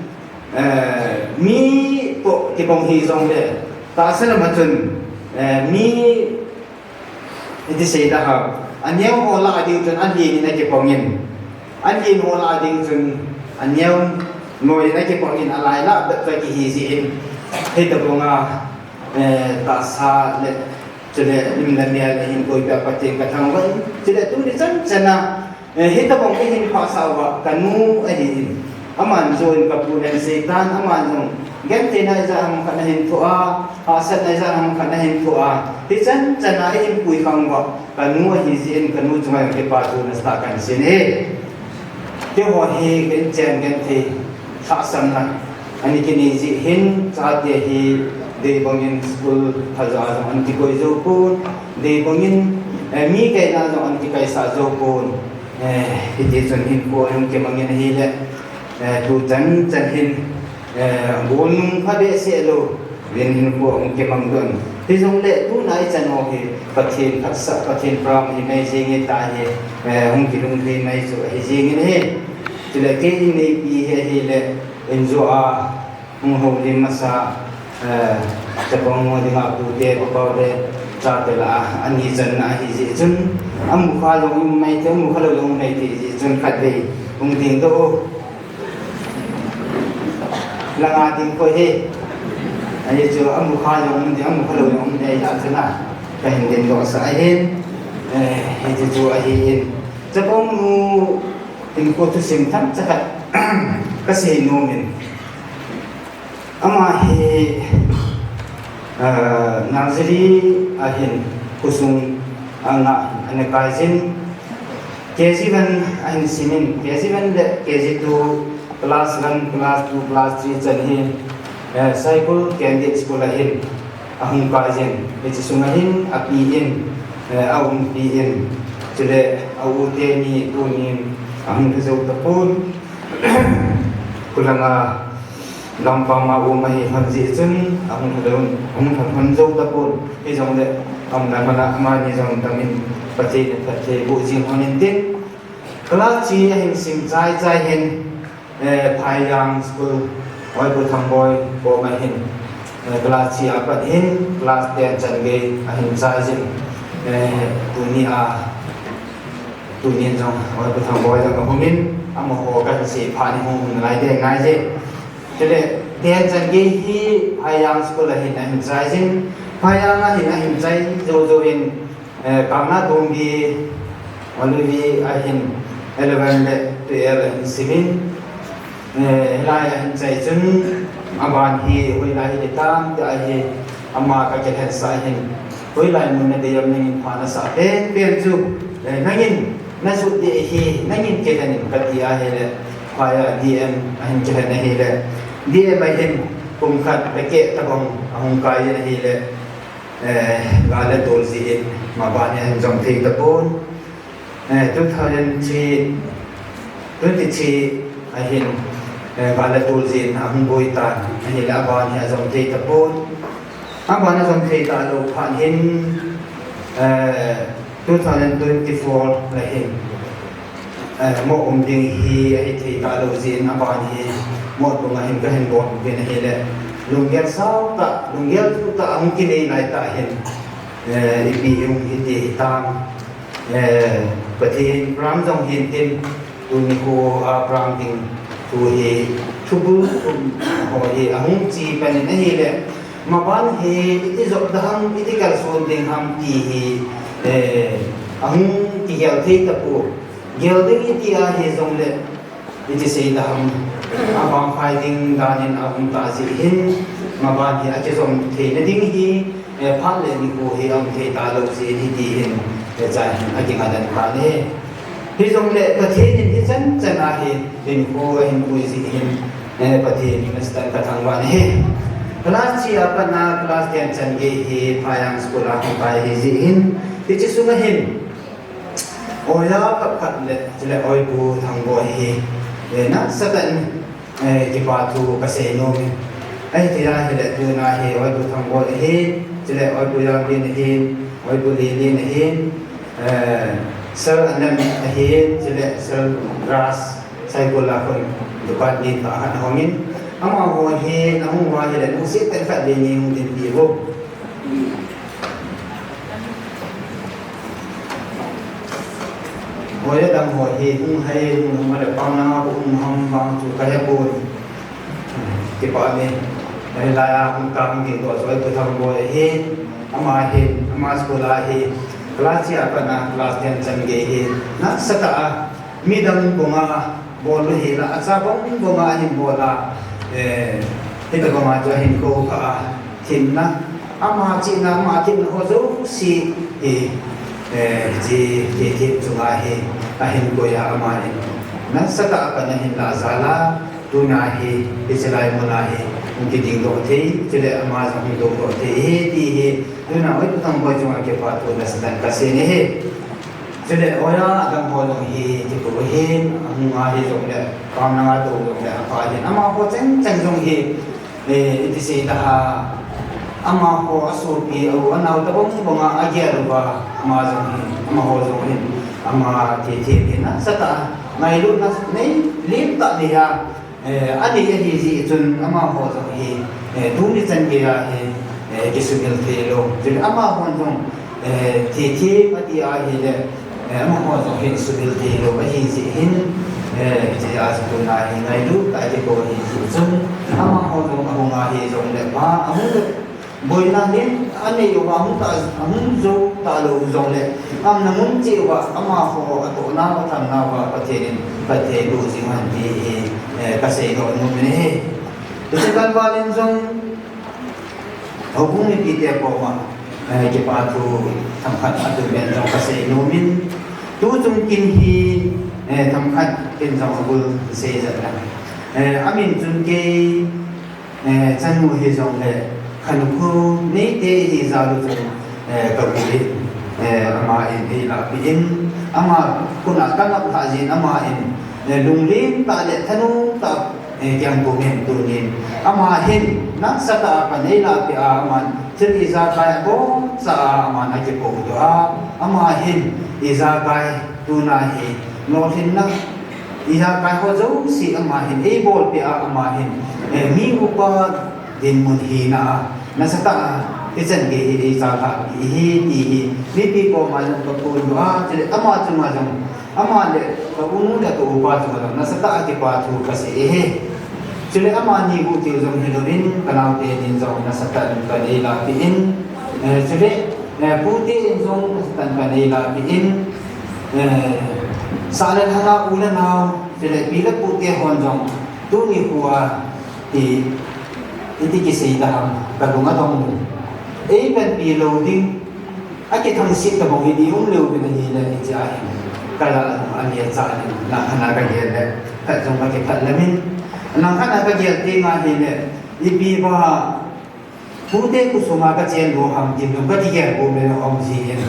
eh, mi toh kibang hijongle, tahsa lam a chun, eh, mi, iti sei da ham, aneo ho lah a ding chun alen in akibang in, alen ho lah a ding chun aneo noi in akibang in, alai lah bep toh kihi jeh in, hitabang a, eh, tahsa le, chule lim le mel a hin koipeh a Pathen kathangvah in, chule tuni chan chan a, eh, hitabang kahin phasah uva kanu ahi in. Aman jong kapu len sei tan, aman jong gentheina ijat ham khat ahin thoh a, hahsatna ijat ham khat ahin thoh a, hichan chan a eihin puikhang uva kanu ahi jeh in, kanu chunga jong kipa thu nasatah kahin sei e. Keiho hi kainchen genthei, lhahsamna ana kinei jeh hin, chate hi deibang in school phajo a jong ana kikoi jou pon, deibang in, eh, mi kaina jong ana kikaisah jou pon, eh, hiti chun hinkho ahung kimang in ahile, eh, tuchan chan hin, eh, bol nung pha behseh lou vin hinkho ahung kimang doh in. Hijongle tuna ichan ho hi Pathen phatsah, Pathen program hi mai jeng e tia hi, eh, hung kilungthei mai chu ahi jeng in ahi. Chule kei in neipi hi ahile, in jo a hung houlim masa, eh, chapang mo dinga pute, papau le chate lah a, ani channa ahi jeh chun, amu kha jong um mai thei, amu kha lou jong um mai thei jeh chun khatvei hung dingdoh u. Langa ding koi he. Ahi chu amu kha jong um ding, amu kha lou jong um ding ahi jeh chun a, kahin dingdoh sah ahin, eh, hiche chu ahin. Chapang nu hinkho thusim themcha khat kasei nom in. Ama hi, ah, nursery a hin khosung anga ana kai jin, K G one a hin simin, K G one le K G two, class one, class two, class three chan hi, eh, Saikul Candid School a hin ahung kai jin, hiche sunga hin api in, eh, aumpi in, chule a u teni tunin ahung lhajou tapon. Khulanga gampam a um ahi lhon jeh chun, ahung lhon, ahung lhon jou tapon. Hijongle, aumna lhon a amani jong damin Pathen in phatthei boh jing lhon intin. Class three a hin sim chai chai hin, eh, Phaijang School, Oipu Thangboi koma hin, eh, class three a pat hin, class ten chan gei a hin chai jin, eh, tuni a, tuni jong, Oipu Thangboi jong ahungin, amaho kahin sei phat in hung um nalai ding ngai je. Chule, ten chan gei hi Phaijang School a hin ahin chai jin, Phaijang a hin ahin chai jou jou in, eh, Kangna Dongbi, Olivi a hin eleven le twelve a hin simin, eh, hilai a hin chai chun, aban hi hoilai hi ding tam tia hi, ama kakilhensah hin, hoilai mun nadei ham nangin pha nasah penpen chu, eh, nangin najot ding ahi, nangin kilhen in kati ahile, phai a D M a hin kilhen ahile, D M a hin kum khat le keh tabang ahung kai in ahile, eh, gal le tol jeh in, maban hi ahin jom thei tapon. Eh, two thousand three, twenty-three a hin, eh, gal le tol jeh in ahung boi tan, ahile aban hi ajom thei tapon. Aban ajom thei talou phat hin, eh, two thousand twenty-four a hin, eh, mo um ding hi ahithei talou jeh in aban hi mo tung a hin kahin bol uvin ahile, lunggel sao tah, lunggel thu tah ahung kinei lai tah hin, eh, ipi hung hiti hitam, eh, Pathen program jong hintin, tuni nikho a program ding thu hi, thubul thum ho hi ahung che pan in ahile, maban hi iti jop ding ham, iti kalson ding ham ti hi, eh, ahung kigel thei tapon. Gel ding iti ahi jongle, iti sei ding ham, abang phai ding dan in aum ta jeh hin, maban hi akijom theina ding hi, eh, phat le nikho hi aum thei talou jeh in hiti hin, eh, chai hin akingadan tan ahi. Hijongle Pathen in hichan chan a hi hinkho ahin pui jeh hin, eh, Pathen in nasa tah in kathangvah in ahi. Class three a pat a class ten chan gei hi Phaijang School a hung kai ahi jeh hin, hiche sunga hin, Oiya khat khat le, chule Oipu Thangboi hi, eh, nasatah in, eh, kipa thu kasei nom in. Ahi tia ahile tuna hi Oipu Thangboi ahin, chule Oipu Jamlin ahin, Oipu Lilin ahin, eh, Sir Anand ahin, chule Sir Ras, Saikul a khun dukan ding khat ahung in. Amaho hi, nahung uva ahile, lungset tah in khatvei neihung dinpi uvin. Hoi, adang ho hi, hung hai, hung ham le pang langa hung ham vang chu kahepon. Kipah e. Hilai a hung tang ding toh chu Oipu Thangboi ahi, ama hi, ama school a hi, class three a pat a, class ten chan gei hi, nasatah a, midang banga bol u hila, acha bang banga ahin bol a, eh, hitabanga chu ahin kou kha a, themna, ama chihna, ama themna ho jouse hi, eh, hiche, hiche them chunga hi, ahin koi a, ama hin, nasatah a pan ahin lah jal a, tuna hi, hiche lai mun a hi, hung kiding doh thei, chule ama jong hung doh doh thei ahi, ti hi, tuna Oipu Thangboi chunga kipa thu nasatah in kasei in ahi. Chule, oiya, adang ho jong hi, kitoh hin, ahung a hijongle, pam langa tou jongle, apha hin, amaho cheng cheng jong hi, eh, iti sei taha, amaho asopi, a u, anao tabang banga agel uva, ama jong hin, amaho jong hin, ama ti ti hin, nasatah a, ngailutna nei lim tah nei a, eh, anei ahi jeh chun amaho jong hi, eh, tuni chan geiya hi, eh, kisumil thei lou. Chule amaho jong, eh, thithem ati ahile, eh, amaho jong hi sumil thei lou ahi jeh hin, eh, hiche a chu tuna hi ngailut tah a kikou ahi jeh chun amaho jong ahung ahi jongle, ama ahung le boina lim anei uva, ahung ta, ahung jou talou jongle, amna mun cheh uva, amaho atohnau, athangnau uva Pathen in phatthei boh jing hen ti hi, eh, kasei nom in ahi. Hiche kalval in jong houbung mipite koma, eh, kipa thu themkhat atum in jong kasei nom in, tu chung kin hi, eh, themkhat kin jong abul sei jat na. Eh, amin chun kei Eh, chanu hijongle, khankho neite hijeh a chun, eh, kabu in, eh, aman eilahpeh in, ama khut a kangap lhah jeh in aman, eh, lunglen tah le thanom tah, eh, kiang pum in tunin. Aman hin, nasatah a pan eilahpeh a, aman thil ijakai aboncha a, aman akipodoh a, aman hin, ijakai tuna hi, lolhinna, ijakai ho jouse aman hin eibolpeh a, aman hin, eh, mi upa dinmun hina a, nasatah a, hichan gei hi eichalhahpeh hi, ti hi, mipi koma jong kaphondoh a, chule ama chunga jong, ama le kaunu le kaupa chunga jong, nasatah a kipa thu kasei e. Chule amani huhtil jong hilouvin, kanaote nin jong nasatah in kaneilahpeh in, eh, chule, eh, pute in jong nasatah in kaneilahpeh in, eh, sah le lhang a u le nao, chule pi le pute hon jong, tuni khoa, hi, iti kisei ta ham, kalung adong in. Eipanpi lou ding, akithangset tabang in i um leu vin ahile, hiche a hin. Kala anung aneh cha in, langkhat a kagel le, khat jong kakiphat lamin. Langkhat a kagel teng ahile, ipi ba, pute khosunga kachen lou ham tin jong kakigel bou le um ji hin.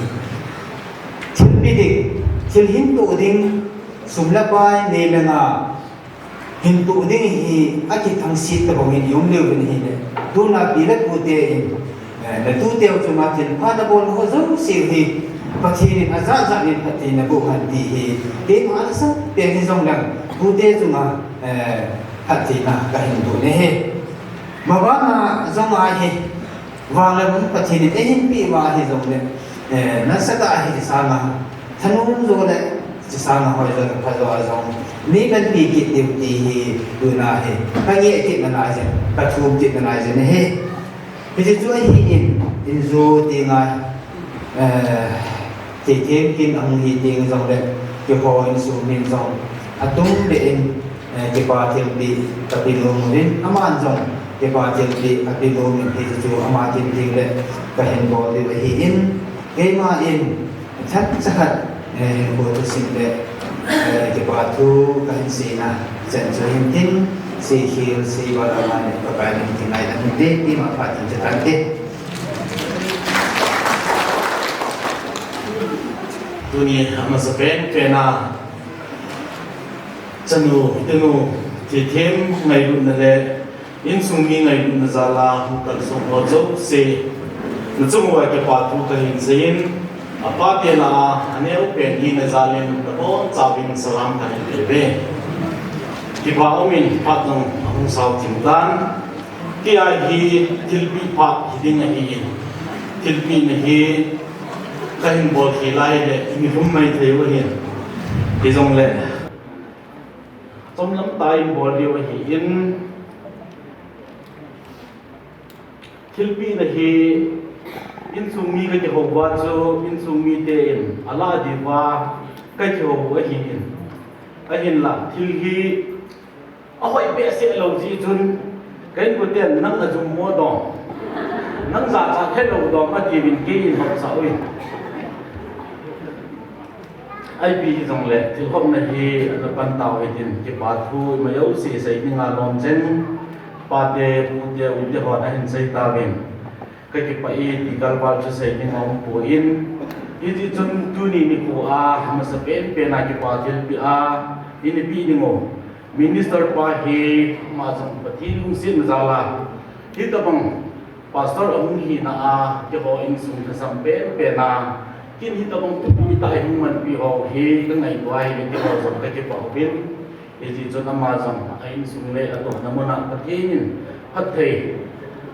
Thilpi ding, thil hin toh ding, sum le pai, nei le gou, hin toh ding hi akithangset tabang in i um leu vin ahile. Tuna pi le pute in, eh, natuteu chunga thilpha nabol ho jouse hi Pathen in ajat jat in phatthei naboh hen ti hi. Keima nasatah pen hijongleng pute chunga, eh, phattheina kahin boh e. Mabana jong ahi. Vang le vang Pathen in eihin peh uva hijongle, eh, nasatah a hiche sanga thanom jo le, hiche sanga hoi jo le, pha jo a jong, nei panpi kit diu ti hi, tuna hi, kangeh kit nalai jin, kathum kit nalai jin ahi. Hiche chu ahin, in jo ti ngai, eh, Thithem kin ahung hi teng jongle, keiho insung min jong atum beh in, eh, kipa thilpeh kape nom uvin, aman jong kipa thilpeh ape nom in, hichu ama kin teng le kahin bol diu ahin, keima in themcha khat, eh, hin bol thusim le, eh, kipa thu kahin seina chan chu hin tin, seikhel, seival ama le Pakai min tin ngaidam inte, ima phat in che tante. Tuni amasapen pen a chanu, tinu, thithem ngailutna le insung mi ngailutna jal a hung kalsong ho jouse nachung uva kipa thu kahin seiyin, apatena a aneo pen hina jal in nabonchauvin salam kahin pe uve. Kipa umin phat jong ahung sao jing tan. Kei a hi thilpeh phat hiding ahin, thilpehna hi kahin bol khel a ahile, eimi lhum maithei u ahin. Hijongle, chomlam tah in bol diu ahin, thilpehna hi insung mi kakihou uva chu, insung mite in alah diuva kakihou u ahin. Ahinla, thil hi ahoi behseh lou jeh chun, ka inkoten nang ajum mo dong, nang jachat helou dong atiuvin kei in hopsah uvin. Ipi hijongle, thilhopna hi ana pan tau hitin, kipa thu ima jouse sei dinga lom cheng, pate, pute, ute hon ahin sei tauvin. Kakipah e ti kalval thusei ding aumpoi. Hijeh chun tuni nikho a, amasapen pen a kipa thilpeh a, eina peh diu Minister pa hi, ama jong Pathen lungsetna jal a, hitobang Pastor ahung hina a, keiho insung lhasam pen pen a, Kin hitobang thupi tah a hung manpi ho hi kangaito ahi, keiho jong kakipah uvin. Hijeh chun ama jong a insung le adonna muna Pathen in phatthei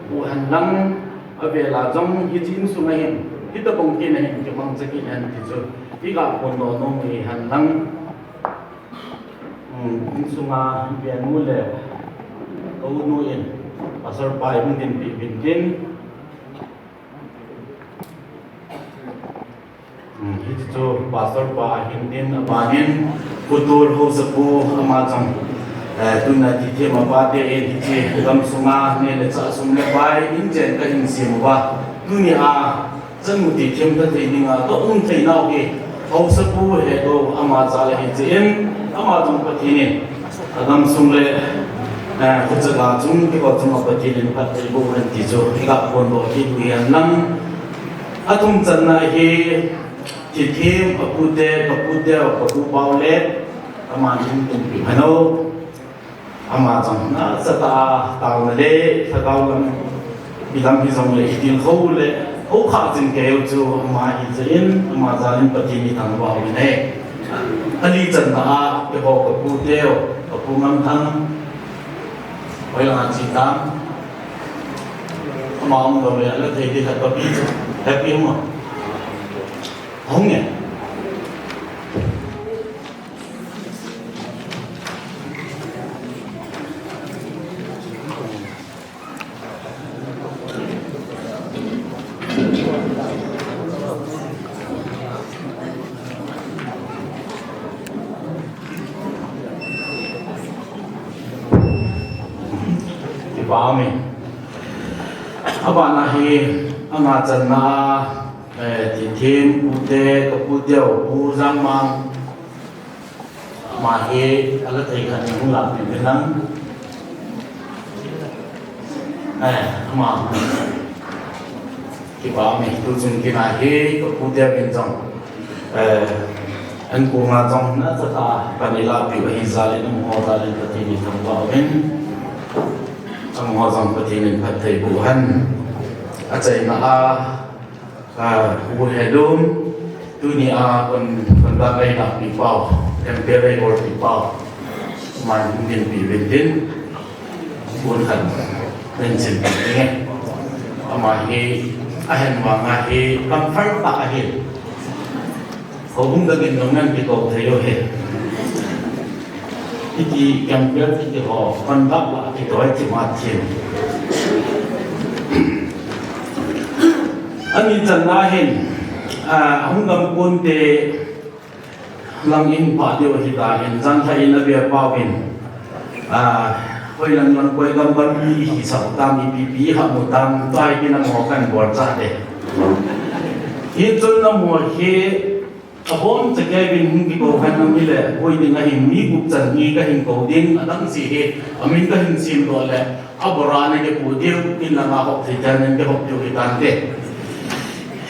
boh hen lang, avel a jong hiche insung a hin hitobang kin a hin kimangcha kit hen ti chu iga phondoh nom u ahi hen lang. Hmm, insunga hung pen nu le ka u nu in Pastor pa in hung dinpi uvin tin. Hmm, hiche chu Pastor pa ahin tin, abanin Pu Tul Haosapu ama jong, eh, tuna tithem a pate in hiche gamsunga neh le chah sum le pai in chen kahin sem uva, tunia chanu tithem ta thei dinga ka um thei nau hi Haosapu Hedo ama jal ahi jeh in, ama jong Pathen in agamsung le, eh, khutsaka chung, keiho chunga Pathen in phatthei boh hen ti chu iga phondoh kit u ahi hen lang. Athum channa hi tithem a pute, ka pute, ka pu Pau le, aman hung dinpi hen o. Ama jong nasatah a taona le lhagao lam, ilam hijongle itilkhou le khoukhah jing kei u chu ama ahi jeh in, ama jal in Pathen ithangvah uvin ahi. Ali channa a keiho ka puteu, ka pu Ngamthang, hoilanga che tam. Ama umlou le ala thei ding khat kapi chu. Happy um a. Hung e. Kipah e. Abana hi, anga channa, eh, tithem, pute, ka puteu, Pu Jangmang. Ama hi, ala thei khat in hung lahpeh uvin lang. Eh, ama. Kipah e, tuchung kin a hi, ka pute uvin jong. Eh, ankong a jong nasatah a pan ilahpeh u ahi jal in, amaho jal in Pathen ithangvah uvin. Amaho jong Pathen in phatthei boh hen. Achaina a, Ah, Pu Helum, tunia kon, kon ba kai na pi pau, temple kai bol pi pau. Aman hung dinpi uvin tin, kon khat, mention pi ding e. Ama hi, ahin vang a hi, comfort tah ahi. Houbung dang in nung nan kikou thei u ahi. Hiti camp bel kiti ho, pan gap la kiti ho, hiti ma thin. Ani channa hin, ah, hung gam kon te lang in pa deu hi ta hin, jan tha in a bia pa vin. Ah, hoi lang lang koi gam gam mi hi sa u tam ipi pi ha mu tam, tai pi na mo kan bol cha de. Hi chun na mo hi, Abon cha kei vin hung kikou khan nang hi le, hoi ding ahin mi gup chan hi kahin kou ding, adang si hi, amin kahin sim doh le, abora na ke pu diu, in langa hop thei chan nen ke hop diu hi tan te.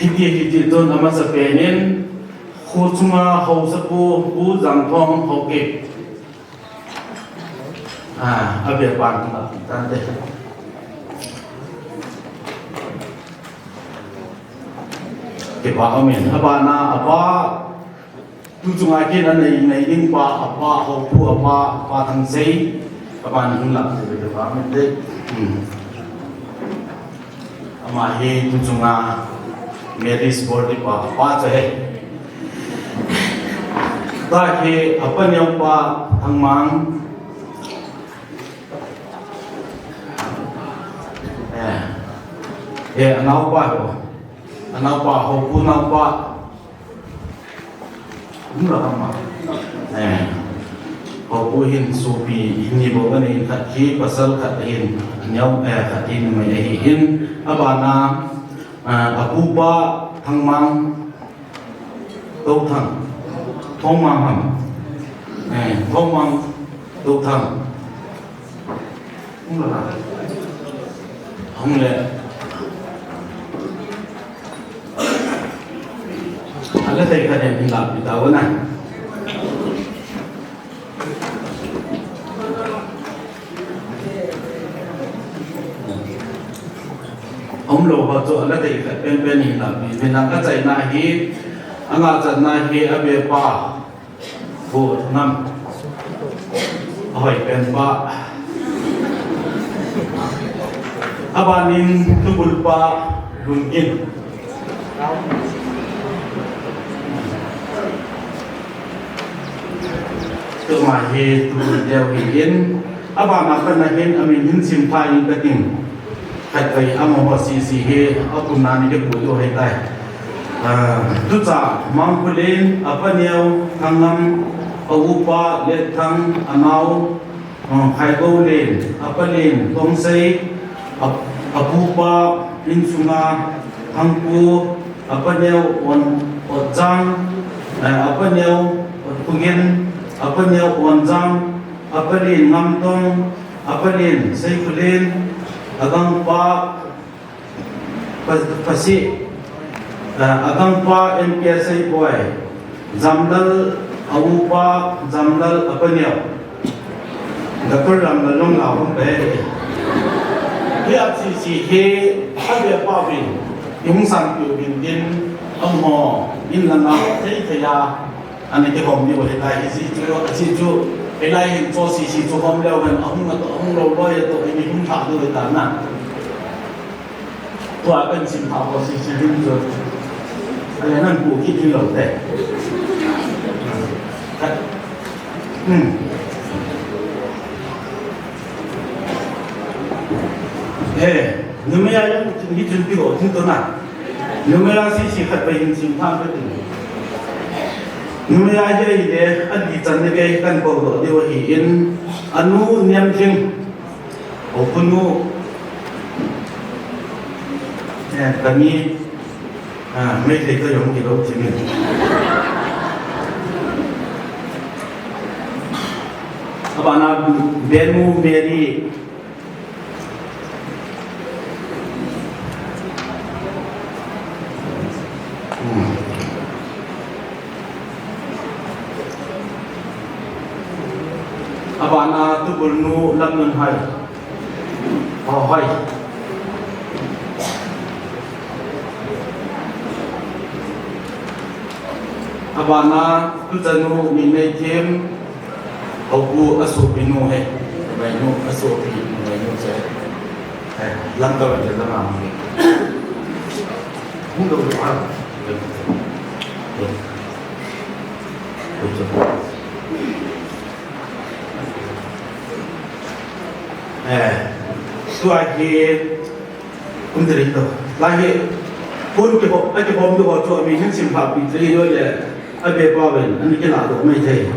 Hiti, hiti chun amasa pen in, kho chunga haosapu, Pu Jangthong Haokip. Ah, a bia pan ta, tan te. Kipa um in, abana, apa, tu chunga kin a nei, nei ding pa, apa, hopu, apa, Pa Thangsei, apan hung lap, kipa um in de. Hmm. Ama hi tu chunga marriage board pa, pa chu ahi. Tua hi apa neo pa Thangmang. Eh. Eh, anao pa ho. Anao pa ho, pu nao pa. Hung la ma. Eh. Haopu hin sopi hin ni bou kanei in, khat hi pasal, khat hin neo, eh, khat hi numei ahi in. Abana, ah, apupa Thangmang Touthang. Thongmang ham. Eh, Thongmang Touthang. Hung la. Hung le. Ala thei khat in la pi tao na. Umlou ho chu ala thei khat penpen in la pi. Min lang ka chaina hi, Angah chatna hi abepa Pu Thangam, ahoipen pa. Abanin tubul pa Lungin. Tuma hi tubul deu hi in, abana kana hin amin hin sim thei in kating. Khatvei amaho sisi hi akumna ni kipu diu ahitai. Ah, tucha Mangkhulen, apa neo Thangam, aupa Letthang, anao, ah, Khaigoulen, apa len Tongsei, ap-, apupa insunga Thangpu, apa neo On, Otjang, eh, apa neo Otkhugen, apa neo Onjang, apa len Ngamtong, apa len Seikhulen, agangpa Pa-, Pasi, ah, agangpa M P S A boy, Jamlal, aupa Jamlal, apa neo. Doctor Jamlal long la hung be. Hi asisi hi, abepa vin, ihung sanpeh uvin tin, amaho in langa thei thei a, ana kihom diu ahitai, hiche chu, hiche chu, hilai hin chu sisi chu hom leu hen, ahung atoh, ahung lou loi atoh, ihung lha diu ahitai na. Tua kan sim pha ko si si lim jo. Ale nan pu kit hi lou te. Hmm. Eh, numei a jong hi chun pi ho thil to na. Numei a si si khat pai hin sim pha ka tin. Numei a hi le, a di chan ne ke kan ko do de wa hi in, anu niam thing. Aw, kunu, eh, kani, ah, Meitei ka jong kilou thim in. Abana Benu Mary. Hmm. Abana Tubulnu Lamnunhoi. Oh, hoi. Abana Tuchanu Ningneithem. Aw pu asopinu he. Vainu asopi, vainu che. Eh, lam ka vainu lam a. Hung do ha. Eh, tua hi, um, te ri to. La hi, pun kihom, akihom tu ho chu, amin hin sim pha pi te ri ho le, abepa ven, ani kila do mai thei.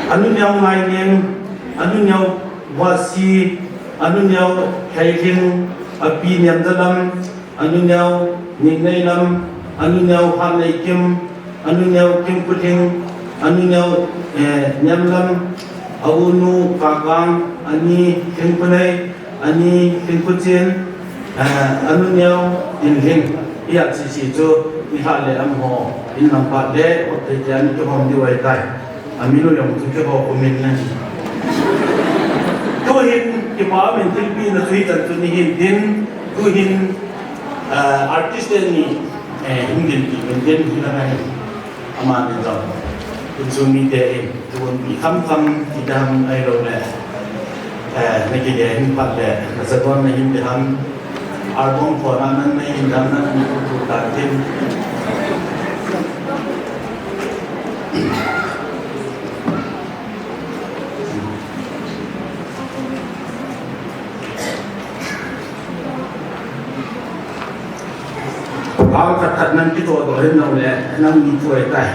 Anu Neo Ngaineng, anu Neo Vasi, anu Neo Heilhing, api Niamjalam, anu Neo Ningneilam, anu Neo Hanneikim, anu Neo Kimkhuthing, anu Neo, eh, Niamlam, a unu Kakang, ani Thingkhunei, ani Thingkhuchen, eh, anu Neo Inlhing. Hia sisi chu, nilhah le amaho, in lam phat le, hot thei te ani kihom diu ahitai. Amin u jong chu kihou kumin na. Tuhin, kipa min thilpeh na chu hichan chu nihin tin, tuhin, eh, artist te ni, eh, hung dinpi min tin hi na ngai. Aman ni jong. Tun chu mite in, tun pi kham kham ti dam ahilou le. Eh, na kile hin phat le, na sa don na hin ti ham. Album pho na nan na hin dam na ni tu ta tin. Pau khat khat nan kitoh doh hin nau le, nang ni tu ahitai.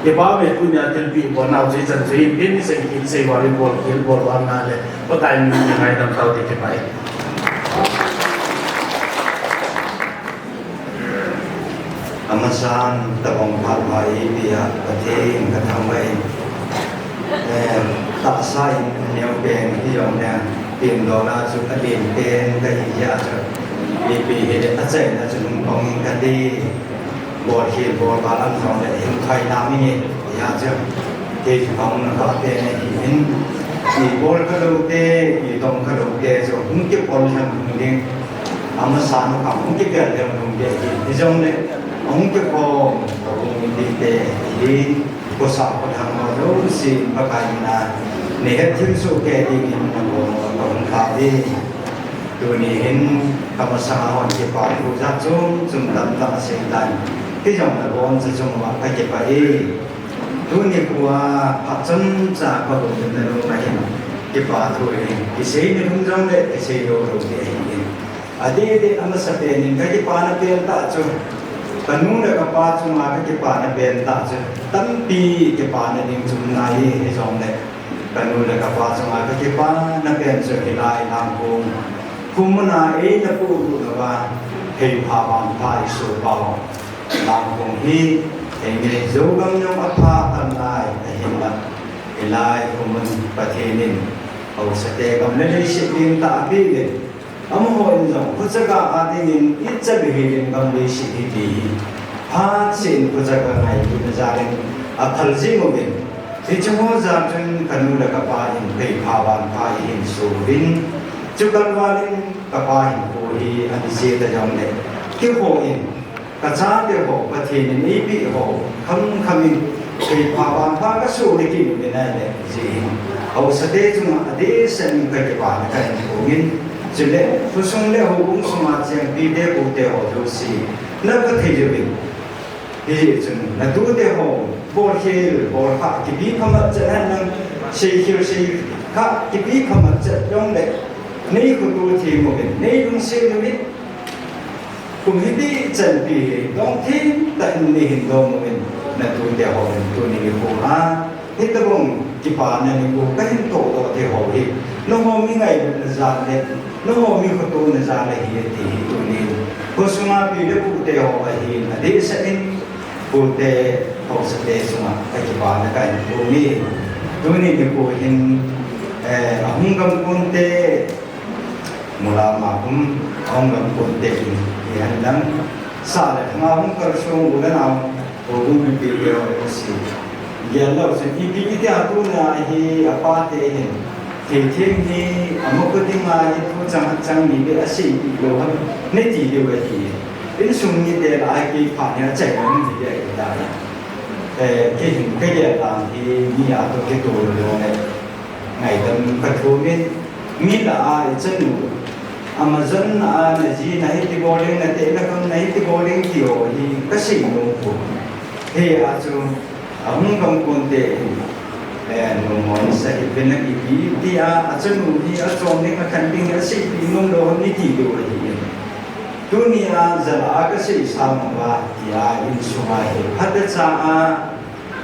Kipa me tunia thilpeh bol nau chu hichan chu hin, tin sei kin sei val in bol kin bol val na le. Pakai min ngaidam tau te kipa e. Amasan tabang phat pha ipi a Pathen kathangvah in, eh, tahsa in neopen ti jong le, tin dona chu katin pen kahi jeh a chu, ipi hile achaina chu nung pang in kati, bol khel bol val an jong le hin khai na mi nge, jeh a chu, kei chu pang na kapen ahi in, ibol khalou te, itong khalou te chu hung kibol lhon lhon ding, amasan u kha hung kibel lhon lhon ding ahi, hijong le, Hung kikhom, ka hung mite, hi, kosa ko thang ho jouse, Pakai mina, nei hetthil soh kei dingin, nabonun kahung kah e. Tuni hin, kamasanga hung kipa thu jat chom chom tamtah asei tan. Hijong nabonchauva kakipah e. Tuni khoa, phat chomcha kahung umna lou ahin, kipa thu hi, kisei ni lhum jongle, kisei lou lou ding ahin. Adeh deh amasapen in kakipana pentah chu, kanu le kapa chunga kakipana pentah chu, tampi kipana ding chu um nai, hijongle, kanu le kapa chunga kakipana pen chu hilai Langkong, khomuna eina polut nauva, heipha vanpha isoh pau Langkong hi, eini Zogam jong apha tan lai, ahinla, hilai khomun Pathen in, haosate gam le leiset ding tahpi le, amahon jong, khochaga a dingin, icha bihilin gam leiset hi ti hi, phat seh in khochaga ngailutna jalin, aphal jing uvin, hiche ho jal chun kanu le kapa in, heipha vanpha ihin soh uvin, chukalvalin, kapa hinkho hi, ani jeh ta jongle, keiho in, kachate ho, Pathen in eipeh ho, khamkham in, heipha vanpha kasoh le kit uvin ahile, jeh hin, haosate chunga adehset in kakipana kahin phongin, chule, khosung le houbung sunga chengpite, pute ho jouse, napathei uvin. Hijeh chun, natute ho, bolkhel, bolkhah, kipe phamat chet henlang, seikhel, seikha, kipe phamat chet jongle, nei khoto them uvin, nei lungset uvin, kum hiti chanpi hi, dong them tah in neihin dong uvin, natute hon tuni nikho a, hitobang kipana nikho kahin tohdoh thei ho hi, nangho mi ngailutna jal le, nangho mi khotona jal ahi ti hi tunin, khosunga pi le pute ho ahin, adehset in, pute, haosate chunga kakipana kahin phonge. Tuni nikho hin, eh, ahung gam konte, mula ma hum, ahung gam konte in, ihenlang, sa le thanga hung kalsong u le nao, houbung mipi le ho jouse, gel lou chun ipi iti a tuna hi apate hin, thilthim hi, amakhut dinga hi thu chang chang ni le aseipeh lou ham, nati diu ahi. Insung mite lah a kipha ni achaina um hi ahitai. Eh, kei hin kagel dan hi mi a toh kitoh lou le, ngaidam kathomin, mi lah a ichanu, Amazon a naji nahiti bol ding, nateh nakham nahiti bol ding ti ho hi kasei nom poi. Hia chu, ahung gam konte in, eh, nommo nisa hi pen a ipi tia, achanu hi achom ding, akhan ding hi aseipeh nom lou ham nati diu ahi. Tunia jal a kaseisa mama tia insunga hi phatecha a,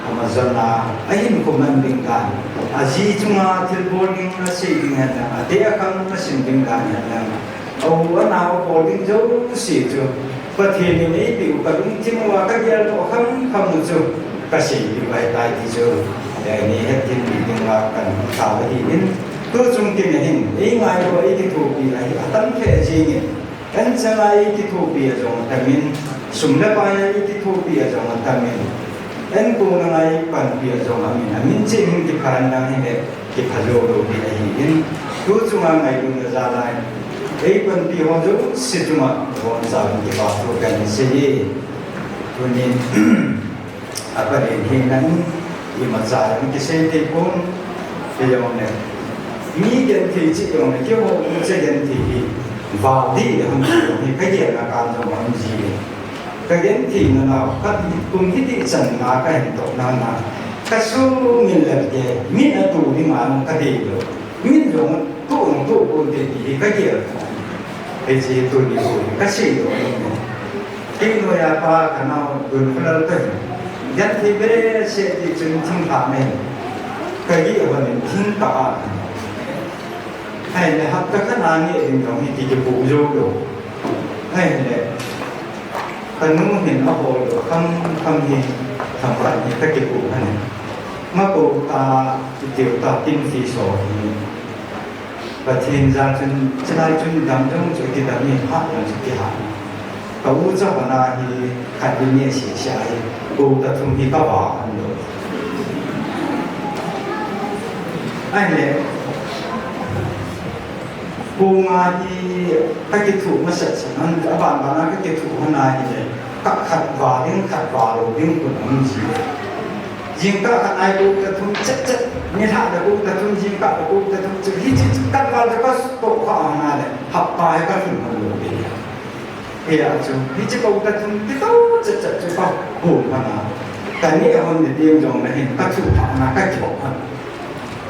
Amazon a, ahinkho man ding dan, aji chunga thilbol ding asei ding henlang, ateh akham asim ding dan henlang, a u anao bol ding jouse chu, Pathen in eipeh u kalungthim uva kageldoh khamkham u chu, kaseipeh u ahitai ti chu, eh, nei hetthempi dinga kahin tao ahin, tuchung kin ahin, eingailu a eikithopi ahi, atam lheh jengin, anchang a eikithopi a jong atamin, sum le pai a eikithopi a jong atamin, ankong langa eipanpi a jong amin, amin cheh in kipha henlang hile, kipha joulou ding ahin, tuchunga ngailutna jal a, eipanpi ho jouse chunga, abonchauvin kipa thu kahin sei e. Tunin, apalen hinnan, imacha jong kisei thei pon, hijongle, mi genthei cheh jongle, keiho ucha genthei hi, val dih le hung hi, kagelna kan jong aum ji e. Kagentheina nau, kum hiti chan nga kahin tohna na, kasumil lel kei, min atoh dinga kadeilou, min jong atoh natoh ponte ti hi kagel. Hiche tuni nikho kasei lou. Kei noiya pa kanao Gunkholal toh hin, genthei behseh ti chun thinglhang ahi. Kagih honin thing kah a, ahile hapta khat a nge ding jong hi kikipoh joulou. Ahile, kanu hin ahol lou khamkham hi, thangkhat hi kakipoh ahi. Makou ta, itiu ta, tin fiso hi. Pathen jal chun, chulai chun dam jong chu kidam in, hat jong chu kihat. Ka ucha hon a hi, khat ni ni sese ahi, kou ta thum hi kava hon lou. Ahile, kou nga hi kakithoh masat sat hon, abanban a kakithoh hon ahile, Khat khat va ding, khat va lou ding, kun um ji. Jingkah khat a hi ko ta thum chet chet, nilhah le ko ta thum, jingkah le ko ta thum chet, hiche khat va le ka to kha ana le, hapta hi ka thum hon lou ding. Hia chu, hiche ko ta thum kito chet chet chu ka hon hon a. Ka neh hon ni ding jong le hin, ka thum thah na ka kihop hon.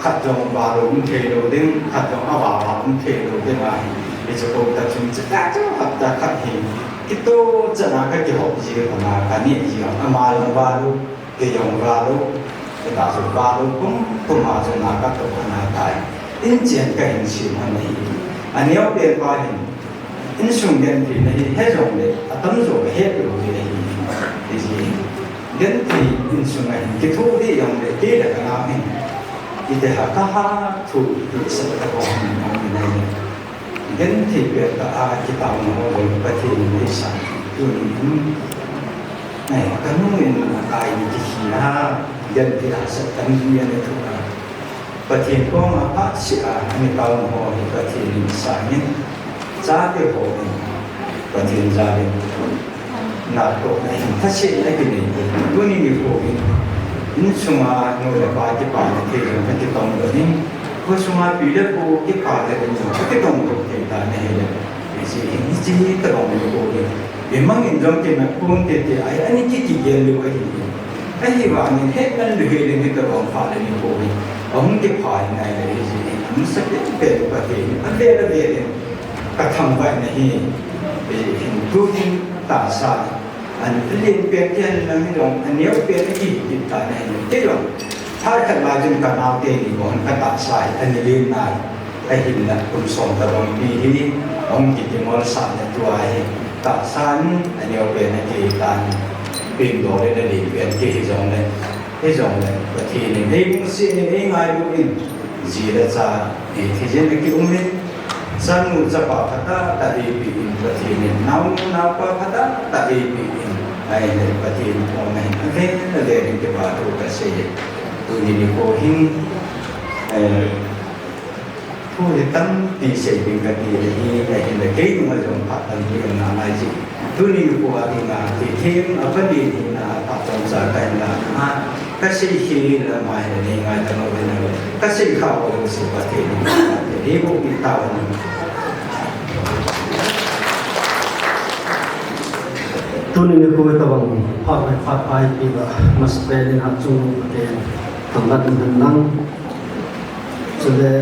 Khat jong va lou um thei lou ding, khat jong a va va um thei lou ding ahi. Hichu ko ta thum chet ta chu hapta khat hi. Kito chan a ka kihop ji hon a ka neh ji hon a, ama jong va lou, kei jong va lou, kei ta chu va lou, kum, kum a chu na ka to hon a tai. In chen ka hin sim hon ahi. A neo pen pa hin, insung genthei na hi, he jong le, atam jo ka het lou ding ahi. Hiti. Genthei insung a hin kitho ding jong le, kei le ka nao hin. Iti ha ka ha thu ti sa ka ko hin ong ni le. Genthei pen ta a kitao na ho le Pathen in ei sang. Tuni hin. Nei, ka nu in a kai ni ti hi na. Genthei a sa kan hi a ni thu a. Pathen koma phat seh a, ani tao na ho hi Pathen in sangin, chate ho in, Pathen jal in, natna toh na hin, thase na kinei, tuni nikho hin, insunga nu le pa kipana thei jong ka kitong doh in, kho sunga pi le pu kipana thei jong ka kitong doh thei ta na hi le, hiche hi, hiche hi tabang nikho hin, imang in jong kina pun te te ai, ani ki kigel lou ahi. Ahivangin, hetman lou hel in hitabang phat le nikho hi. Ahung kipha in nai le hi ji in. Amasa pen pen Pathen in. Avel avel in. Ka thangvah na hi. Eh, hin tu hin tahsa. An len pen ti han lang hi jong. An neo pen ti hi ta na hi. Ti jong. Phat khat lai chun ka nao te ni bon ka tahsa hi. An len nai. Ahinla kum som tabang pi hi, hung kiti ngol sah le tua hi, tahsan, aneo pen a kei tan, pin do le na li pen kei hi jong le, hi jong le, Pathen in, ei lungset in, ei ngailu in, ji le cha, ei thijin a ki um in, chanu chapa phatah tah ei pe in, Pathen in, naonu naopa phatah tah ei pe in, ahile Pathen in, amen, amen, amen, in kipa thu ka sei, tuni nikho hin, eh, Thu hi tampi sei ding kati ahi, ahinla kei nunga jong phat tampi um nalai ji. Tuni nikho a dinga, thilthem a pali hina, phat chomcha kahin la, a, kasei hi la mai le nei ngaidam uvin, kasei kha ho jong sei Pathen in, nei boh peh tauvin. Tuni nikho tabang, phat, phat, phat, phat, phat, masapen in hatchungnung Pathen, thangvah in hen lang. Chule,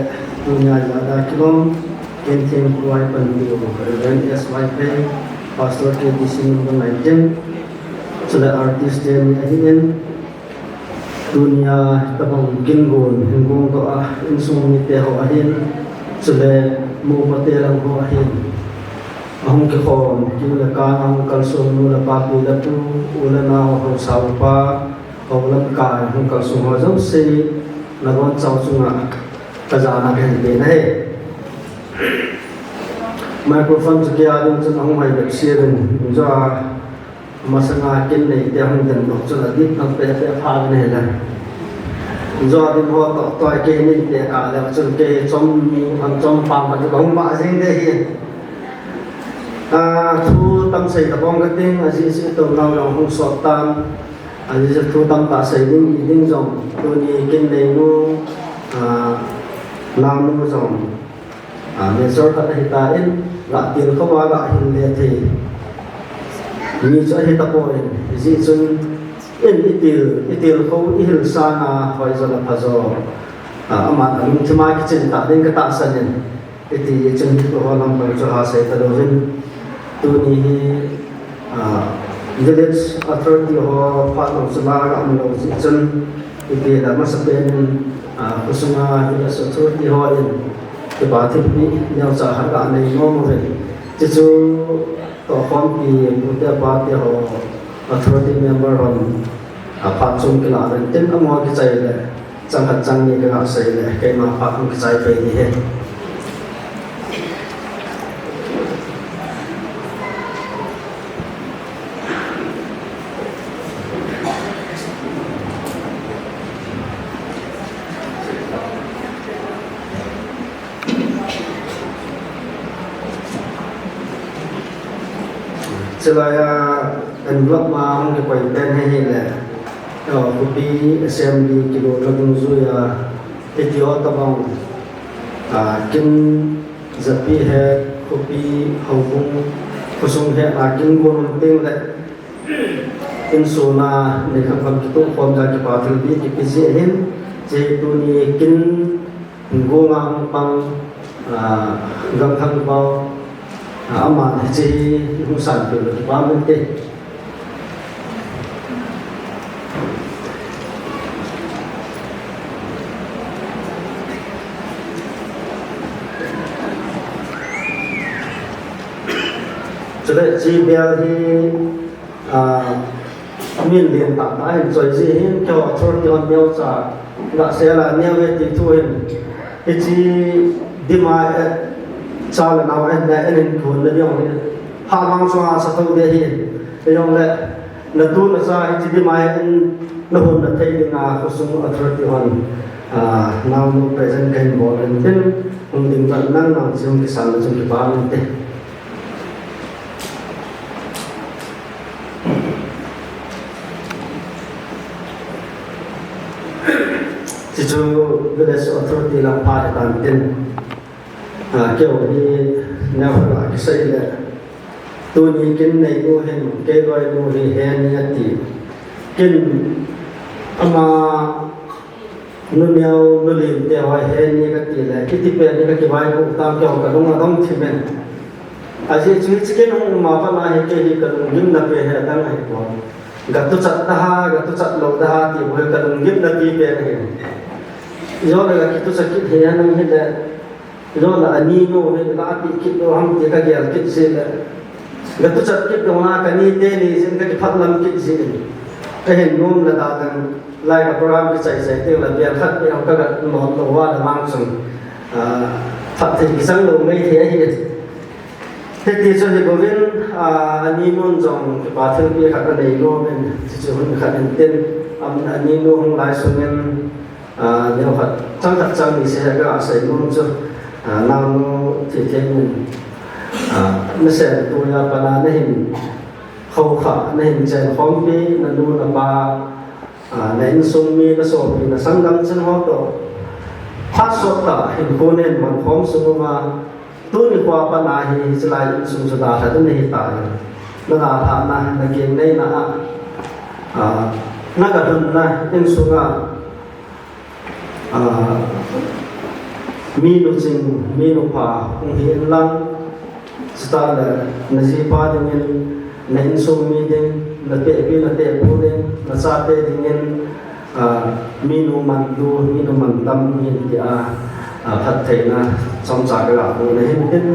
tunia jada kilom, Ken Theng Khuai panpi u, Reverend S Y Phei, Pastor K T C number nineteen. Chule, artist te ni ahin, tunia tabang kin gon, hin gon to a, insung mite ho ahin, chule, mo pate lang ho ahin. Ahung kikhom, kin le kan, ahung kalsong, nu le pa, pi le pu, u le nao, haosa upa, Hou lamkai hung kalsong ho jouse, nabonchau chunga kajana kahin pe ahi. Microphone chu kei a ding chun ahung hoi bep seh in, injo a masanga kin neite hung den doh chun adih nang pe pe pha in ahile. Injo a ding ho toh toh kei neite kah le chun kei chom ni, chom pang kati kahung ma jing ding ahi. A, thu tam sei tapong kating, ajeh chu tou nau jong hung sot tan. Ajeh chu thu tamtah sei ding, ti ding jong, tuni kin neinu, a, naonu jong, a, major khat ahitan, ga tilkhou a, ga hil le thei. Mi chu ahi tapon, hijeh chun, in itil, itilkhou, ihil sanga, hoijo le phajo. A, aman alungthim a kichen ta ding katahsan in. Iti chun hiche ho lam pang chu hasei talouvin. Tuni hi, ah, village authority ho phat lou chu la ga um lou jeh chun, iti la masapen in, ah, khosunga village authority hon kipa thilpeh neocha khat ga nei nom uvin. Chuchu tohkhompi pute pate ho authority member hon, ah, phat chom kilah uvin tin amaho kichai le. Chang khat chang ni ka sei le, keima phat hung kichai peh ding ahi. Chulai a envelope ma hung kikoi pen hi hile, uh, khopi assembly kilona dungjuia, hiti ho tabang, uh, kin japi he, khopi houbung, khosung he, uh, kin gon teng le, insung a nei khamkham kitoh khom ja kipa thilpeh kipe ji ahin, hiche tuni kin Hung gonga hung pang, ah, gamthang pau, ah, aman hiche hi hung sanpeh le kipah inte. Chule hiche bel hi, ah, min lien tahtah hin choi ji hin, keiho authority hon neocha, gasela neo e ti thu hin, hiche dima e, cha le nao e, ne, en in kun na diu hin, ha mang chunga sa tho de hin, e jong le, na tu na cha hiche dima e, en na hun na thei dinga, khosung authority hon, ah, naonu present kahin bol in tin, hung ding tan nang nang chung kisan na chung kipah inte. Hichu village authority lam pha hitan tin, ah, keiho hi neo khat a kisei le, tuni kin neinu hin, kei loinu hi heni ati. Kin ama Nu neo, nu lim te ho heni kati le, kiti pen hi kakivaipoh tam keiho kalung adong thim in. Ajeh chu hiche kin hung um a pat a hi kei hi kalunggimna pen hi adang ahi pon. Gatuchat da ha, gatuchat lou da ha ti bou hi kalunggimna pi pen ahi. Ijole gakituchat kit hi anang hile, Ijole aninu hi la ati kit lou ham ti kagel kit jeh le. Gatuchat kit lou a kani teni jin kakiphatlam kit jin. Kahin nom le da dang lai ka program kichai chai teng le bel khat pe ho kaga nom lou a le mang chung. Ah, phatthei kichang lou maithei ahi. Hiti chu hi bouvin, ah, aninun jong kipa thilpeh khat anei nom in, hichu hun khat in tin, am, aninu hung lai sungin, Ah, neo khat, chang khat chang ni se ka sei nom chu, ah, naonu Thithenmin, ah, nasemtui a pat a nahin khoukhah, nahin chenkhompi, nanu napa, ah, na insung mi, nasopi, nasanggam cheng ho toh phat sot tah hinkho nahin mankhom sung uva, tuni khoa pat a hi, hiche lai insung chu dalha ding nahi tai. Nadalhah na, naging neina a, ah, nagalhunna insung a, Ah, minu ching, minu pha hung hi in lang, chutah le najipa dingin, na insung mi ding, natehpi natehpu ding, nachate dingin, ah, minu manlu, minu mantam hung hi in tia, ah, phattheina chomcha kaga puna hin tin,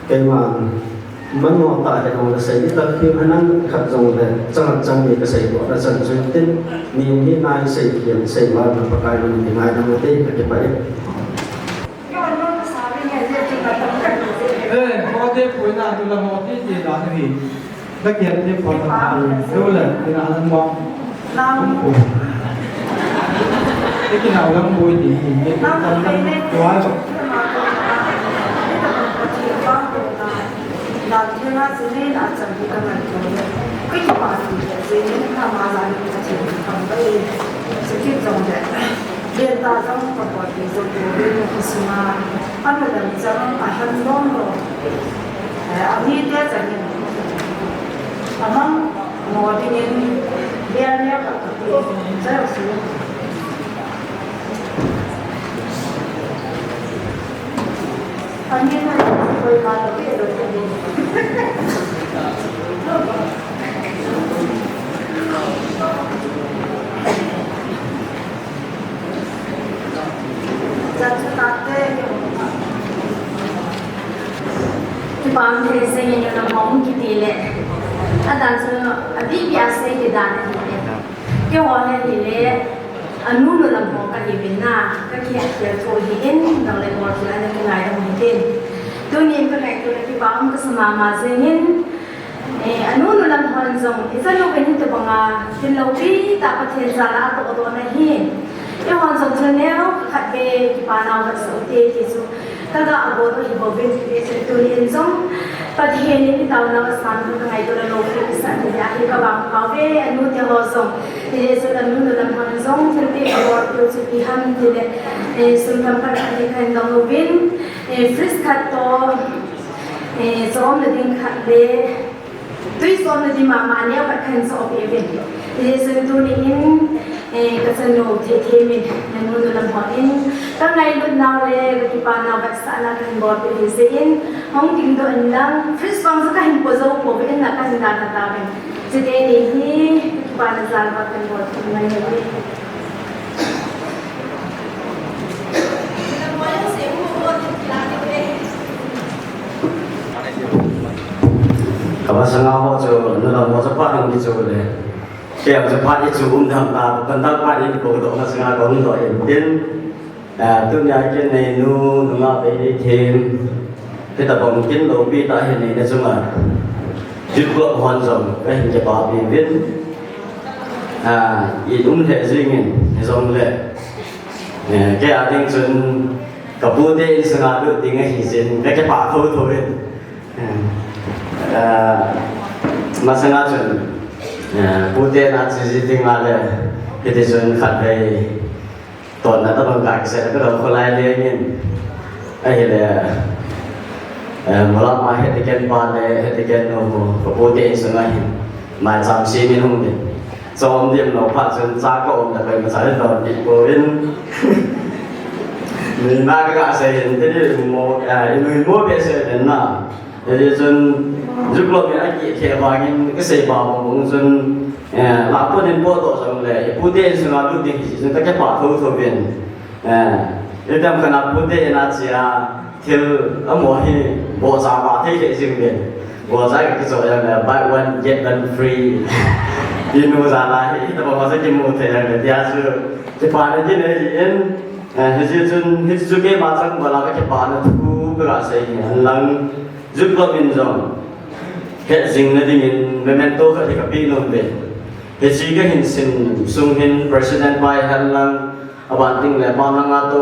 keiman Manmo tah hi jong le sei ni tampi um henlang khat jong le, chang khat chang ni kasei doh na chan chu tin, ni um hi nai sei kiam sei val na Pakai lung ni ngai na mo te ka kipah e. Eh, ko te pui na tu la mo ti ti da ni. Da kiam te pui na tu le, ti na mo. Nang. Eki nau lang boi ti hi, eki nau lang boi. Nang thena sinin a chan hi ka ngai ko. Kei ki pa ti, sinin na ma la ni ka ti ka bai. Sinin jong de. Yen ta jong ka ko ti jong ko ni ko sima. Ano dan jong a han dong lo. Eh, ani te jong ni. Amang Mo dingin, biar dia ka, ka, ka, ka, Angin na, koi ma, ka, ka, ka, Kipah um thei jengin, nunam hom kiti le. Adan chu, abibi a sei ti dan ahi le. Keiho hi ahile, anu nulam ho kahiuvin na, kakihet khel thou ahin, nang le bol thil ana kingaidam u hitin. Tunin kangaito le kipah um kasa mama jengin, Eh, anu nulam hon jong, ichanu kahin tobanga, thil loupi tah Pathen jal a atohdoh na hi. Eihon jong thil neo khat beh kipa nau khat sa ute ti chu. Kaga abol u hi bouvin, hijeh chun tuni in jong Pathen in itaona u asan u kangaito le lou hi kisah ni ahi kavang kave, anu te ho jong. Hijeh chun anu nu lam hon jong thil ti abol u chu ipi ham tile, eh, sum tam khat khat hi kahin dong uvin, eh, fridge khat toh, eh, chom na ding khat le, tui chom na ding mama neo khat kahin chohpeh uvin. Hijeh chun tuni in, eh, kachanu Theithei min, nanu nu lam hon in, kangailut nau le, kakipa nau vetsahna kahin bolpeh u hijeh in, hung dingdoh in lang, fridge vang chu kahin po jou pouvin, na kahin dana tauvin. Chuteni hi, kakipa na jal uva kahin bolpeh u ngai uve. Kamasanga ho chu, nu lam ho chu phat hung kichu le. Kei jong chu phat ichu um dam ta, kan dal phat in ko doh masanga ko hung doh in tin. Ah, tunia ken neinu, nungah Veineithem. Hitabang kin loupi tah hi neina chunga. Youth Club hon jong, kahin kipah pi uvin. Ah, i um lheh jingin, hijongle. Eh, kei a ding chun, kapu te insung a lut ding ahi jeh in, kakipah thotho in. Eh, ah, masanga chun, eh, pu te na chi ji ding a le, hiti chun khatvei, tonna tabang kakisei le, kadou kholai lengin. Ahile, eh, molam a hiti ken pa le, hiti ken nu, kapu te insung a hin. Maicham semin hung ding. Chom dim lou phat chun cha ka um le koima cha le donpi pouvin. Neina kaga sei hin tini mo, ah, inu mo behseh in na. Hijeh chun Youth Club in akikhe vangin kasei bang bang chun, eh, lapu nin po toh jongle, pu te insung a lut ding hi chun kakipah thotho uvin. Eh, itam kana pu te in a chia, thil amaho hi bohcha ba thei thei jing uvin. Bohcha kakichoh jong le, buy one, get one free. Inu jal a hi, hitabang a chu kimu thei jong le, tia chu kipana kinei in, eh, hijeh chun, hichu keima chang bala kakipana thu kaga sei hi, ahin lang, Youth Club in jong, hetjingna dingin, memento khat hi kapeh nom uve. Hiche kahin sim sung hin, President pa hi hen lang, Aban ding le, pa nanga to,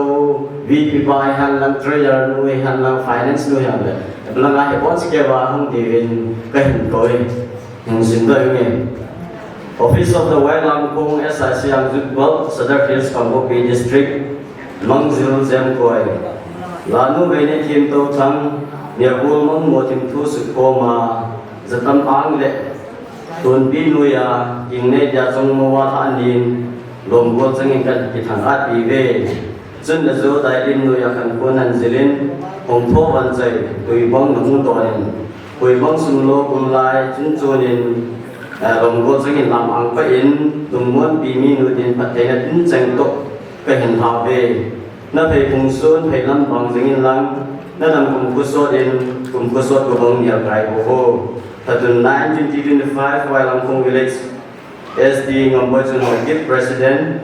V P pa hi hen lang, Treasurer nu hi hen lang, Finance nu hi hen lang. Langa hi bon sike va hung diuvin kahin koi. Hung sim doi nge. Office of the Wailamkong S I C Young Youth Club, Sadar Hills, Kangpokpi District, Mangjil Jemkoi. Lanu Veinei Thim Touchang, Niagul Mangmo Thim Thu Sukoma, Jatam Ang le, Tunpi nuia, Kingneidia Chongmo a lhah nin, lomgol changin kakithang-at piuve. Chun Najo Dailim nuia khankho nan jilin, Hongtho Vanchai, Tuibang namu tonin, Tuibang sumlo kulai, chun chunin, eh, lomgol changin lam angpah in, Lungmonpi minu din phattheina tin cheng toh kahin lhauve. Na phei phung sun, phei lam bang jingin lang, na dam kumkhu sot in, kumkhu sot ko bang nial kai ko ho. Thatun nine twenty twenty-five, Wailamkong Village, S D Ngamboi Chun Haokip, President,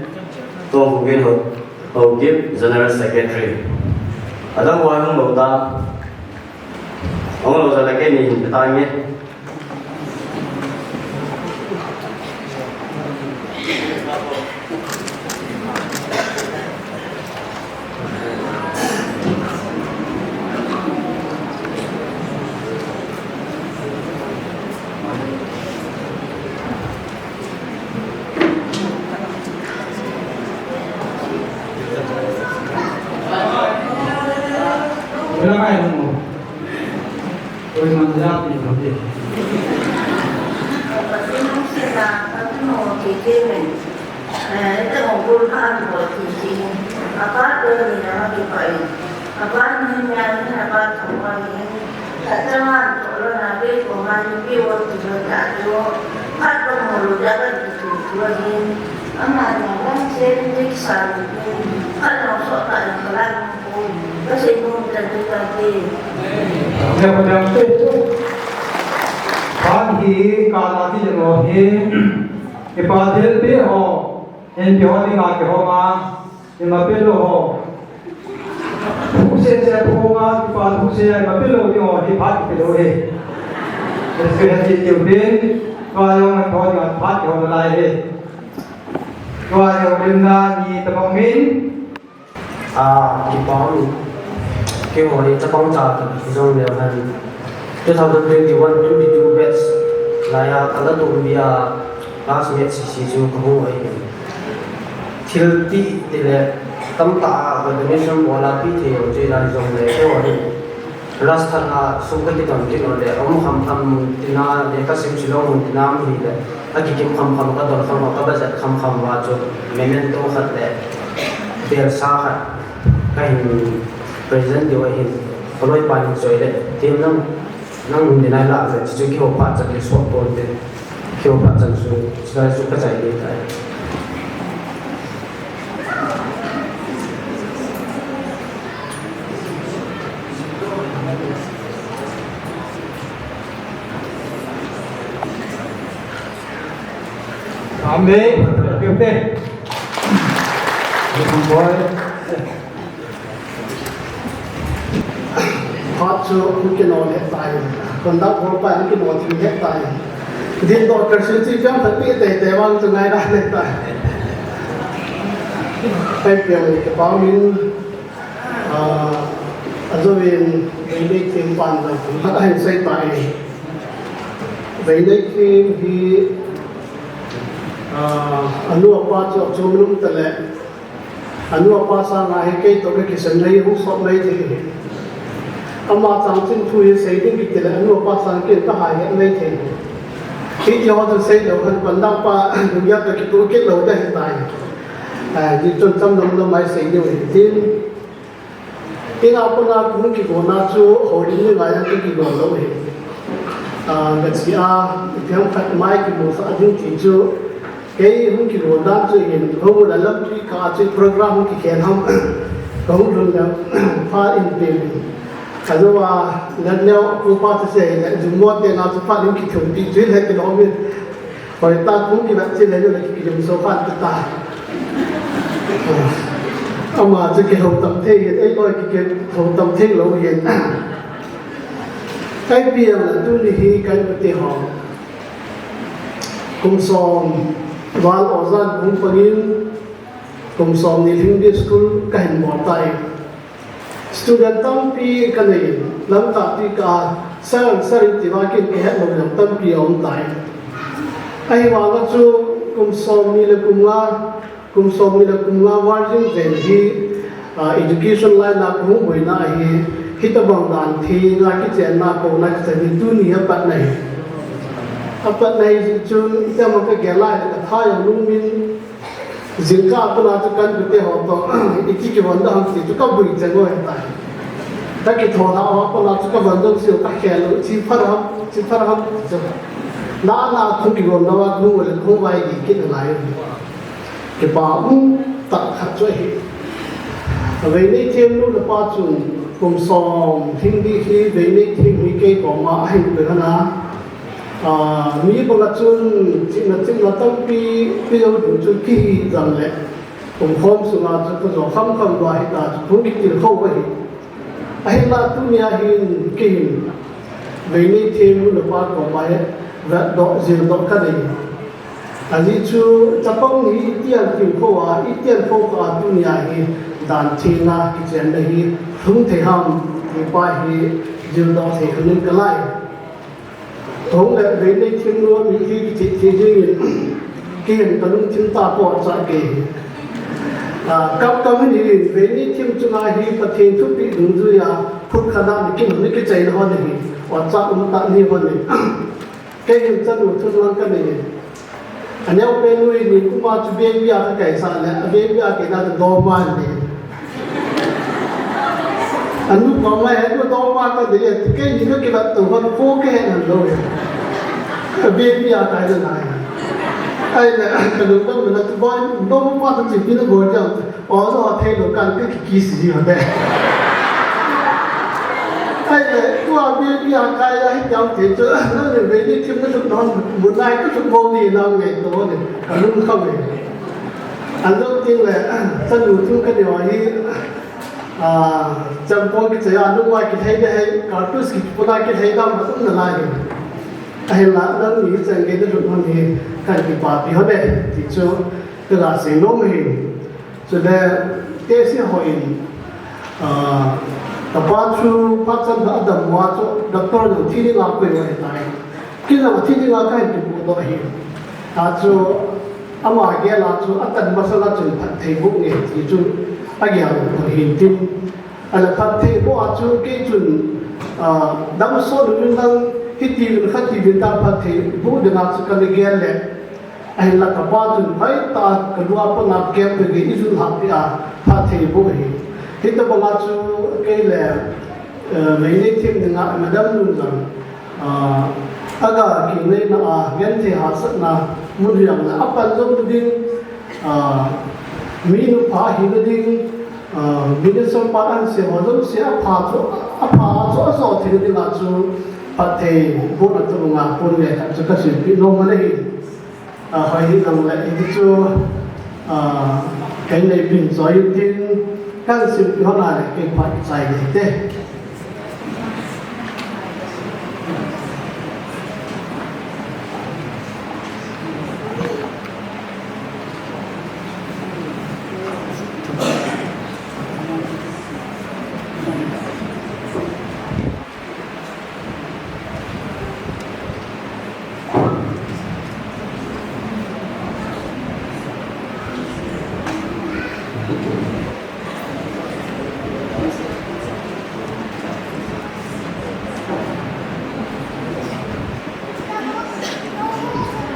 Tongkhukin Ho-, Haokip, General Secretary. Adam Wai Hung Lo Ta, Hung Lo Za Lake Ni Hin Petang Ye. Wala kai mo. Oi, man ja pi mo de. Pathen nungsetna, Pathen nungsetna, eh, ite hung bul pha an bol ti ti. Apa to ni na ma ki pa in. Apa ni na ni na pa to ma ni. Ta ta ma to lo na be ko ma ni bi wo ti lo ta to. Pa to mo lo ja ka ti ti lo ni. Ama na lang sen ti sa ni. Pa no so ta ni ka la. Phat hi kala ti jeng ho hi, kipa thilpeh ho, inpi ho dinga kihom a, ima pelou ho. Thuse se thonga, kipa thuse, ima pelou ding ho hi phat kipe lou hi. Hiti hiti tiu din, tua jong inpi ho dinga phat kihom nalai hi. Tua jong limna ni tabang min. Ah, kipa um. Keiho hi chapang cha kahi jongleu hen, two thousand twenty-one twenty-two batch laiya kala tumbi a classmate sese chu kahung u ahi. Thil ti tile tamtah a donation bol a pe thei jong chu hilai jongle keiho hi Rajasthan a sum kati tam kit u le, um kham kham mun tina le kasim Shillong mun tina um hile, akikim kham kham, kadon kham kham, kabajat kham kham uva chu memento khat le belsa khat kahin present diu ahin, kaloipa hin choi le, tin nang, nang mun dinai lah le, chuchu keiho phat chan le sot pon te, keiho phat chan chu, chulai chu kachai ding tai. Amen. Amen. Good boy. Phat chu hung kino lheh tai. Conduct bol pa hung kino thim lheh tai. Din to ka sin chi kam phat pi te te vang chu ngai ra lheh tai. Pai piang le ka pau min, ah, a zo in Veinei Thiem pan la phat a hin sei tai. Veinei Thiem hi, ah, anu apa chu achom lum ta le. Anu apa sanga hi kei toh kakisem na hi hung sot mai thei hi. Ama chanchin thu hi sei ding kiti le anu apa sang ken kahai het mai thei hi. Hiti ho chu sei lou hen, pandan pa dungya toh kitoh kit lou ding ahi tai. Ah, hichun cham lom lom a sei ding ahi tin. Kei a kona kahung kigonna chu houin ni ngai a kakigon lou ahi. Ah, kachi a, itiham khat mai kimusah ding ti chu, kei hung kigon dan chu hin, hung la lampi kah a chu program hung kikhen ham, kahung lhun le, pha in pe. Ajou a, Lalneo, Pu Pa chu sei le, Jummo te na chu pha in kithum pi chu le kilom in. Hoitah kahung kivet cheh le, le kikim so pha ta. Ama chu kihou tam thei, ei loi kihou tam thei lou hin. Kei piang la tuni hi kei pute ho. Kum som val ojan kahung pangin, kum som ni lhing di school kahin bol tai. Student tampi kanei, lamkah pi ka, sir, sir, tia kin kihet lou jong tampi aum tai. Ahivang a chu kum som ni le kum nga, kum som ni le kum nga val jing ven hi, ah, education line a kahung boina ahi, hitabang dan thei a kichenna kona kichen hi tuni a pat ahi. A pat ahi chun, itama kagel lai, katha jong lungmin, Jingkah a pat a chu ka pute ho toh, iti kivon ding ham ti chu kaboi cheng lou ahitai. Ka kitho lha a pat a chu kavon ding seh, kakhel lou, chi phat ham, chi phat ham, chu. Na, na, kahung kivon lou a, kahung le kahung vai di kit nalai. Kipa um tah khat chu ahi. Veinei Thiem nu le pa chun, kum som lhing di hi Veinei Thiem hi kei koma ahin pe hon a. Ah, mi banga chun chihna chimna tampi pe jou ding chu kihi jong le, kum khom sunga chu kajo kham kham lou ahi ta chu, hung kitilkhou ahi. Ahinla tunia hin kei hin Veinei Thiem nu le pa koma hi vetdoh, jildoh kanei. Ajeh chu chapang hi itial tilkhou a, itial khou kah a tunia hi dan thei a kichenna hi lhung thei ham ti pa hi jildoh thei khat in kalai. Kahung le Veinei Thiem nu a mi hi kichih thei jeng in, kei hin kalungthim tah a kachai kei hi. Ah, kam kam hin hi Veinei Thiem chunga hi Pathen thupeh dungjuia phut khat a mi kin ni kichaina hon hi. Ocha um tah ni hon hi. Kei hin chanu thum lang kanei. Aneo pen nu hi nikum a chu baby a kakaisah le, a baby a kaina chu doma anei. Anu koma hi anu doma kanei, ti kei ni kakivet tou hon kho kahe nalou hi. A baby a kaina nai. Ahile, kalungdam na tu boy, doma tu chi pina bol jam. Oja ho thei lou kan ka kikisi ji ho te. Ahile, tua baby a kai a hi jam thei chu, nang le Veinei Thiem na lhut nom, mun nai ka lhut bou ni nang ngai to ni, ka lung kham e. Anjou teng le, chanu thu kanei ho hi, ah, champon kichai a, nungvai kilhei le hei, cartridge kipuna kilhei dam na um nalai hi. Ahinla, nangni hi chan gei na lhut nom hi, kan kipapi ho le, ti chu, ka ga sei nom hi. Chule, tesi ho in, ah, Kapa chu phat chan a adam uva chu doctor jong thi dinga koi u ahitai. Kei jong thi dinga kahin kipoh doh ahi. Achu ama gel a chu atan masang a chun phatthei boh nge ti chu agel u ahin tin. Ahile phatthei boh a chu kei chun, ah, damsot uvin lang hiti uvin khati uvin ta phatthei boh dinga chu kana gel le. Ahinla kapa chun hoitah a kalu a pat a kep peh gei ijun lhah peh a phatthei boh ahi. Hitobang a chu kei le, eh, Meitei them dinga Madam Lunjang, ah, aga kingaina a genthei hahsatna mun hiam le apan jong ding, ah, mi nupha hina ding, ah, minister pa ahin sei ho jouse apha chu, apha chu ajo theina dinga chu phatthei bohna tobang a pon le khat chu kasilpeh nom ahi. Ah, hoi hi lang le, hiti chu, ah, kahin nei pin choi tin, kahin silpeh hon a le, kei phat chai ding te.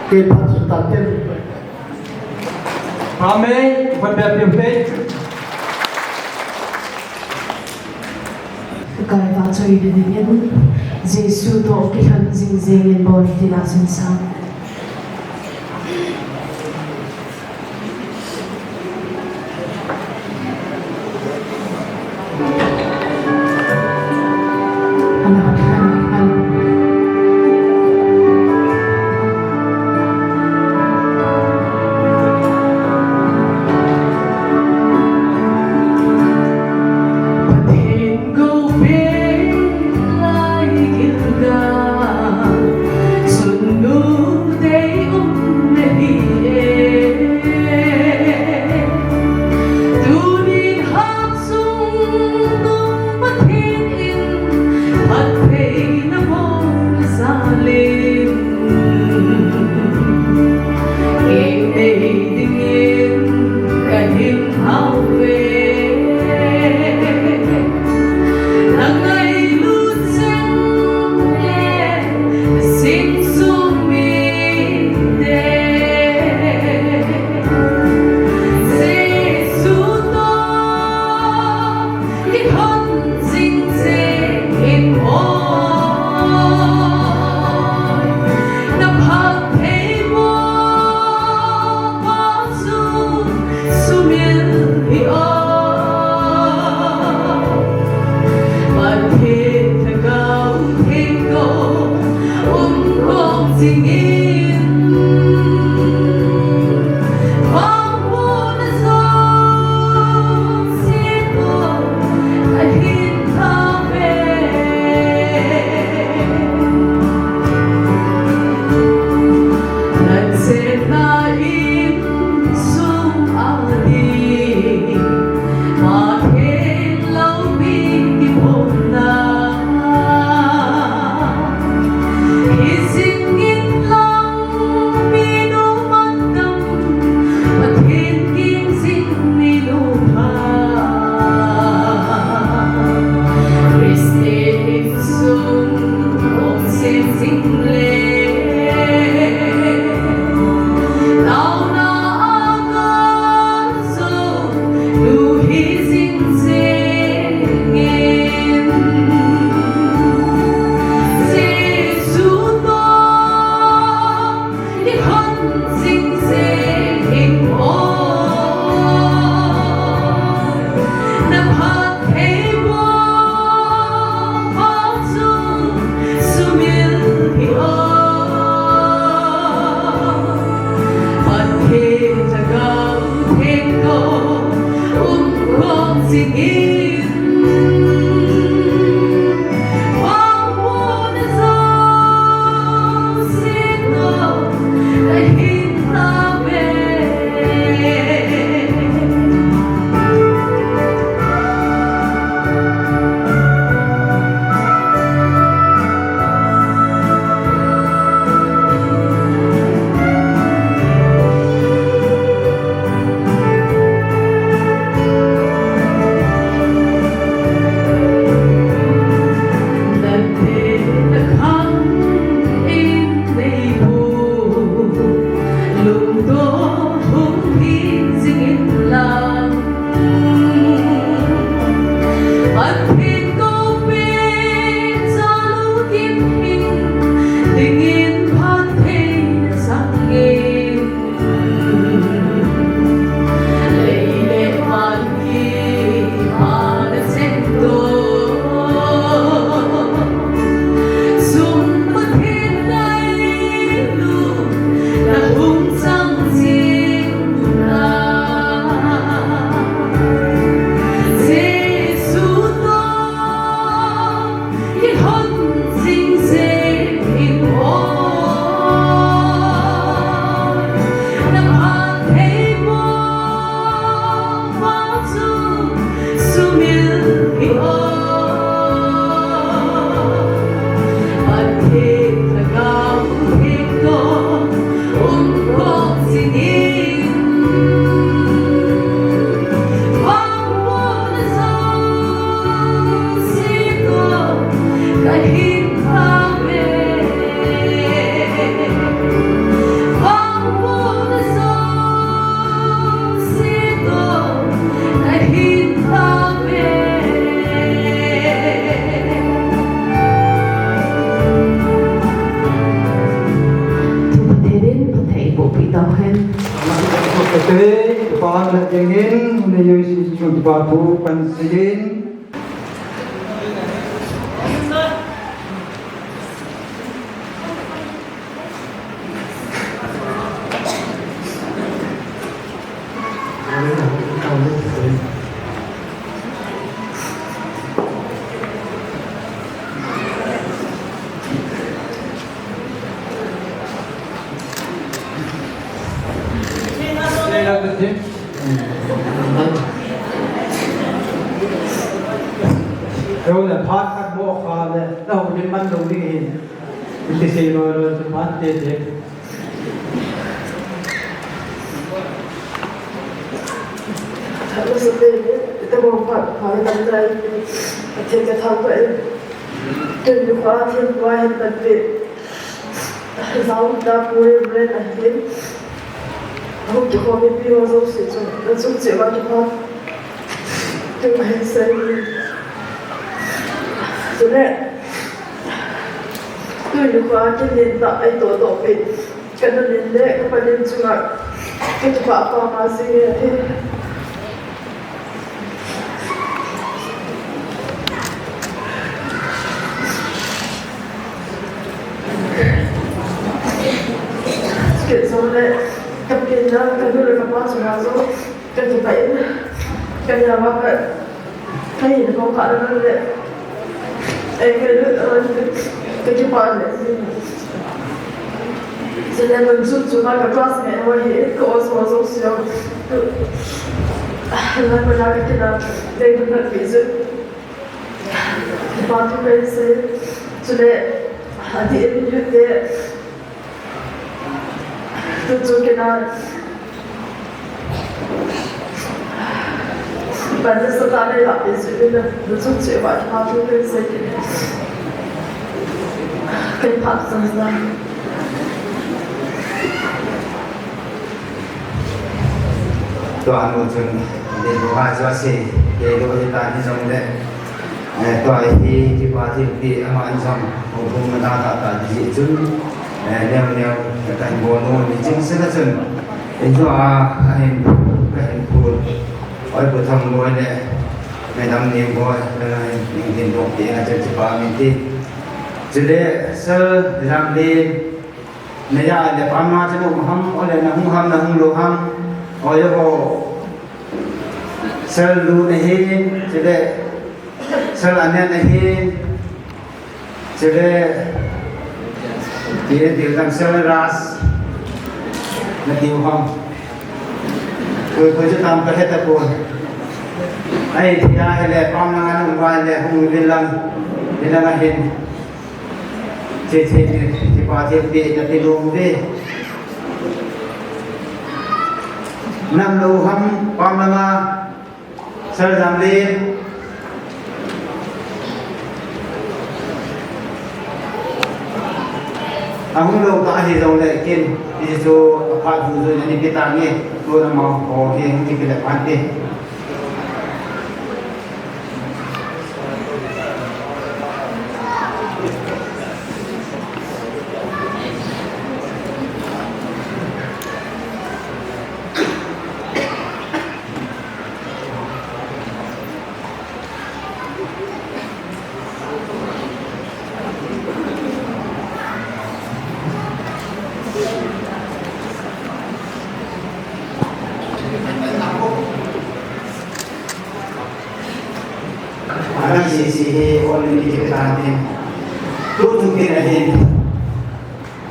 Kei phat chu tate. Amen. Hoi bia piu pe. Ka kai vachoi dingin, Jesu toh kilhon jing jengin boi tina chun sang. Pi tau hen. Kei, kei pa la jeng in, ne yoi si si pa tu kan si in. Hello, the podcast mo kha le, na ho ni man lo ni hin. Ti se lo lo, chu phat te te. Ama sa te ni, ta bo phat, phat na na ni, a te ka thang pa e. Tun ni kha, te kha hin ta te. Zau ta pu e, bre na hin. Hung kikhom mipi ho jouse chu, nachung cheh uva kipah thu kahin sei. Chule, tuni nikho a kin lentah eitoh toh peh, kanu len le kapalin chunga kakipah pama jing e. Chukit jongle, kapenna, kanu le kapa chunga jong kakipah in, kania vang ka, kahin kong kha le, eh, ka, eh, kakipah le. Chule mun chom chom a ka classmate ho hi, ka oja ho jouse jong, tu, lai mun a ka kin a, dei du khat pi chu. Kipa thu kahin sei. Chule, adih in youth te, tu chu kin a, pan nasatah a nei lah pi chu, na, nachung cheh uva kipa thu kahin sei. Kahin phat jang jang. Tua nu chun, dei bu ha chu ase, kei lo hi ta ni jong le, eh, tua hi kipa thilpeh ama in jong, houbung na da ta ta di jeh chun, eh, neo neo, ka kan bol nom ni jing sela chun, in jo a, ahin, kahin phul, oi pu thang boi le, madam ni boi, le la hin, ning din dong ti, a chun kipa min ti. Chule, sir, lam le, Naya le pama chanu ham, ole na hung ham, na hung lo ham, oyo ho. Sir Lu na hin, chule, Sir Anya na hin, chule, ye dil dam Sir Ras, na diu ham. Koi, koi chu tam ka heta ko. Ai, thia hele, pam na nganu vai le, hung vil lang, vil lang a hin. Che, che, che, che, pa, che, pe, na pe lo ve. Nam lo ham, pam langa, sar jam le. Ahung lo ta hi jong le kin, i chu a phat ju ju ni pi ta nge, tu na ma, o, hi, hung ki le pan te. Ana sisi hi Olympic kipah tin. Tu tu kina hin.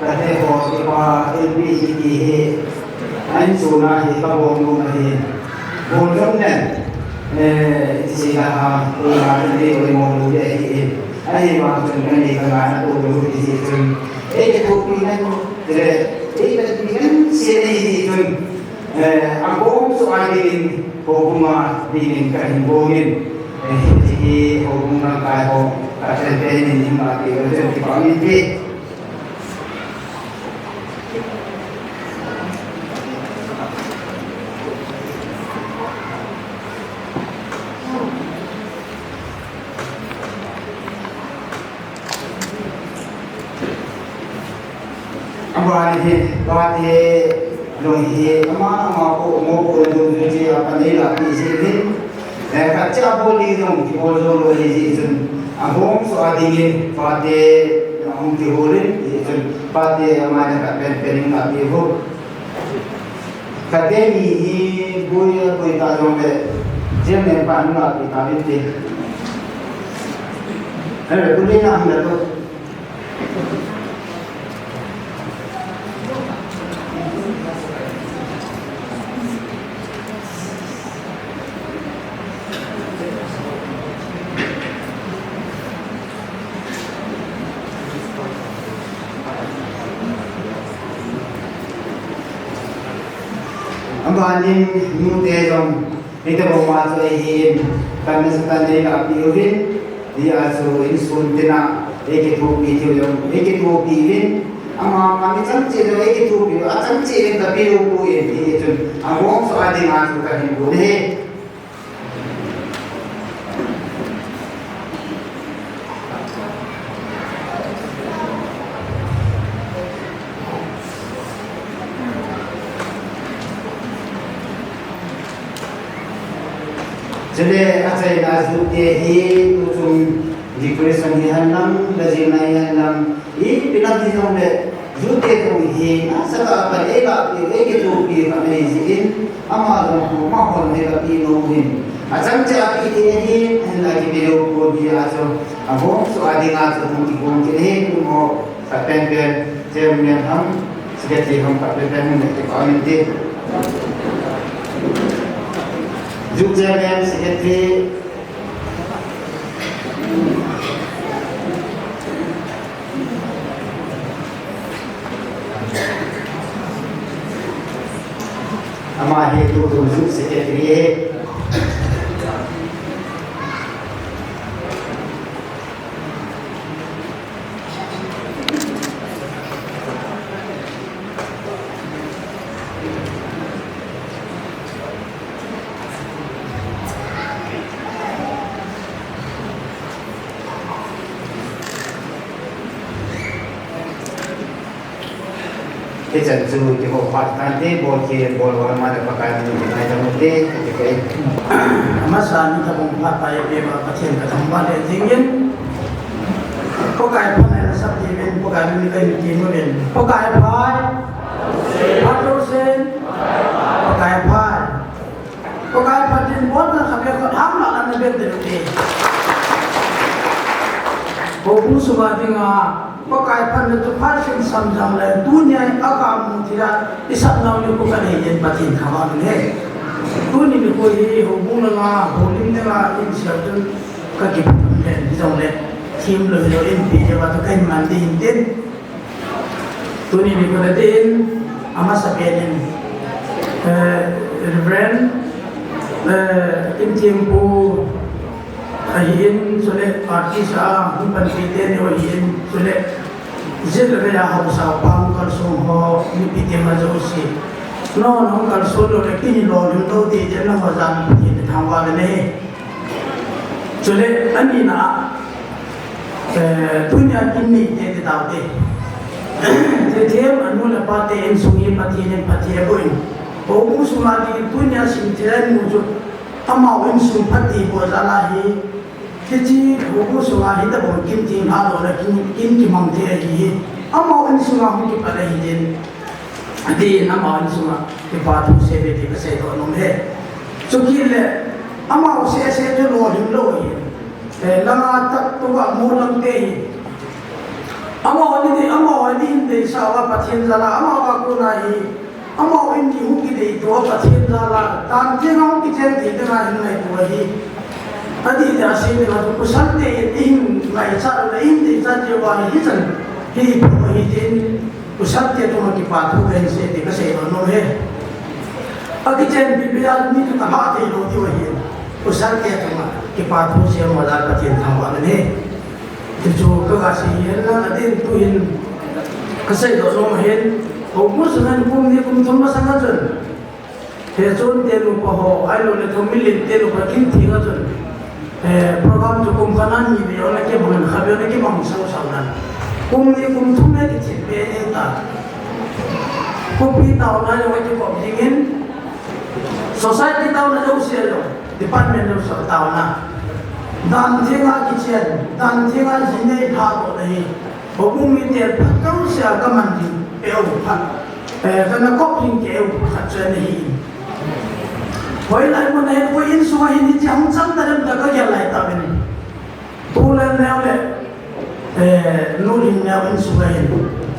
Kate ho kipa L P E T hi. Ain suna hi kabol nom ahi. Bol nom nen. Eh, iti sila ha, tu la ni ko mo lu de hi. Ahi ma chun kani ka na tu lu ti si chun. Eh, ke tu pi na tu. Tile, eh, ke tu pi na si ni hi chun. Eh, a bom su a dingin, houbung a dingin ka hin bom in, eh, hiche hi houbung lamkai ho, ka campaign in, in ma ti, ka chen ti pa min ti. Abani hi, bani hi, Jong hi ama ama ko mo ko dungjuiya pan eilahpeh jeh in, eh, khat cha bol ding jong kibol jou lou ahi jeh chun, abonchauva dingin pate ahung kihol in, hijeh chun pate ama le khat penpen in lahpeh uvo. Khat te ni hi boi, boi ta jongle, chairman pan in lahpeh tauvinte. Hello, good day, na hung le to. Abanin nute jong, hitobang ma chu ahin, pan nasatah in eilahpeh uvin, hijeh chun insung tina, eikithopi theiu jong, eikithopi uvin, ama, ama mi chang cheh jong eikithopi, achang cheh uvin tapeh lou poi, hijeh chun, abonchauva dinga chu kahin bol e. Chule achaina jute hi tuchung decoration hihen lang, lajilna hihen lang, ipi lam hijongle, jute jong hi nasatah a pan eilahpeh, eikithopi khat ahi jeh in, ama jong hu ma hon he kapeh nom uvin. Achang cheh a peh thei ahin, ahinla kipeh lou pon hijeh chun, abonchauva dinga chu hung kigong kit ahi, tumo khat penpen, chairman ham, secretary ham khat penpen hung le kipah inte. Youth chairman, secretary, ama hi tuchung youth secretary ahi. Hichan chu kihou phat tante, bol kit, bol val ma le Pakai min ngaidam ute, kati kei. Amasa in tabang phat pa eipeuva Pathen kathangvah le jingin, Pakai phat in asap jingin, Pakai min kahin tin uvin, Pakai phat, phat jousen, Pakai phat. Pakai phat in bolna khat le khat hang la ana bep ding te. Houbung sunga dinga Pakai phatna chu phat seh sam jong le, tunia i kamu thei a, i sap nau nikho kanei in Pathen thangvah in ahi. Tuni nikho hi houbung langa, houlim langa, in sia chun kakipah le, hijongle, themlou hilou in pi jeva chu kahin man ding in tin. Tuni nikho a din, amasapen in, eh, Reverend, eh, Kimthempu ahin, chule artist a hung panpi teni ahin, chule jilrei a haosa pang kalsong ho, mipi tema jouse. Nangho hung kalson lou le, kihilou lou te, te nangho jal Pathen thangvah le nei. Chule, anina, eh, tunia kin neite ti taute. Thethem anu le apate insung hi Pathen in phatthei aboh in. Houbung sunga ding tunia simthei a imu chu amau insung phatthei boh jal ahi. Hiche houbung sunga hitabang kin theng lhadohna kin, kin kimang thei ahi hi. Amau insunga hung kipat ahi din. Adin amau insunga kipa thu seibe ti kaseidoh nom e. Chukit le amau sese chu lolhing lou ahi. Eh, langa tah tua mu lam te hi. Amau ni, amau ni in deisah uva Pathen jal a, amau a kona hi. Amau in ni hung kidei tua Pathen jal a. Tan teng a hung kichen thei dinga hin ngaito ahi. Adih dia sei dinga chu pasal te in ngaichat le in deichat jeh uva hi hichan hi pum ahi tin. Pasal te chunga kipa thu kahin sei ti kaseidoh nom e. Akichenpi bia mi chu kaha thei lou diu ahi. Pasal te chunga kipa thu seimo jal Pathen thangvah in ahi. Tichu kaga sei hi henlang adin tuhin kaseidoh nom ahin. Houbung sunga kum ni kum thum masang a chun. He chun te nupa ho, ahilou le Thangminlen te nupa kin theng a chun, eh, program chu kum khat a ni vei ana kimang, khat vei ana kimang sausau nan. Kum ni kum thum e kithip be e ta. Khopi taona le wati kop dingin, society taona jouse le, department jouse taona. Dan thenga kichen, dan thenga jinei tha to nahi. Houbung mite phat jouse a kaman ding, eu phat. Eh, kana kop ding keu phat chu nahi. Hoilai mun ahin, koi insunga hin hiche hung chang ta dem ta kagel lai tauvin. Pu Lhanneo le, eh, Nu Lhinneo insunga hin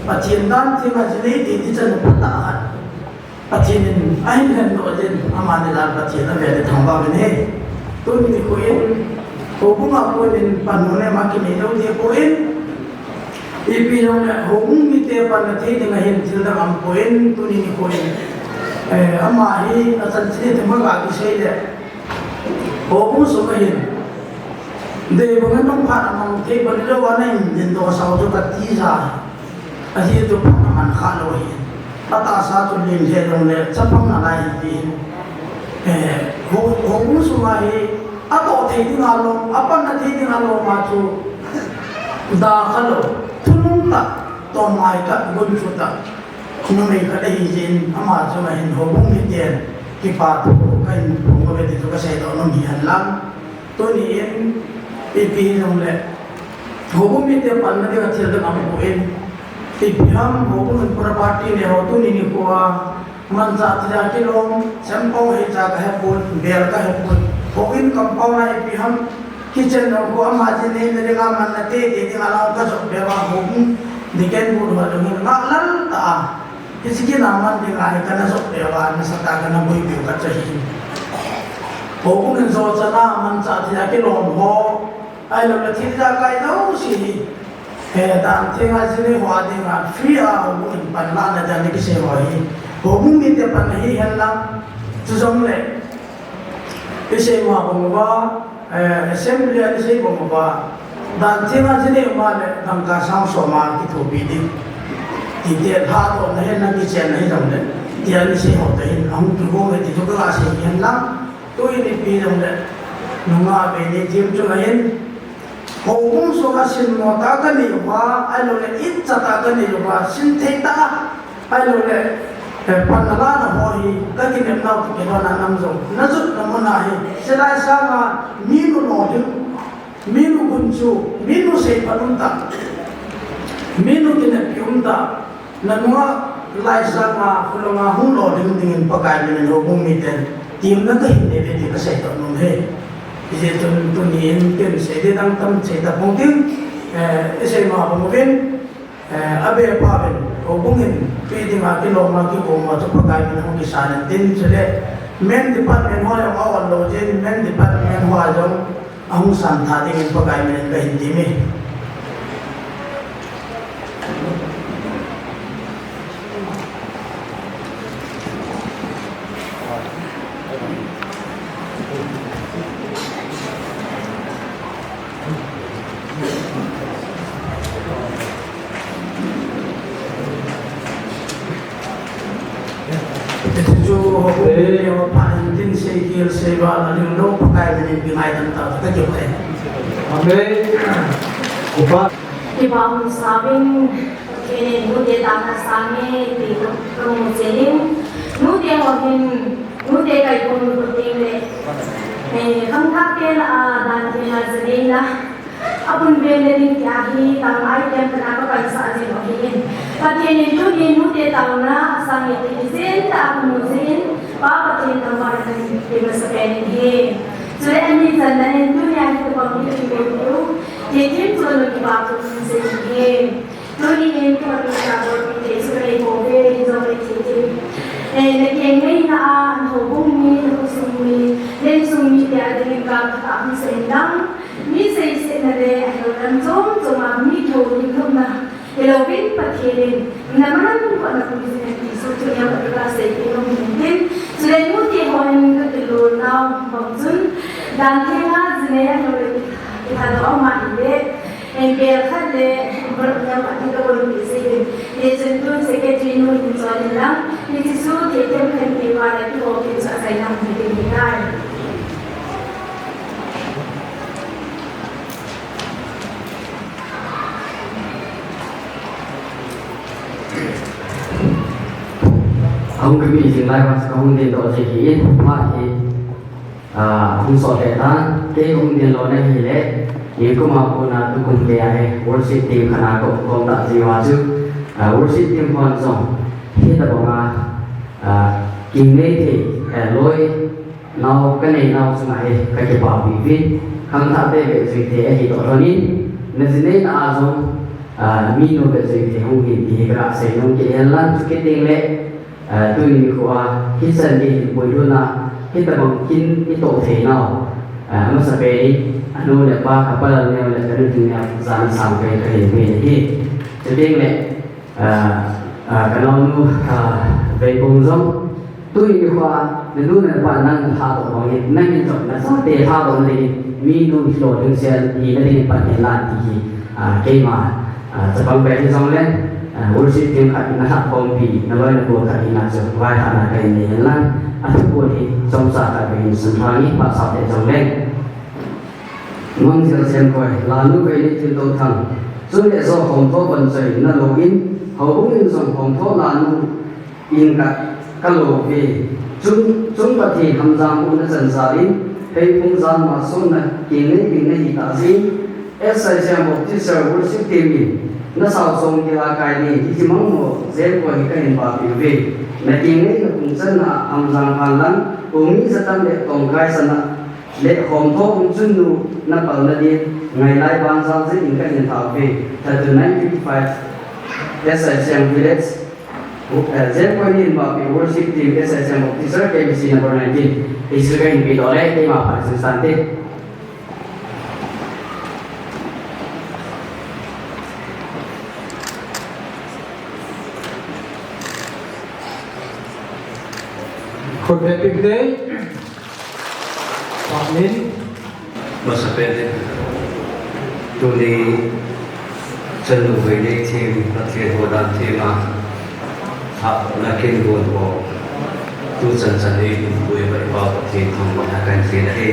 Pathen dan thenga jinei ti ti chan phatah a Pathen in ahin lhendoh jin, amani jal Pathen ave le thangvah uvin ahi. Tuni nikho in, houbung a kon in panmun nema kinei lou ding poi, ipi jong le houbung mite panna thei ding ahin thil dang aumpoi, tuni nikho in, eh, ama hi achanchin themkhat a kisei le, houbung sunga hin, dei bang in nung phat a mang thei pan lou a na in din doh sao chu kati ja. Ahi chu phat a man kha lou ahi. Atahsa chu lim he jong le chapang na lai hi. Eh, ho, houbung sunga hi, atoh thei ding a lom, apanna thei ding a lom a chu da kha lou, thunung tah, tomngai tah, gunchu tah. Numei khat ahi jin, ama chunga hin houbung miten kipa thu kahin phong uve ti chu kasei doh nom hi hen lang. Tuni in, ipi hijong le, houbung mite panna dinga thil dang aumpoi. Ipi ham, houbung in property le ho tuni nikho a, manchah thia kilom, sempong hicha kahepon, bel kahepon. Houin compound a ipi ham, kitchen jong khu ama jinei na dinga manna tete dinga lang kajot peh uva houbung, deacon board ho jong hin ngah lal tah a. Hiche kin a man dinga hi kana jot peh uva, nasatah a kana boipiu khat chu ahi. Houbung in jo chan a manchah thia kilom ho, ahilou le thil ijakai jouse hi, eh, dan thenga jinei ho a dinga free a houbung in panlahna dia ana kisei ho hi, houbung mite panna hi hen lang, chujongle, isei ma bang uva, eh, assembly a isei bang uva, dan thenga jinei ma le dangka sang som a kithopi ding. Tite lhadohna hen lang kichenna hijongle, tia isei ho toh hin ahung kigong e ti chu kaga sei hen lang, tuni in ipi jongle, nungah vei ni thim chunga hin, houbung sunga sin mo tah kanei uva, ahilou le, itcha tah kanei uva, sin thei tah, ahilou le, eh, panna lana ho hi, kakinepnau toh kidona nam jong, najotna mun a hi, chulai sanga, minu lolhing, minu gunchu, minu seiphat um tah, minu kineppi um tah, nanunga lai sanga, khulanga hung lolhing dingin Pakai min in houbung miten temna kahin nei uve ti kasei doh nom e. Hijeh chun tuni in ken sei ding dang tam sei tapong ting, eh, isei ma bang uvin, eh, abeh pha uvin, houbung in pe dinga kilom a kigong ho chu Pakai min in hung kisan in tin chule, men department ho jong a ol lou jeh in, men department ho a jong ahung san tha dingin Pakai min in kahin tem e. Hiti chu houbung mite ho phat in tin sei khel sei val a lim lou Pakai min in kingaidam tau, ka kipa e. Amen. Kipa. Kipa hung sauvin, Pathen in nute taona asang e ti kamu jeh in, nute ho hin, nute kaikhom u teng le, eh, khangthah te lah a dan thenga jinei na, Apunven le ding tia hi, tang item khat a kapaisah jing u ahin. Pathen in tuni nute taona asang e ti ijeh inem itile, Pa Pathen thangvahna kahin pe masapen in ahi. Chule ani channa in tunia hi tobang hi kahin pe u, thilthim chonlou kipa thu kahin sei in ahi. Tuni in kihoulimna bolpi thei chu kanei pouve, hijongle thilthim, eh, nakeng ngaina a, nahoubung mi, nakhosung mi, nainsung mite a dingin gal khat a hung sei in lang, mi seisetna le ahilou lam chom chom a mi kihoulim nopna, hilouvin Pathen in na manam khat na pui jing e ti chu tunia khat kasei nom in tin. Chule nute ho hin kakilolnau bang chun, dan thenga jinei ahilouleh kitha, kithadoh a um ahile, eh, bel khat le envelope khat hi kabolpeh jing in. Hichun tun secretary nu hin chon in lang, hiche chu thilthim khat in kipah le kihoulim chu achaina hung hi ding ahitai. Ahung kipe jing lai uva chu kahung dingdoh jing ahin, phat hi, ah, hung sot lheh tan, kei hung dingdoh na hile, nikum a kona tukum kei a hi worship team khat a ka um khom tah jeh uva chu, ah, worship team hon jong, hitobang a, ah, kinei thei, eh, loi, nau, kanei nau chunga hi kakipapi uvin, khangthah te vetsui thei ahi toh lhonin, na jinei na a jong, ah, minu vetsui thei hung hin ti hi ka seinom kit hen lang, chukit teng le, ah, tuni nikho a, hichan gei hin puilhun a, hitobang kin i toh thei nau, ah, amasapen in, anu le apa, ka pa Lalneo le ka nu Tingneo, jana sang pen kahin pe ahi. Chuteng le, ah, ah, ka naonu, ah, Veibung jong, tuni nikho a, na nu na pa nang lhahdoh bang in, nangin jong na chate lhahdoh na dingin, minu lolhing sel hina dingin pan hen lang ti hi, ah, keima, ah, chapang pen hijongle, ah, worship team khat na lhahkhompi, na loi na gol khat hina chu, vaihomna kahin nei hen lang, athu pon hi, chomcha khat vei hin sunthang in, phat sot te jongle. Mang Jel Semkoi, Lanu Veinei Thiltouthang, chule jo Homtho Bonchoi, na lou in, houbung in jong Homtho Lanu in ka, ka lou ve. Chung, Chung Pathen Hamjang u na chan jal in, Pheiphung jal ma sung na kinei ding na hi tah jeh in, S I Siang Baptist Church Worship Team in, na sao song kila kai ding, hiche Mang Mo Jel Koi hi kahin papi uve. Na kinei na pung chan na Hamjang phan lang, kum mi jatam le tongkai sana, le Homtho um chun nu na palna din, ngailai banjal jeh in kahin thah uve. Thatu nine fifty-five, S I Siang Village, eh, Jel Koi in papi worship team, S I Siang Baptist Church, K B C number nineteen. Hichu kahin pedoh le, keima phat sin sante. Khut beng peh te. Amen. Masapen in, tuni chanu Veinei team, Pathen hodan team a, ha, na kin gon ho, tu chan chan in, pui bai pa Pathen thangvahna kahin pe ahi.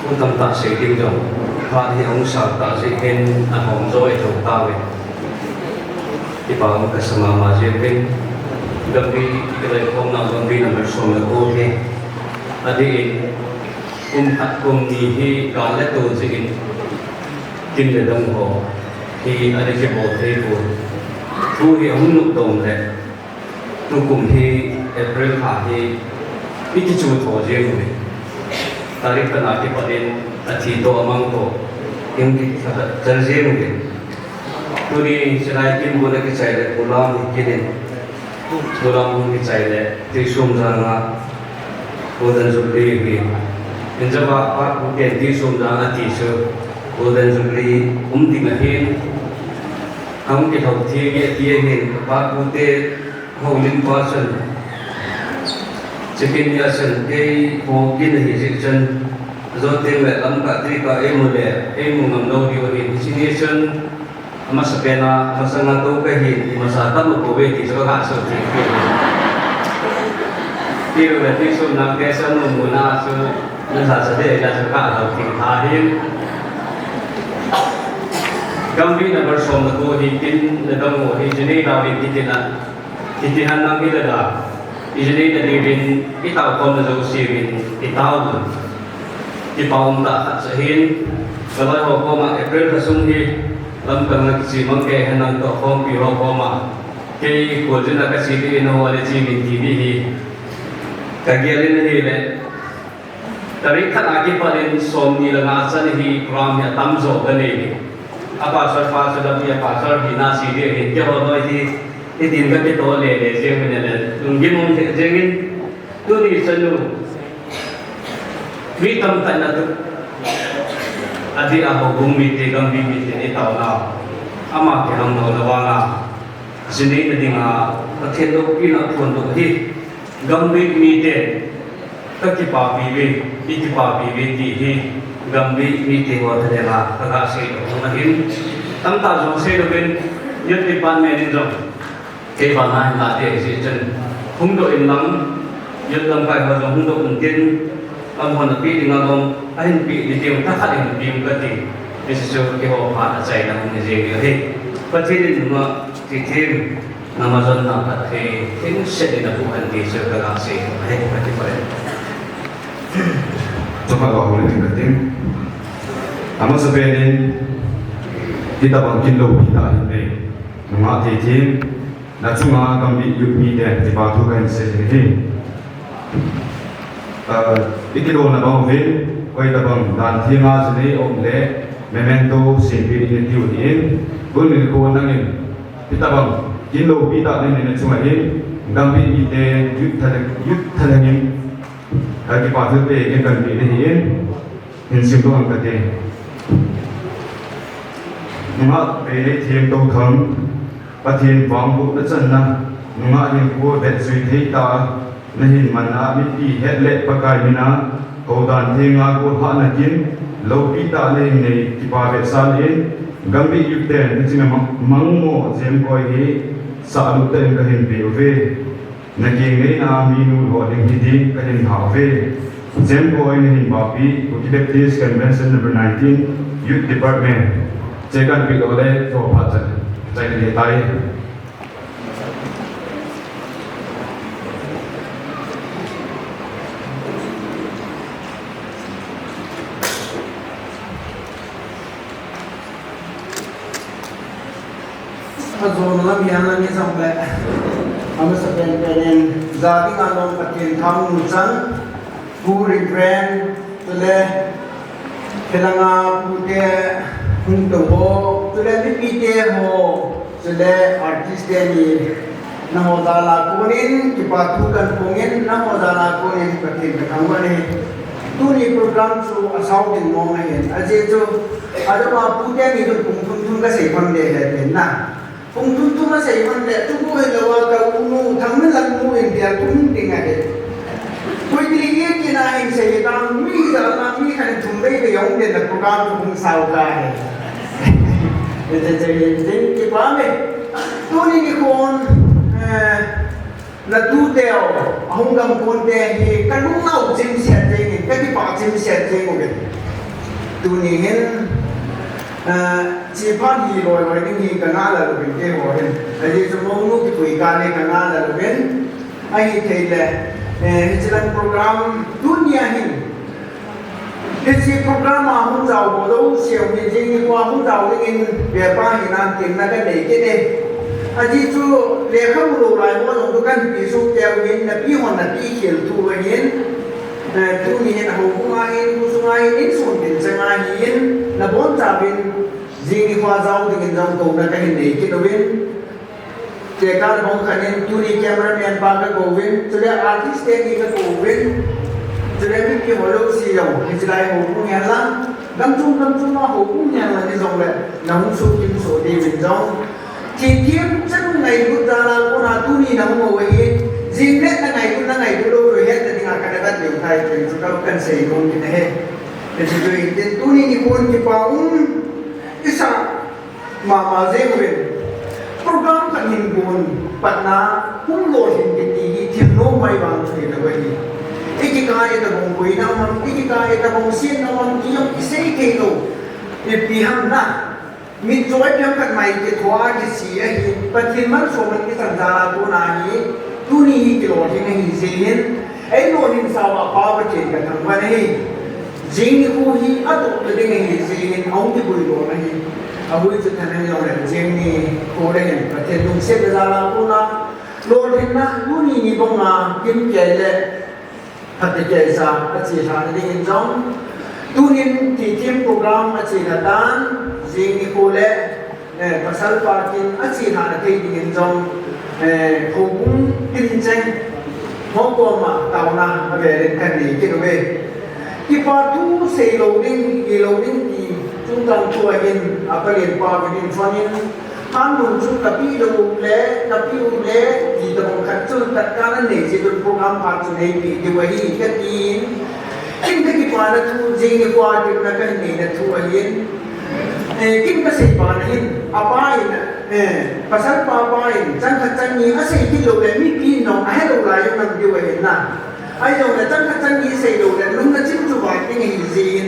Thu tamtah sei ding jong, phat hi ahung sang tah jeh hin, ahom jo ahi thou tauve. Kipa um kasa mama jeh uvin, Gambih, kiloi khomna Gambih number som le ko hi, adeh in, kum khat kum ni hi gal le tol jeh in, kin le dong ho hi ana kibol thei pon. Thu hi ahung nop dom le, tukum hi April tha hi i kichu tho jeng uve. Tarik khat a kipat in athi toh amang toh, i hung kikha khat chal jeng uve. Tuni chilai kin bu na kichai le, Pu Lam hi kin in, Pu Lam hung kichai le, Tuisum jang a Golden Jubilee hi. Injapa pa pu ken Tuisum jang a ti chu Golden Jubilee um ding ahin. Ahung kilhou thei nge ti ahin, pa pu te houlim pa chun. Chicken ni a chun kei hou kin ahi jeh chun. Joteng le lamkah tuikah eimu le, eimu ngam lou diu ahin. Hiche ni chun, amasapen a, masanga tou kahin, masa tam pouve ti chu kaga sou thei. Tiu le Tuisum nang te sa nu mu na chu, nasa sa de na chu kaga sou thei tha hin. Gambih number som le ko hi tin, le dong ho hi, jini da vin ti tin a. Hiti han nang hi le da, i jini na diuvin, i tao khom na jouse uvin, i tao uvin. Kipa um tah khat chu ahin, ka loi ho koma April lha sung hi, lamkang a kichimang kei hen lang toh khompi ho koma, kei kholjin a kache ding in ho le chi min ti ding hi. Ka gel in ahile, Tarik khat a kipat in som ni le nga chan hi program hi atam jo ka nei. A pastor, pastor, a pastor hi na si ding ahin, keiho noi hi, hitin ka kito le le jeng in le, lunggim um thei jeng in, tuni chanu, mi tamtah in atu, adeh a houbung mite, Gambih mite, i taona, ama kiham lou na vang a, jini na ding a, Pathen loupina phondoh hi, Gambih mite, ka kipapi uve, i kipapi uve ti hi, Gambih mite ho thalheng a, ka ga seidoh nom ahin. Tamtah jong seidoh uvin, Youth Department in jong, kei bana hin la te jeh chun, hung doh in lang, Youth lamkai ho jong hung doh un tin, lam hon ape ding a jong, ahin pe ding tiu, thakhat in pe un kati, hiche chu keiho phat achaina hung hi jeng ding ahi. Pathen in nunga, ti them, Amazon na phat thei, thil set in a pu han ti chu ka la sei, ahi ka ti pare. Chaphat va hung le ding ka ting. Amasapen in, hitabang kin loupi tah hin nei. Nungah thei thim, na chunga gambih youth mite, kipa thu ka hin sei ding ahi. Ah, i kilona bang uvin, koi tabang dan thenga chu nei um le, memento sempeh ding i tiu ahin, tuni nikho nangin, hitabang kin loupi tah nei nei na chunga hin, gambih mite youth thalheng, youth thalheng in, ah, kipa thu pe kin kan pe ding ahin, hin sim doh ang kate. Nungah Veileitheng Touthang, Pathen vangbohna channa, nungah hinkho vetjui thei tah a, na hin manna mipi het le Pakai mina, houdan thenga gollhahna kin, loupi tah na hin nei kipa vetsahna in, gambih youth ten, na chunga mang, mangmo jemkoi hi, sahlut tah in ka hin pe uve. Na keng neina a minu lolhing hiding ka hin hah uve. Jemkoi na hin bapi, Kuki Baptist Convention number nineteen, Youth Department. Che kan pe lou le, cho phat chan. Chai ni tai. Ajona lam hian lam hi jong le. Amasapen pen in, ja dinga lom Pathen thangnu chang, Pu Reverend, chule, khelanga pute hung tou ho, chule mipite ho, chule artist te ni, nangho jal a konin, kipa thu kan phong in, nangho jal a konin, Pathen ka thangvah e. Tuni program chu asao ding mong ahin, ajeh chu, adang a pute ni chu pung thum thum ka sei phang le le tin na. Pung thum thum a sei man le, tu ko hilou a ka u nu, Thangminlal nu in dia thum ding ahi. Koi ti nge kina hin sei ta, mi da la mi khan thum bei bei jong de na program tu hung sao ka ahi. Te te te te kipa me. Tuni nikhon, eh, na tute u, ahung gam kon te hi, ka lungnau chim siat jeng in, ka kipa chim siat jeng uvin. Tuni hin, eh, Chi phat hi loi loi ding hi ka ngah lel uvin keiho hin. Ajeh chu mounu kipui kah le ka ngah lel uvin. Ahithei le, eh, hiche lang program tunia hin. Hiche program a hung jao ho jouse u hin jing nikho a hung jao ding in, vepa hinan temna ka nei kit e. Ajeh chu lekhabu lou lai ho jong chu kan pi soh kei uvin, napi hon napi khel thu ahin. Eh, tuni hin houbung a hin, khosung a hin, insung tin chang a hin, nabonchauvin, Jing nikho a jao dingin jong kouna kahin nei kit uvin. Tekah le bang khat in tuni cameraman pa kakou uvin, chule artist teni kakou uvin. Chule mipi ho jouse jong, hiche lai houbung hen lang, gam chom gam chom a houbung hen lang hijongle, nahung sohkim soh diuvin jong. Thilthem chan ngailut jal a kona tuni nahung u ahi, jing le nangailut, nangailut lou, lou hetna dinga kana vet leu tai, tin chu kahin sei nom kit ahi. Hiche chu hitin tuni nikhon kipa um, isa mama jeng uvin. Program khat hin gon patna hung lolhin kiti hi thil nom mai vang thei lou ahi. Ikikah e tabang boina um am, ikikah e tabang sietna um am ti jong isei thei lou. Ipi ham na. Mitchoi pem khat mai kithoa kisi ahi. Pathen malsom in kisan jal a kona hi. Tuni hi kilolhin ahi jeh in. Eilolhin sauva Pa Pathen kathangvah ahi. Jing nikho hi atohna ding ahi jeh in ahung kibui lona hi. Ahui chu thanom jongle jing nikho le hin Pathen lungsetna jal a kona lolhinna tuni ni banga kimkei le phatechan sa achelhahna dingin jong tunin thilthem program achelhah tan jing nikho le Eh, pasal pa kin achelhahna thei dingin jong, eh, houbung tincheng ho koma taona avelin kanei kit uve. Kipa thu sei lou ding, ti lou ding ti chungchang thu ahin, apalen pa vin in chun in, hanlum chu kapi lou le, kapi u le, ti tabang khat chu tatkal anei jeh chun program phat chu neipi diu ahi katin. Kin kakipana thu, jing nikho a kin kahin neina thu ahin. Eh, kin kasei pa na hin, apa in, eh, pasal pa pa in, chang khat chang ni asei kit lou le, mipi in jong ahelou lai jong nam diu ahin na. Ahijongle chang khat chang ni sei lou le, lungna chim chu vai ding ahi jeh in,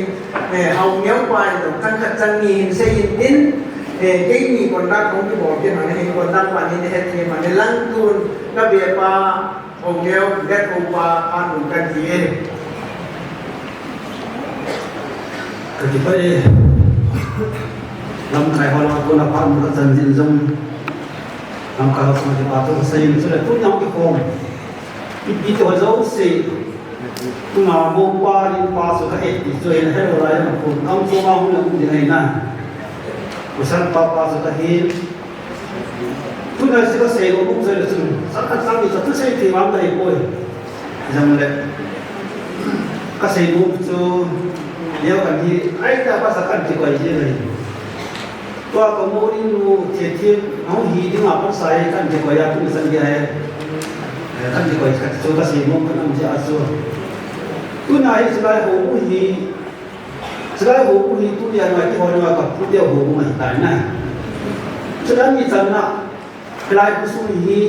eh, Haoneo pa in jong chang khat chang ni hin sei in tin, Eh, keini conduct hung kibol kit mane, conduct pa ni ne het kit mane, lang tun ka be pa, Hongkeo, let hung pa, phat hung kan ti e. Ka kipah e. Lamkai ho lah a kona phat hung ka chan jin jong. Lamkai ho lah a kona phat hung ka sei in, chule tuni a kikhom. Ipi ti ho jouse. Tuna mo pa, in pa chu ka et ti chu hin, hello lai ma ko. Kam chu ma hung na hung di nai na. Ko san pa pa chu ka hin. Tuna chu ka sei lo buk chu le chun. Sa ka sa ni sa tu sei ti ma dai poi. Jang le. Ka sei buk chu. Leo ka ni. Ai ta pa sa kan ti koi ji le. Tua ka mounu Thiethem, ahung hi dinga pansah hi kan kikoi a, tuni chan geiya hi, eh, kan kikoi khat chu ka sei nom kan um jeh a chu. Tuna hi chulai houbung hi, chulai houbung hi tuni a ngai kihou ngai ka pute houbung ahi tai na. Chulai mi channa, chulai khosung hi,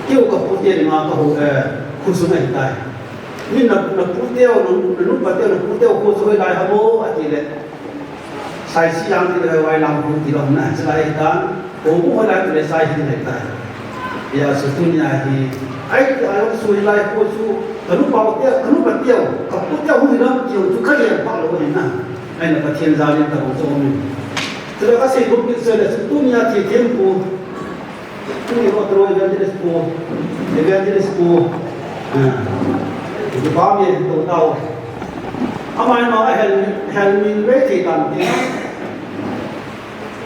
keu ka pute dinga ka hou, eh, khosung ahi tai. Min na, na pute, na, na nu pate, na pute kho chu hoilai ham o, ati le. Saisi jang ti le vai lam hu ti lo na, chulai tan, houbung hoilai ti le sai hi le tai. Hijeh chun tuni a hi, ai ti a jong chu hilai kho chu, ka nu pa te, ka nu pa te, ka pu te hu hi lam ti chu ka lian pa lo ni na. Ai na Pathen jal in ta lo chu min. Chule ka sei buk ni se le chu tuni a Thiethem pu. Tuni ho tro evangelist pu, evangelist pu, ah, department to tao. Ama in ma a hel, hel min ve thei tan ti.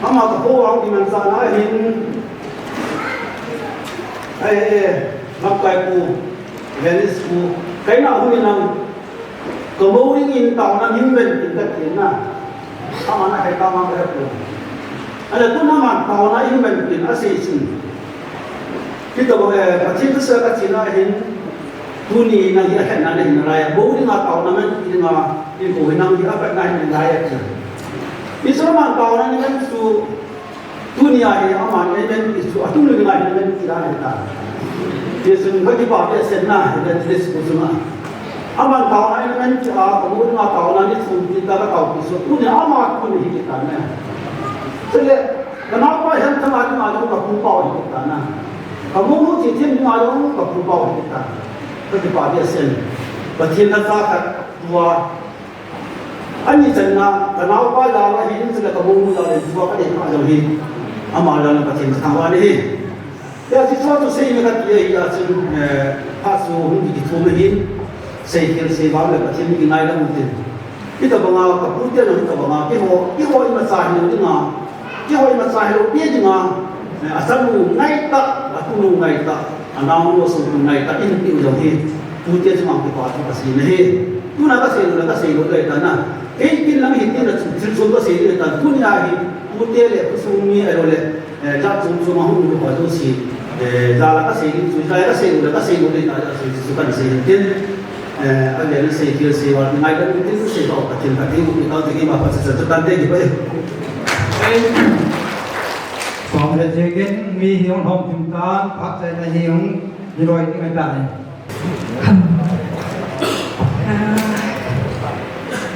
Ama ka ho ang ti man sa na hin. Ai, eh, lamkai pu, evangelist pu. Kei na hu ni nang. Ka mounu in taona min ven tin ka ti na. Ama na he ka ma ka he pu. Ana tuna man taona in ven tin a sei sin. Kita bo, eh, Pathen thusei ka ti na hin. Tuni na hi a he na le hin lai. Mounu a taona men tin ma. In ko hin na hi a pa na hin lai a ti. Israel man taona ni men su. Tuni a hi aman amen ti chu, atum le ngai amen ti a hi ta. Ti chun ka kipah behseh na, evangelist pu chunga. Aman taona amen ti a, ka mounu a taona ni chun ti ta ka tao ti chu. Tuni a ama tuni hi ti ta na. Chule, ka naopa hiam thanga ti ma jong ka pu pa hi ti ta na. Ka mounu Thiethem ti ma jong ka pu pa hi ti ta. Ka kipah behseh. Pathen na ta ka tua. Ani channa, ka naopa jal a hin, chule ka mounu jal a hin, tua ka dei pha jong hi. Ama jal a Pathen ka thangvah in ahi. Hijeh chun chu sei na ka ti ahi, hijeh chun, eh, phat chu hung kithum ahin, sei khel sei vang le Pathen kingaidam u tin. Hitabanga ka pute jong hitabanga, keiho, keiho imacha hilou dinga, keiho imacha hilou pi dinga, eh, achanu ngaitah, atunu ngaitah, anaonu asung ngaitah, in tiu jong hi, pute chunga kipathu kasei ahi. Tuna kasei lou le, kasei lou le ta na. Kei kin lang hi tina chu, thil chom kasei le ta, tuni a hi, pute le, khosung mi ahilou le, eh, jat chom chom a hung lou pa jouse, eh, jal a kasei le chu, jal a kasei lou le, kasei lou le ta, jal a sei chu, kan sei tin. Eh, a le na sei, kil sei, val, ngai dan, tin sei, ka, ka tin, ka tin, ka tin, ka tin, ma pa sa, sa, sa, tan te, ki pa, eh. Pom le je ken, mi hi hung hom tum tan, phat chai na hi hung, ni loi ti ngai ta ni. Ah,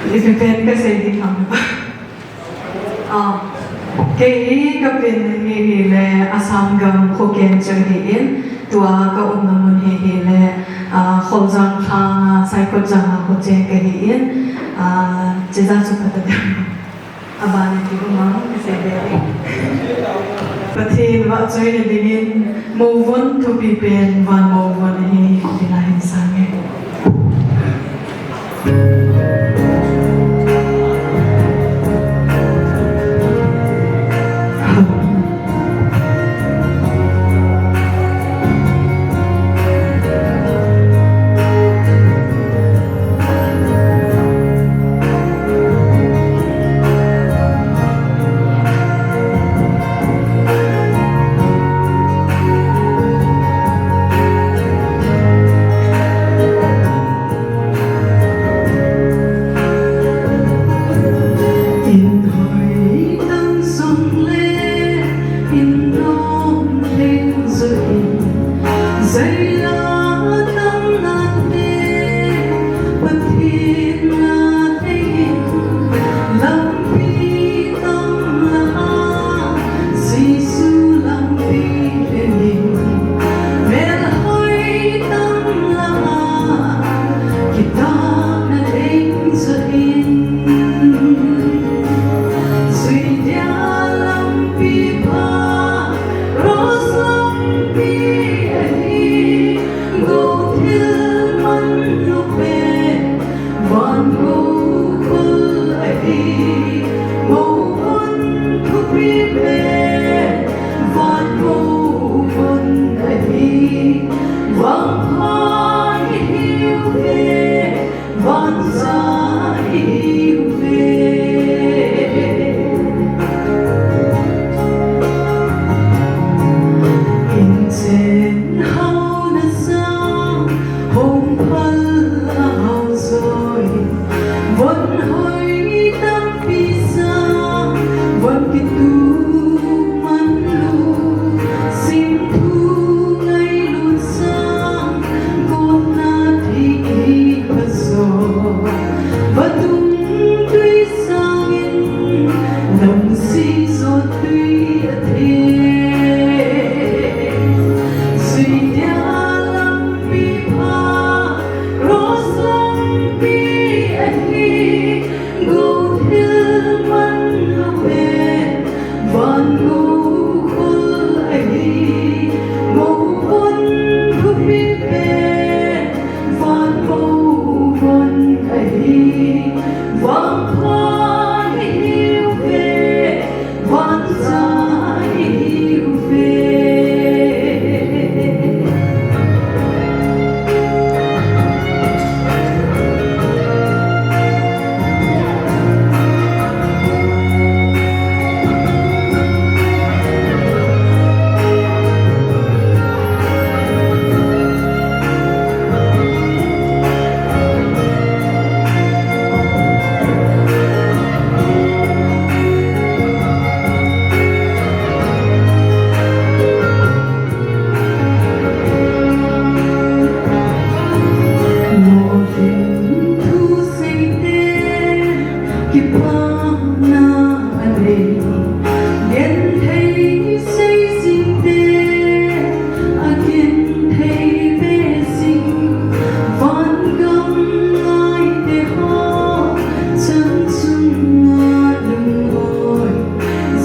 ipi pen ka sei ding ham. Ah, kei hi ka pen hi, hi le Assam gam Khoken chu hi in, tua ka umna mun hi, hi le, ah, Kholjang lhang a, Saikot jang a Khochen ka hi in, ah, chejeh chu ka ta ding. Aban a ti um a, ka sei ding. Pathen vahchoina dingin, Mouvun thupi pen van mouvun ahi, tina hin sang e. Sen hao na sang, hong phal a hao zoi. Von hoi tampi sang, von kitu man lu. Sim thu ngai lun sang, kon na thi ki pa zo. Va tung tui sangin, lam si zo tui a the. Sui dia lampi pha, cross lampi ahi, go thil man lo pen, van go khol ahi, mo von thupi pen, van mo von ahi, vangpha ahiuve.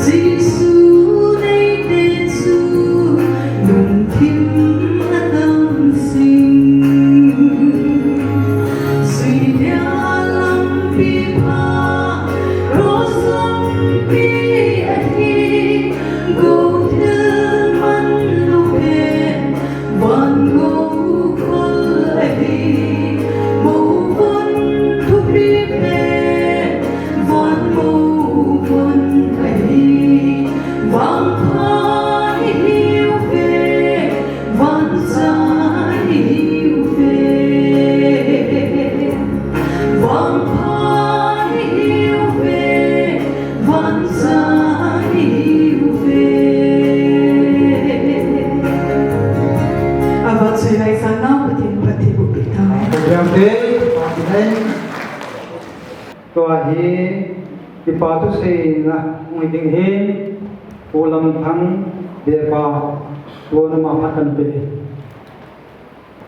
Jesu neite chu lungthim a tam sing. Sui dia lampi pha, cross lampi ahi, go thil man lo pen, van go khol ahi, mo von thupi pen, van mo von ahi, vangpha ahiuve, vancha ahiuve, vangpha ahiuve, vancha ahiuve. Avat sui lai sang nau Pathen phatthei boh peh tau. Program te, Pathen. Tua hi kipa thuseina hung hi ding ahin, Pu Lamthang Bepa, tua nama phat kan pe.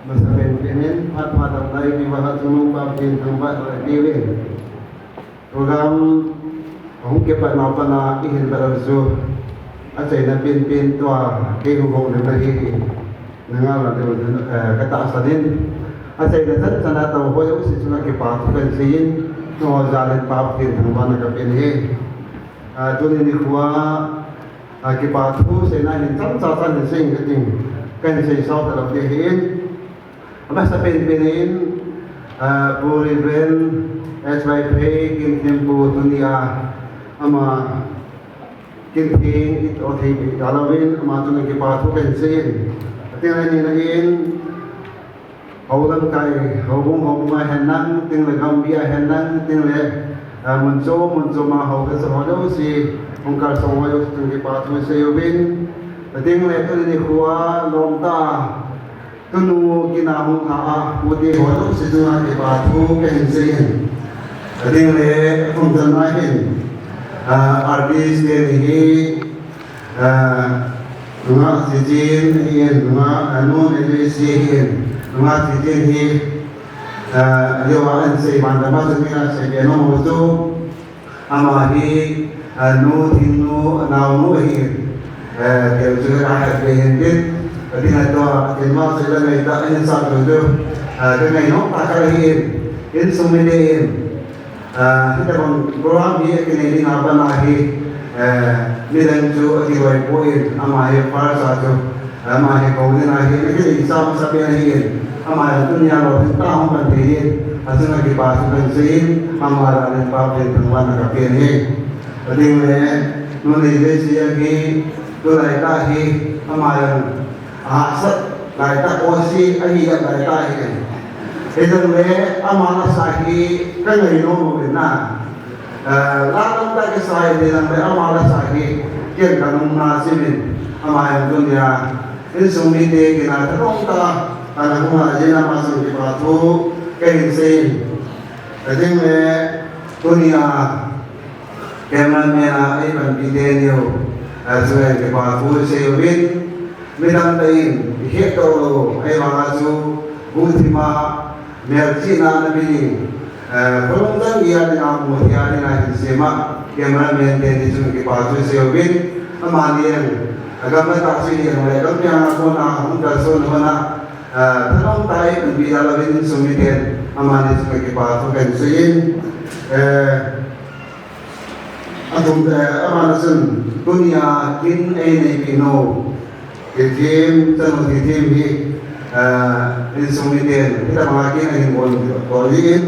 Masa pen pen in, phat phat dam lai, kipa ha chungnung pa Pathen thangvah in, lai pe uvin. Program ahung kipatna pat a ihin vet u chu achaina penpen tua kei hung houlimna hi hi. Na ngah lou diu, eh, ka tahsan in. Achaina chan chan a tou ho jouse chunga kipa thu kahin sei in, nangho jal in Pa Pathen thangvahna kapen ahi. Ah, tuni nikho a, ah, kipa thu seina hin chomcha chan hin sei inge kating, kahin sei sao talou ding ahi. Amasa penpen in, ah, Pu Reverend H Y Phei Kimthempu tunia ama Kimtheng i toh thei peh talouvin, ama chunga kipa thu kahin sei in. Ating le nina in, hou lamkai, houbung, houbung a hin lang, ating le gamgi a hin lang, ating le, ah, mun chom, mun chom a hou kasa ho jouse, hung kalsong ho jouse chunga kipa thu sei uvin. Ating le tuni nikho a lom tah a, tunu kin a hung lha a, Pu te ho jouse chunga kipa thu kahin sei in. Ating le, athum chan a hin, ah, artist te ni hi, ah, nungah Chichen ahin, nungah, ah, nu ni Lucy ahin, nungah Chichen hi, ah, leo a ahin sei man dama chu mi a sei be nom u chu. Ama hi, ah, nu Thingnu, naonu ahin, eh, kei chu ka het be hin tin. Ating le tua, kin ma sei la ngai ta, ahin sah tu tu. Ah, ka ngai nom tah khat ahin, insung mite in. Ah, hitabang program hi kinei ding a pat a hi, eh, midang chu akigoi poi, ama hi first a chu. Ama hi kou ding ahi, na kinei sa masa pen ahi. Ama hi tunia lolhing tah a hung pan thei in, achunga kipa thu kahin sei in, ama jal in Pa Pathen thangvahna kapen ahi. Ating le, nu ni Lucy ahi, tulai tah hi, ama jal, Ahahsat laitah, aw si ahi jat laitah ahi. Hijongle ama lasa hi kangai nom uvin na. Eh, la tamtah kisa ahi jongle ama lasa hi ken kanung na simin, ama jong tunia insung mite kina thanom tah a ana hung a jeh in ama chunga kipa thu kahin sei in. Ahinla tunia cameraman a eipanpi teni ho, ah, chunga kipa thu sei uvin, midang tah in ihet doh lou ahivanga chu guhthima melchihna ana pe ding, eh, kholung chang geiya dinga muthei a dinga hinsema cameraman teni chunga kipa thu sei uvin, amani jong agam le atah chu hijongle gam piang a kona hung kalson hon a, eh, thanom tah a eipanpi jal uvin insung miten amani chunga kipa thu kahin sei in, eh, Athum, eh, abana chun, tunia kin eineipi nau, Thithem, chanu Thithem hi, eh, insung miten, hitabanga kin ahin bol toh jeh in,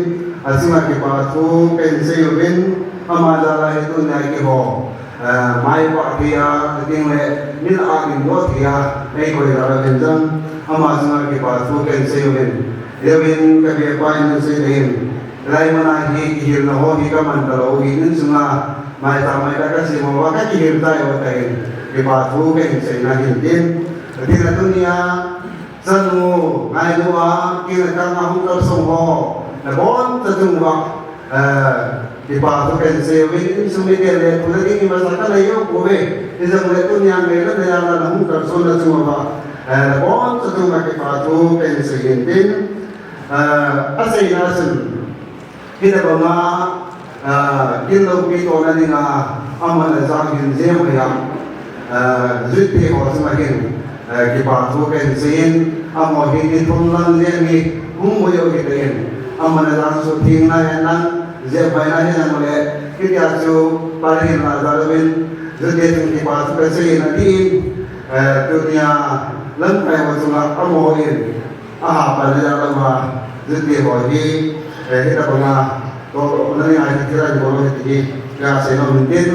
achunga kipa thu kahin sei uvin, ama jal a hi tunia keiho, eh, maipah thei a, chuteng le min a kin doh thei a, eikoi jal uvin jong, ama chunga kipa thu kahin sei uvin. Hijeh in kabepa in sei in, hilai muna hi kihilna ho hi kaman talou hi, insunga maitah maitah kasem uva kakihil tai uva tai in, kipa thu kahin seina hin tin. Tin a tunia chanu ngailu a, kin a kang a hung kalsong ho, nabonchauva, eh, kipa thu kahin sei uvin, insung mite le thu le ding imasa kanei jou pouve. Hijongle tunia ngailutna jal a nahung kalsonna chunga, eh, nabonchauva kipa thu kahin sei in tin. Ah, aseina chun, hitabanga, ah, kin loupi tona dinga, aman ajang hin jeng hoiya, ah, Jutte ho chunga hin, ah, kipa thu kahin sei in, amaho hin ni thum lang jeng hi hung hoi u hite in, aman ajang chu thengna hen lang, jep hoina hen lang le, hitia chu pale hin la jal uvin, Jutte chunga kipa thu kasei in atin, ah, tunia lamkai ho chunga amaho in, Aha, pale jal uva, Jutte ho hi, eh, hitabanga, to, to, nani ai thil ahin bol u hi ti hi, kasei nom in tin,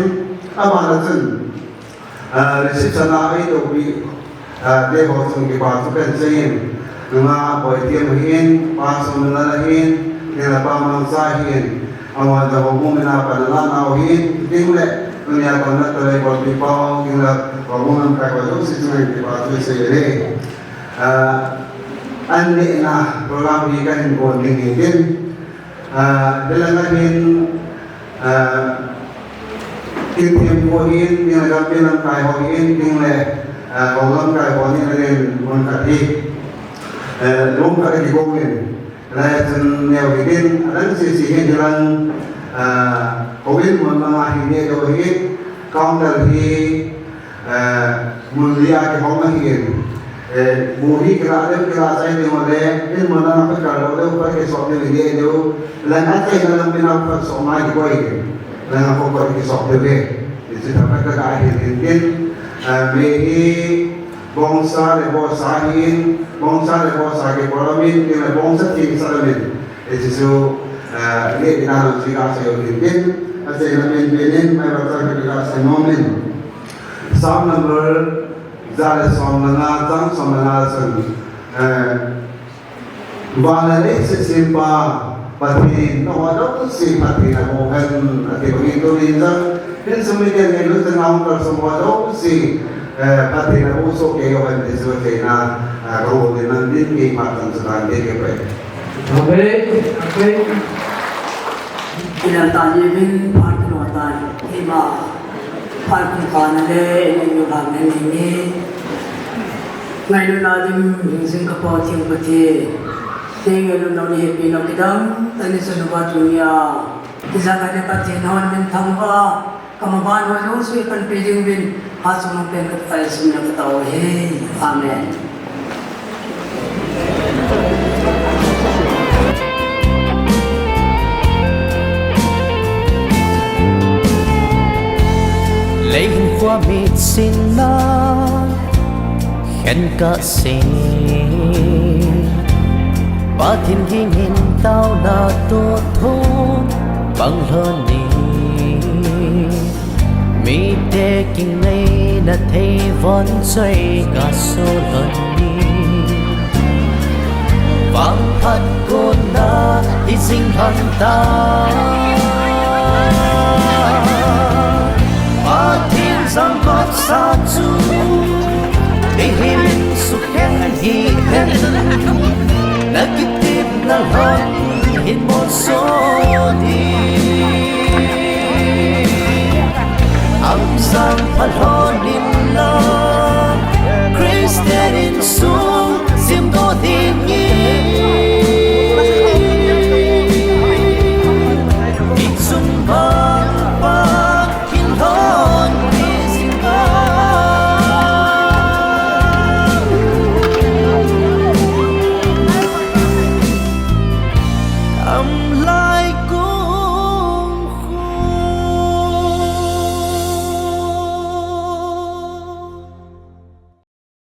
abana chun, ah, reception a eitopi, ah, te ho chunga kipa thu kahin sei in, nunga Boithem ahin, Pa Somlal ahin, tin le Pa Mangcha ahin, amaho jong houbung min a pan alah nau ahin, tin le, tunia pan alah tah le bolpi pau, tin le, houbung lamkai ho jouse chunga kipa thu sei e. Ah, an nehna program hi kahin bol ding ahi tin. Ah, hilanga hin, ah, Thithem ho hin, tin le gampi lamkai ho hin, tin le, ah, hou lamkai ho hin, ahin mun khat hi, eh, room khat a kigong in. Hilai a chun neo hitin, adang sese hin hilang, ah, houin mun langa hi neh lou hi, counter hi, eh, mun li a kihong ahin, eh, mu hi kila deu, kila chai deu le, in mun langa kikal lou deu, kikal kisop deu, hi neh deu, hilai a chaina lam pina kikal sop mai kibol hi, hilai a kikal kisop deu hi, hichu thapha kaka hin hin tin, eh, mi hi, Bongsa le vohsa ahin, bongsa le vohsa kipol amin, tin le bongsa thengsa amin. Hichu, eh, neh ding a nung chu kasei u tin tin, aseina penpen in, mai vangchang kati kasei nom in. Psalm number ja le som le nga, chang som le nga chun, eh, Van le leiset sempa Pathen in nangho jouse phatthei naboh hen, ati bangin tunin jong, insung miten ngailut jing a hung kalsong ho jouse, eh, phatthei naboh soh kei uhen ti chu theina, eh, kahung in nang din kei phat chan chu tan te kei pai. Amen. Amen. Ilam tah jeh in phat lo tan, ima phat kum kana le, ina yu bang ne ni ni. Ngailutna dim hing jing ka Pa Theng Pathen. Nei ngailutnau nei hepinau kidang tah in nei chon uva tunia. Ijakai le Pathen hon min thangvah a, ka maban ho jouse panpi ding uvin, hachungnung pen ka Pakai sumil a ka tao ahi. Amen. Lei hinkho mitsinna khen kasei, Pathen gingin taona toh thon bang lhon in. Mite kingaina thei von choi ka so lhon ni. Vangphat kona hi jing lhon ta. Pathen jangkot sa chu mihem sukhen hihen, na kitepna lhon hin molso ding. Amjang phalhon